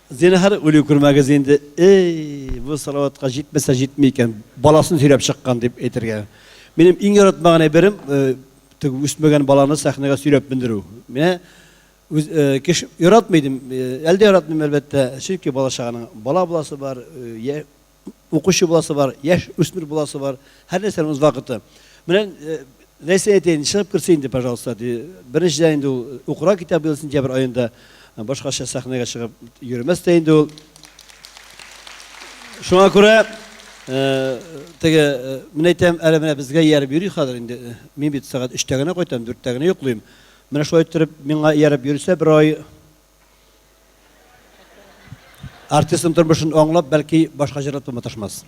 зинһар үлү күрмәгез инде. Эй, бу Салаватка җитмәсә җитми икән, баласын сөйрәп чыккан дип әйтергә. Минем иң яратмаган әйберем, э, теге үсмәгән баланы сәхнәгә сөйрәп мендерү. Менә үз э, кеше яратмый идем, э, әле дә яратмыйм әлбәттә, чөнки бала чаганың бала буласы бар, э, укучы буласы бар, яшь үсмер буласы бар, һәр нәрсәнең үз вакыты. Менә э, Ләйсән әйтәйен, чыгып керсә инде, пожалуйста, ди. Беренчедән инде ул укырга китә быел сентябрь аенда, башкача сәхнәгә чыгып йөрмәс тә инде ул. Шуңа күрә э, теге э, менә әйтәм, әле менә безгә ияреп йөри хәзер инде. Мин бит сәгать өчтә генә кайтам, дүрттә генә йоклыйм. Менә шулай иттереп миңа ияреп йөрсә бер ай Артистның тормышын аңлап, бәлки башка җырлатып маташмас.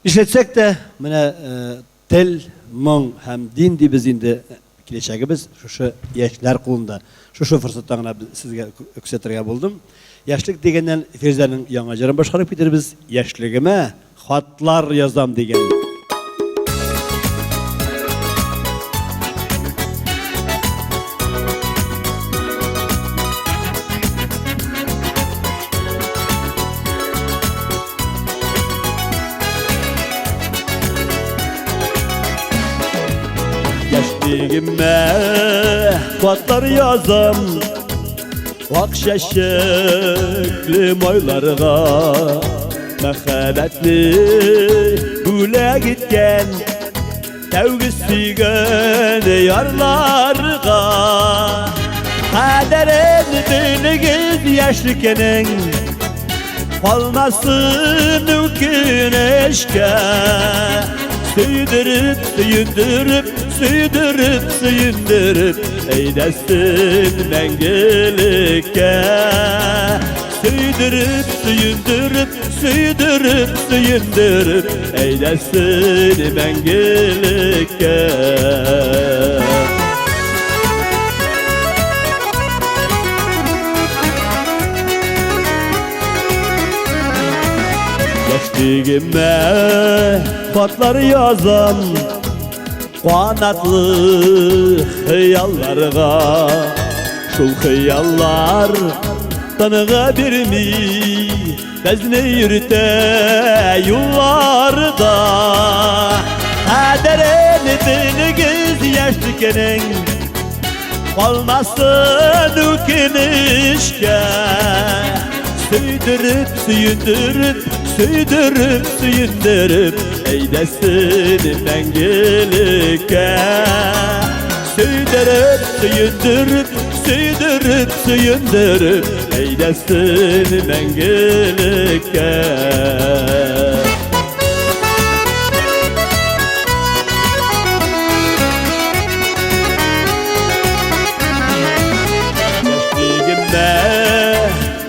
Нишләтсәк тә, менә э, тел, моң һәм дин дибез инде киләчәгебез шушы яшьләр кулында. Шушы форсаттан гына сезгә күрсәтергә булдым. Яшьлек дигәннән Фирзәнең яңа җырын башкарып китербез. Яшьлегемә хатлар язам дигән. Яшьлегемә хатлар язам Ак чәчәкле майларга Мәхәббәтне бүләк иткән Тәүге сөйгән ярларга Кадерен белегез яшьлекнең Калмасын үкенечкә Сөйдереп, сөендереп, сөйдереп, сөендереп Әйдәсен мәңгелеккә Сөйдереп, сөендереп, сөйдереп, сөендереп Әйдәсен мәңгелеккә Яшьлегемә хатлар язам Канатлы хыялларга Шул хыяллар тыныгы бирми Безне йөртә юлларда Кадерен белегез яшьлекнең Калмасын үкенечкә Сөйдереп, сөендереп, сөйдереп, сөендереп Әйдәсен мәңгелеккә Сөйдереп, сөендереп, сөйдереп, сөендереп Әйдәсен мәңгелеккә Яшьлегемә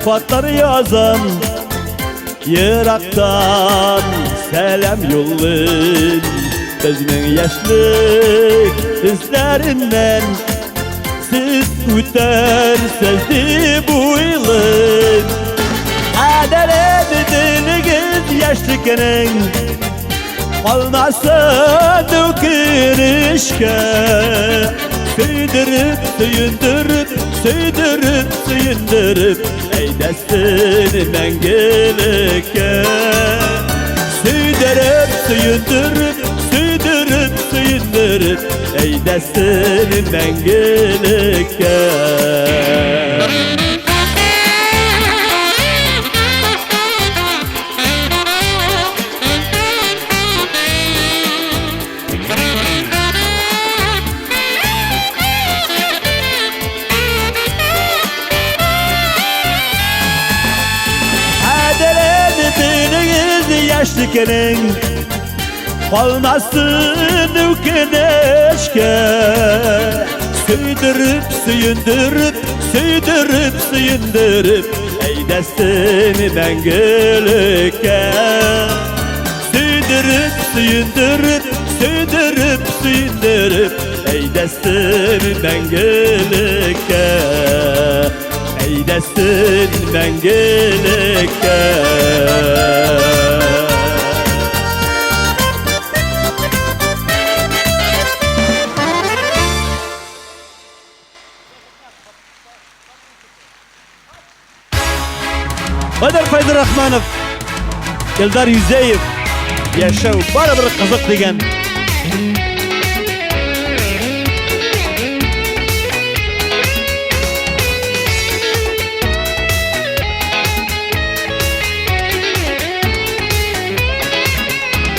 хатлар язам Ерактан сәлам юллыйм Безнең яшьлек эзләреннән Сез үтәрсез дип уйлыйм Кадерен белегез яшьлекнең Калмасын үкенечкә Сөйдереп, сөендереп, сөйдереп, сөендереп Әйдәсен мәңгелеккә Сөйдереп, сөендереп, сөйдереп. Әйдәсен мәңгелеккә. Кадерен белегез яшьлекнең, Калмасын үкенечкә. Сөйдереп, сөендереп, сөйдереп, сөендереп, Әйдәсен мәңгелеккә. Сөйдереп, сөендереп, сөйдереп, сөендереп, Әйдәсен мәңгелеккә. Әйдәсен мәңгелеккә. Айдар Файзрахманов, Илдар Юзеев, Яшәү барыбер кызык дигән.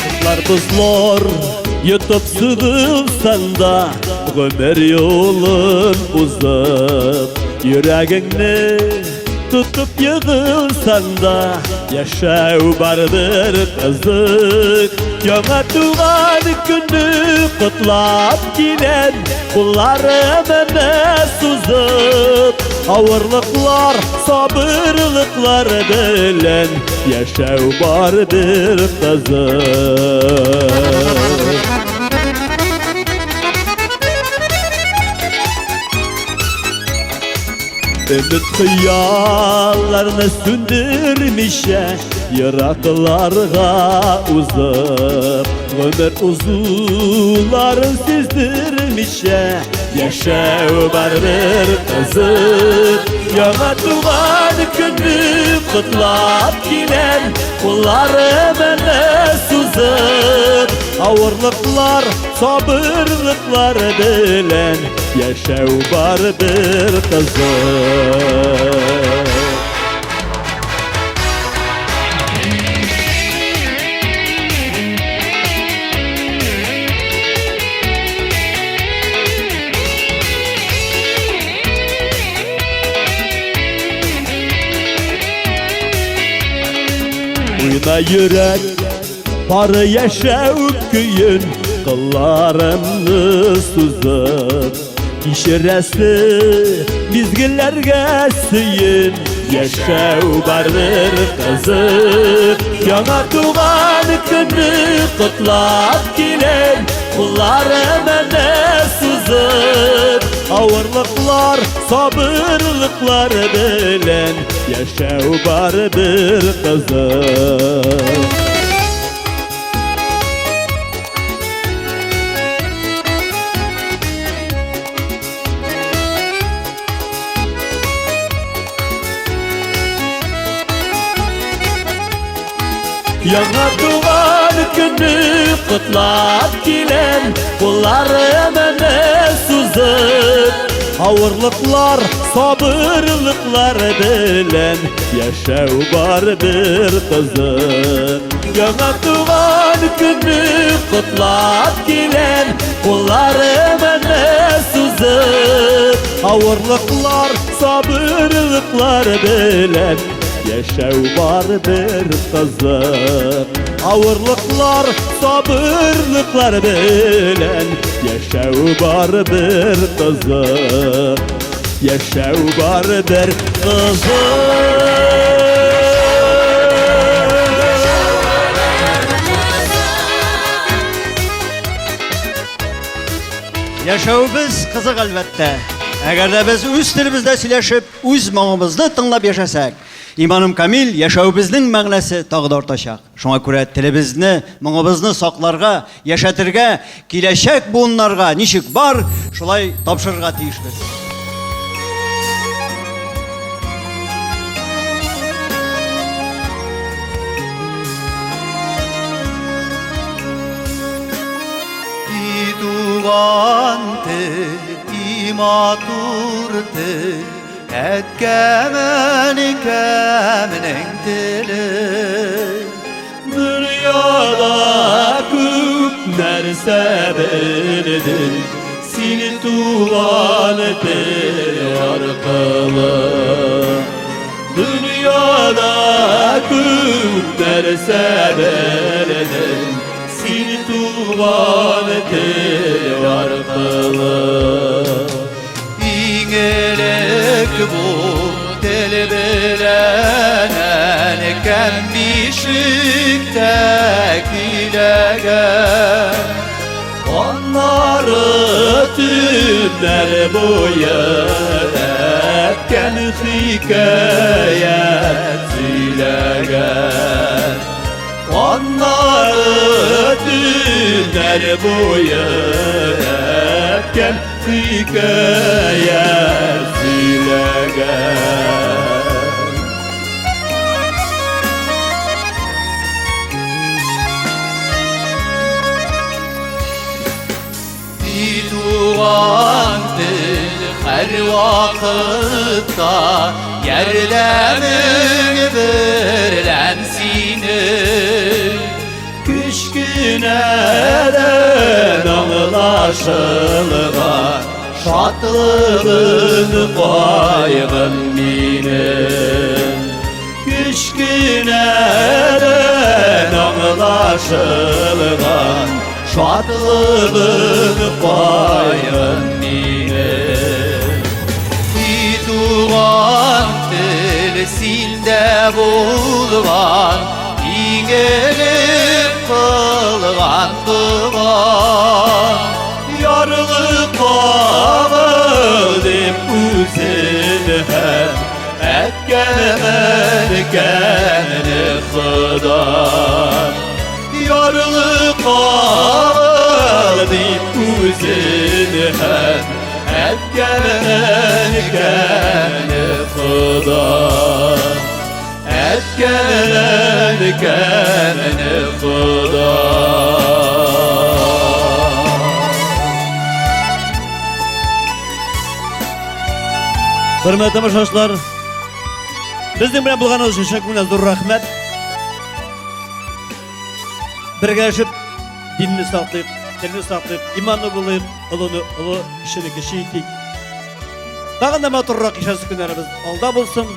Утлар бозлар йотып сызылсаң да, гомер юлын узып, йөрәгеңне тотып егылсаң да, яшәү барыбер кызык. Яңа туган көнне котлап киләм, кулларымны сузып, авырлыклар, сабырлыклар белән яшәү барыбер кызык. Өмет хыялларны сүндермичә, еракларга узып, гомер узуларын сиздермичә, яшәү барыбер кызык. Яңа туган көнне котлап киләм, кулларымны сузып, авырлыклар, сабырлыклар белән яшәү барыбер кызык. Уйна йөрәк, бары яшәү көен, кылларымны сузып, кичерәсе мизгелләргә сөен, яшәү барыбер кызык. Яңа туган көнне котлап киләм, кулларымны сузып, авырлыклар, сабырлыклар белән яшәү барыбер кызык. Яңа туган көнне котлап киләм, кулларымны сузып, авырлыклар, сабырлыклар белән яшәү барыбер кызык. Яңа туган көнне котлап киләм, кулларымны сузып, авырлыклар, сабырлыклар белән яшәү барыбер кызык. Авырлыклар, сабырлыклар белән яшәү барыбер кызык. Яшәү барыбер кызык. Яшәвебез кызык, әлбәттә. Әгәр дә без үз телебездә сөйләшеп, үз моңыбызны тыңлап яшәсәк, иманым камил, яшәвебезнең мәгънәсе тагы да артачак. Шуңа күрә телебезне, моңыбызны сакларга, яшәтергә, киләчәк буыннарга ничек бар, шулай тапшырырга тиешбез. И туган. матур тел, әткәм, әнкәмнең теле. Дөньяда күп нәрсә белдем, син туган тел аркылы. Дөньяда күп нәрсә белдем, син туган тел аркылы. Иң элек бу тел белән әнкәм бишектә көйләгән. Аннары төннәр буе әткәм хикәят сөйләгән. Аннары төннәр буе әткәм хикәят сөйләгән. И туган тел һәрвакытта ярдәмең берлән синең. Кечкенәдән аңлашылган шатлыгым, кайгым минем. Кечкенәдән аңлашылган шатлыгым, кайгым минем. И туган тел синдә булган иң элек кылган дога. Ярлыкагыз дип үзен һәм әткәм, әнкәмне Хода. Ярлыкагыз дип үзен һәм әткәм, әнкәмне Хода. Әткәм, әнкәмне Хода. Хөрмәтле тамашачылар, безнең белән булганыгыз өчен чын күңелдән зур рәхмәт. Бергәләшеп динне саклыйк, телне саклыйк, иманлы булыйк, олыны олы, кечене кече итик. Тагын да матуррак яшәсен көннәребез алда булсын.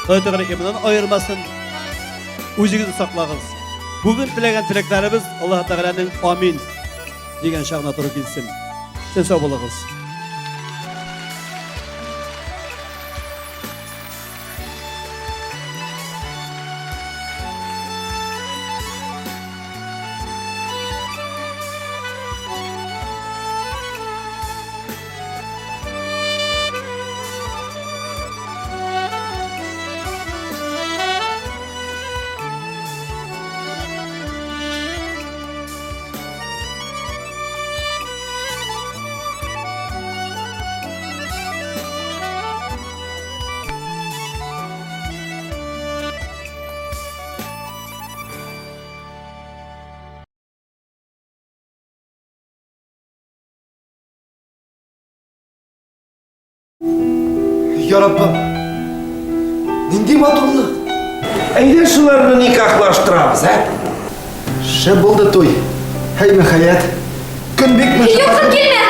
Ходай Тәгалә иманнан аермасын. Үзегезне саклагыз. Бүген теләгән теләкләребез Аллаһ Тәгаләнең амин дигән чагына туры килсен. Сез сау булыгыз. Я Раббым, нинди матурлык! Әйдә шуларны никахлаштырабыз, ә? Шәп булды туй. Һәй, Мөхәят. Көн бик мәшәкатьле. Якын килмә!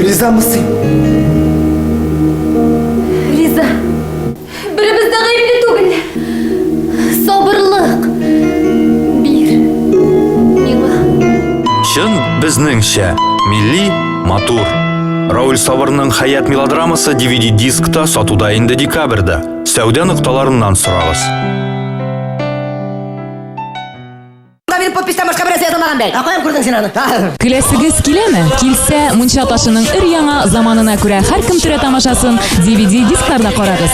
Ризамы син? Риза. Беребез дә гаепле түгел. Сабырлык бир миңа. Чын безнеңчә, милли, матур. Рауль Сабырның Хәят мелодрамасы DVD дискта сатуда инде декабрьдә. Сәүдә нокталарыннан сорагыз. Монда минем подписьтан башка берәрсе язылмаган бәй. Ә каян күрдең син аны? Көләсегез киләме? Килсә, Мунча ташының өр-яңа заманына күрә һәркем төрә тамашасын DVD дискларда карагыз.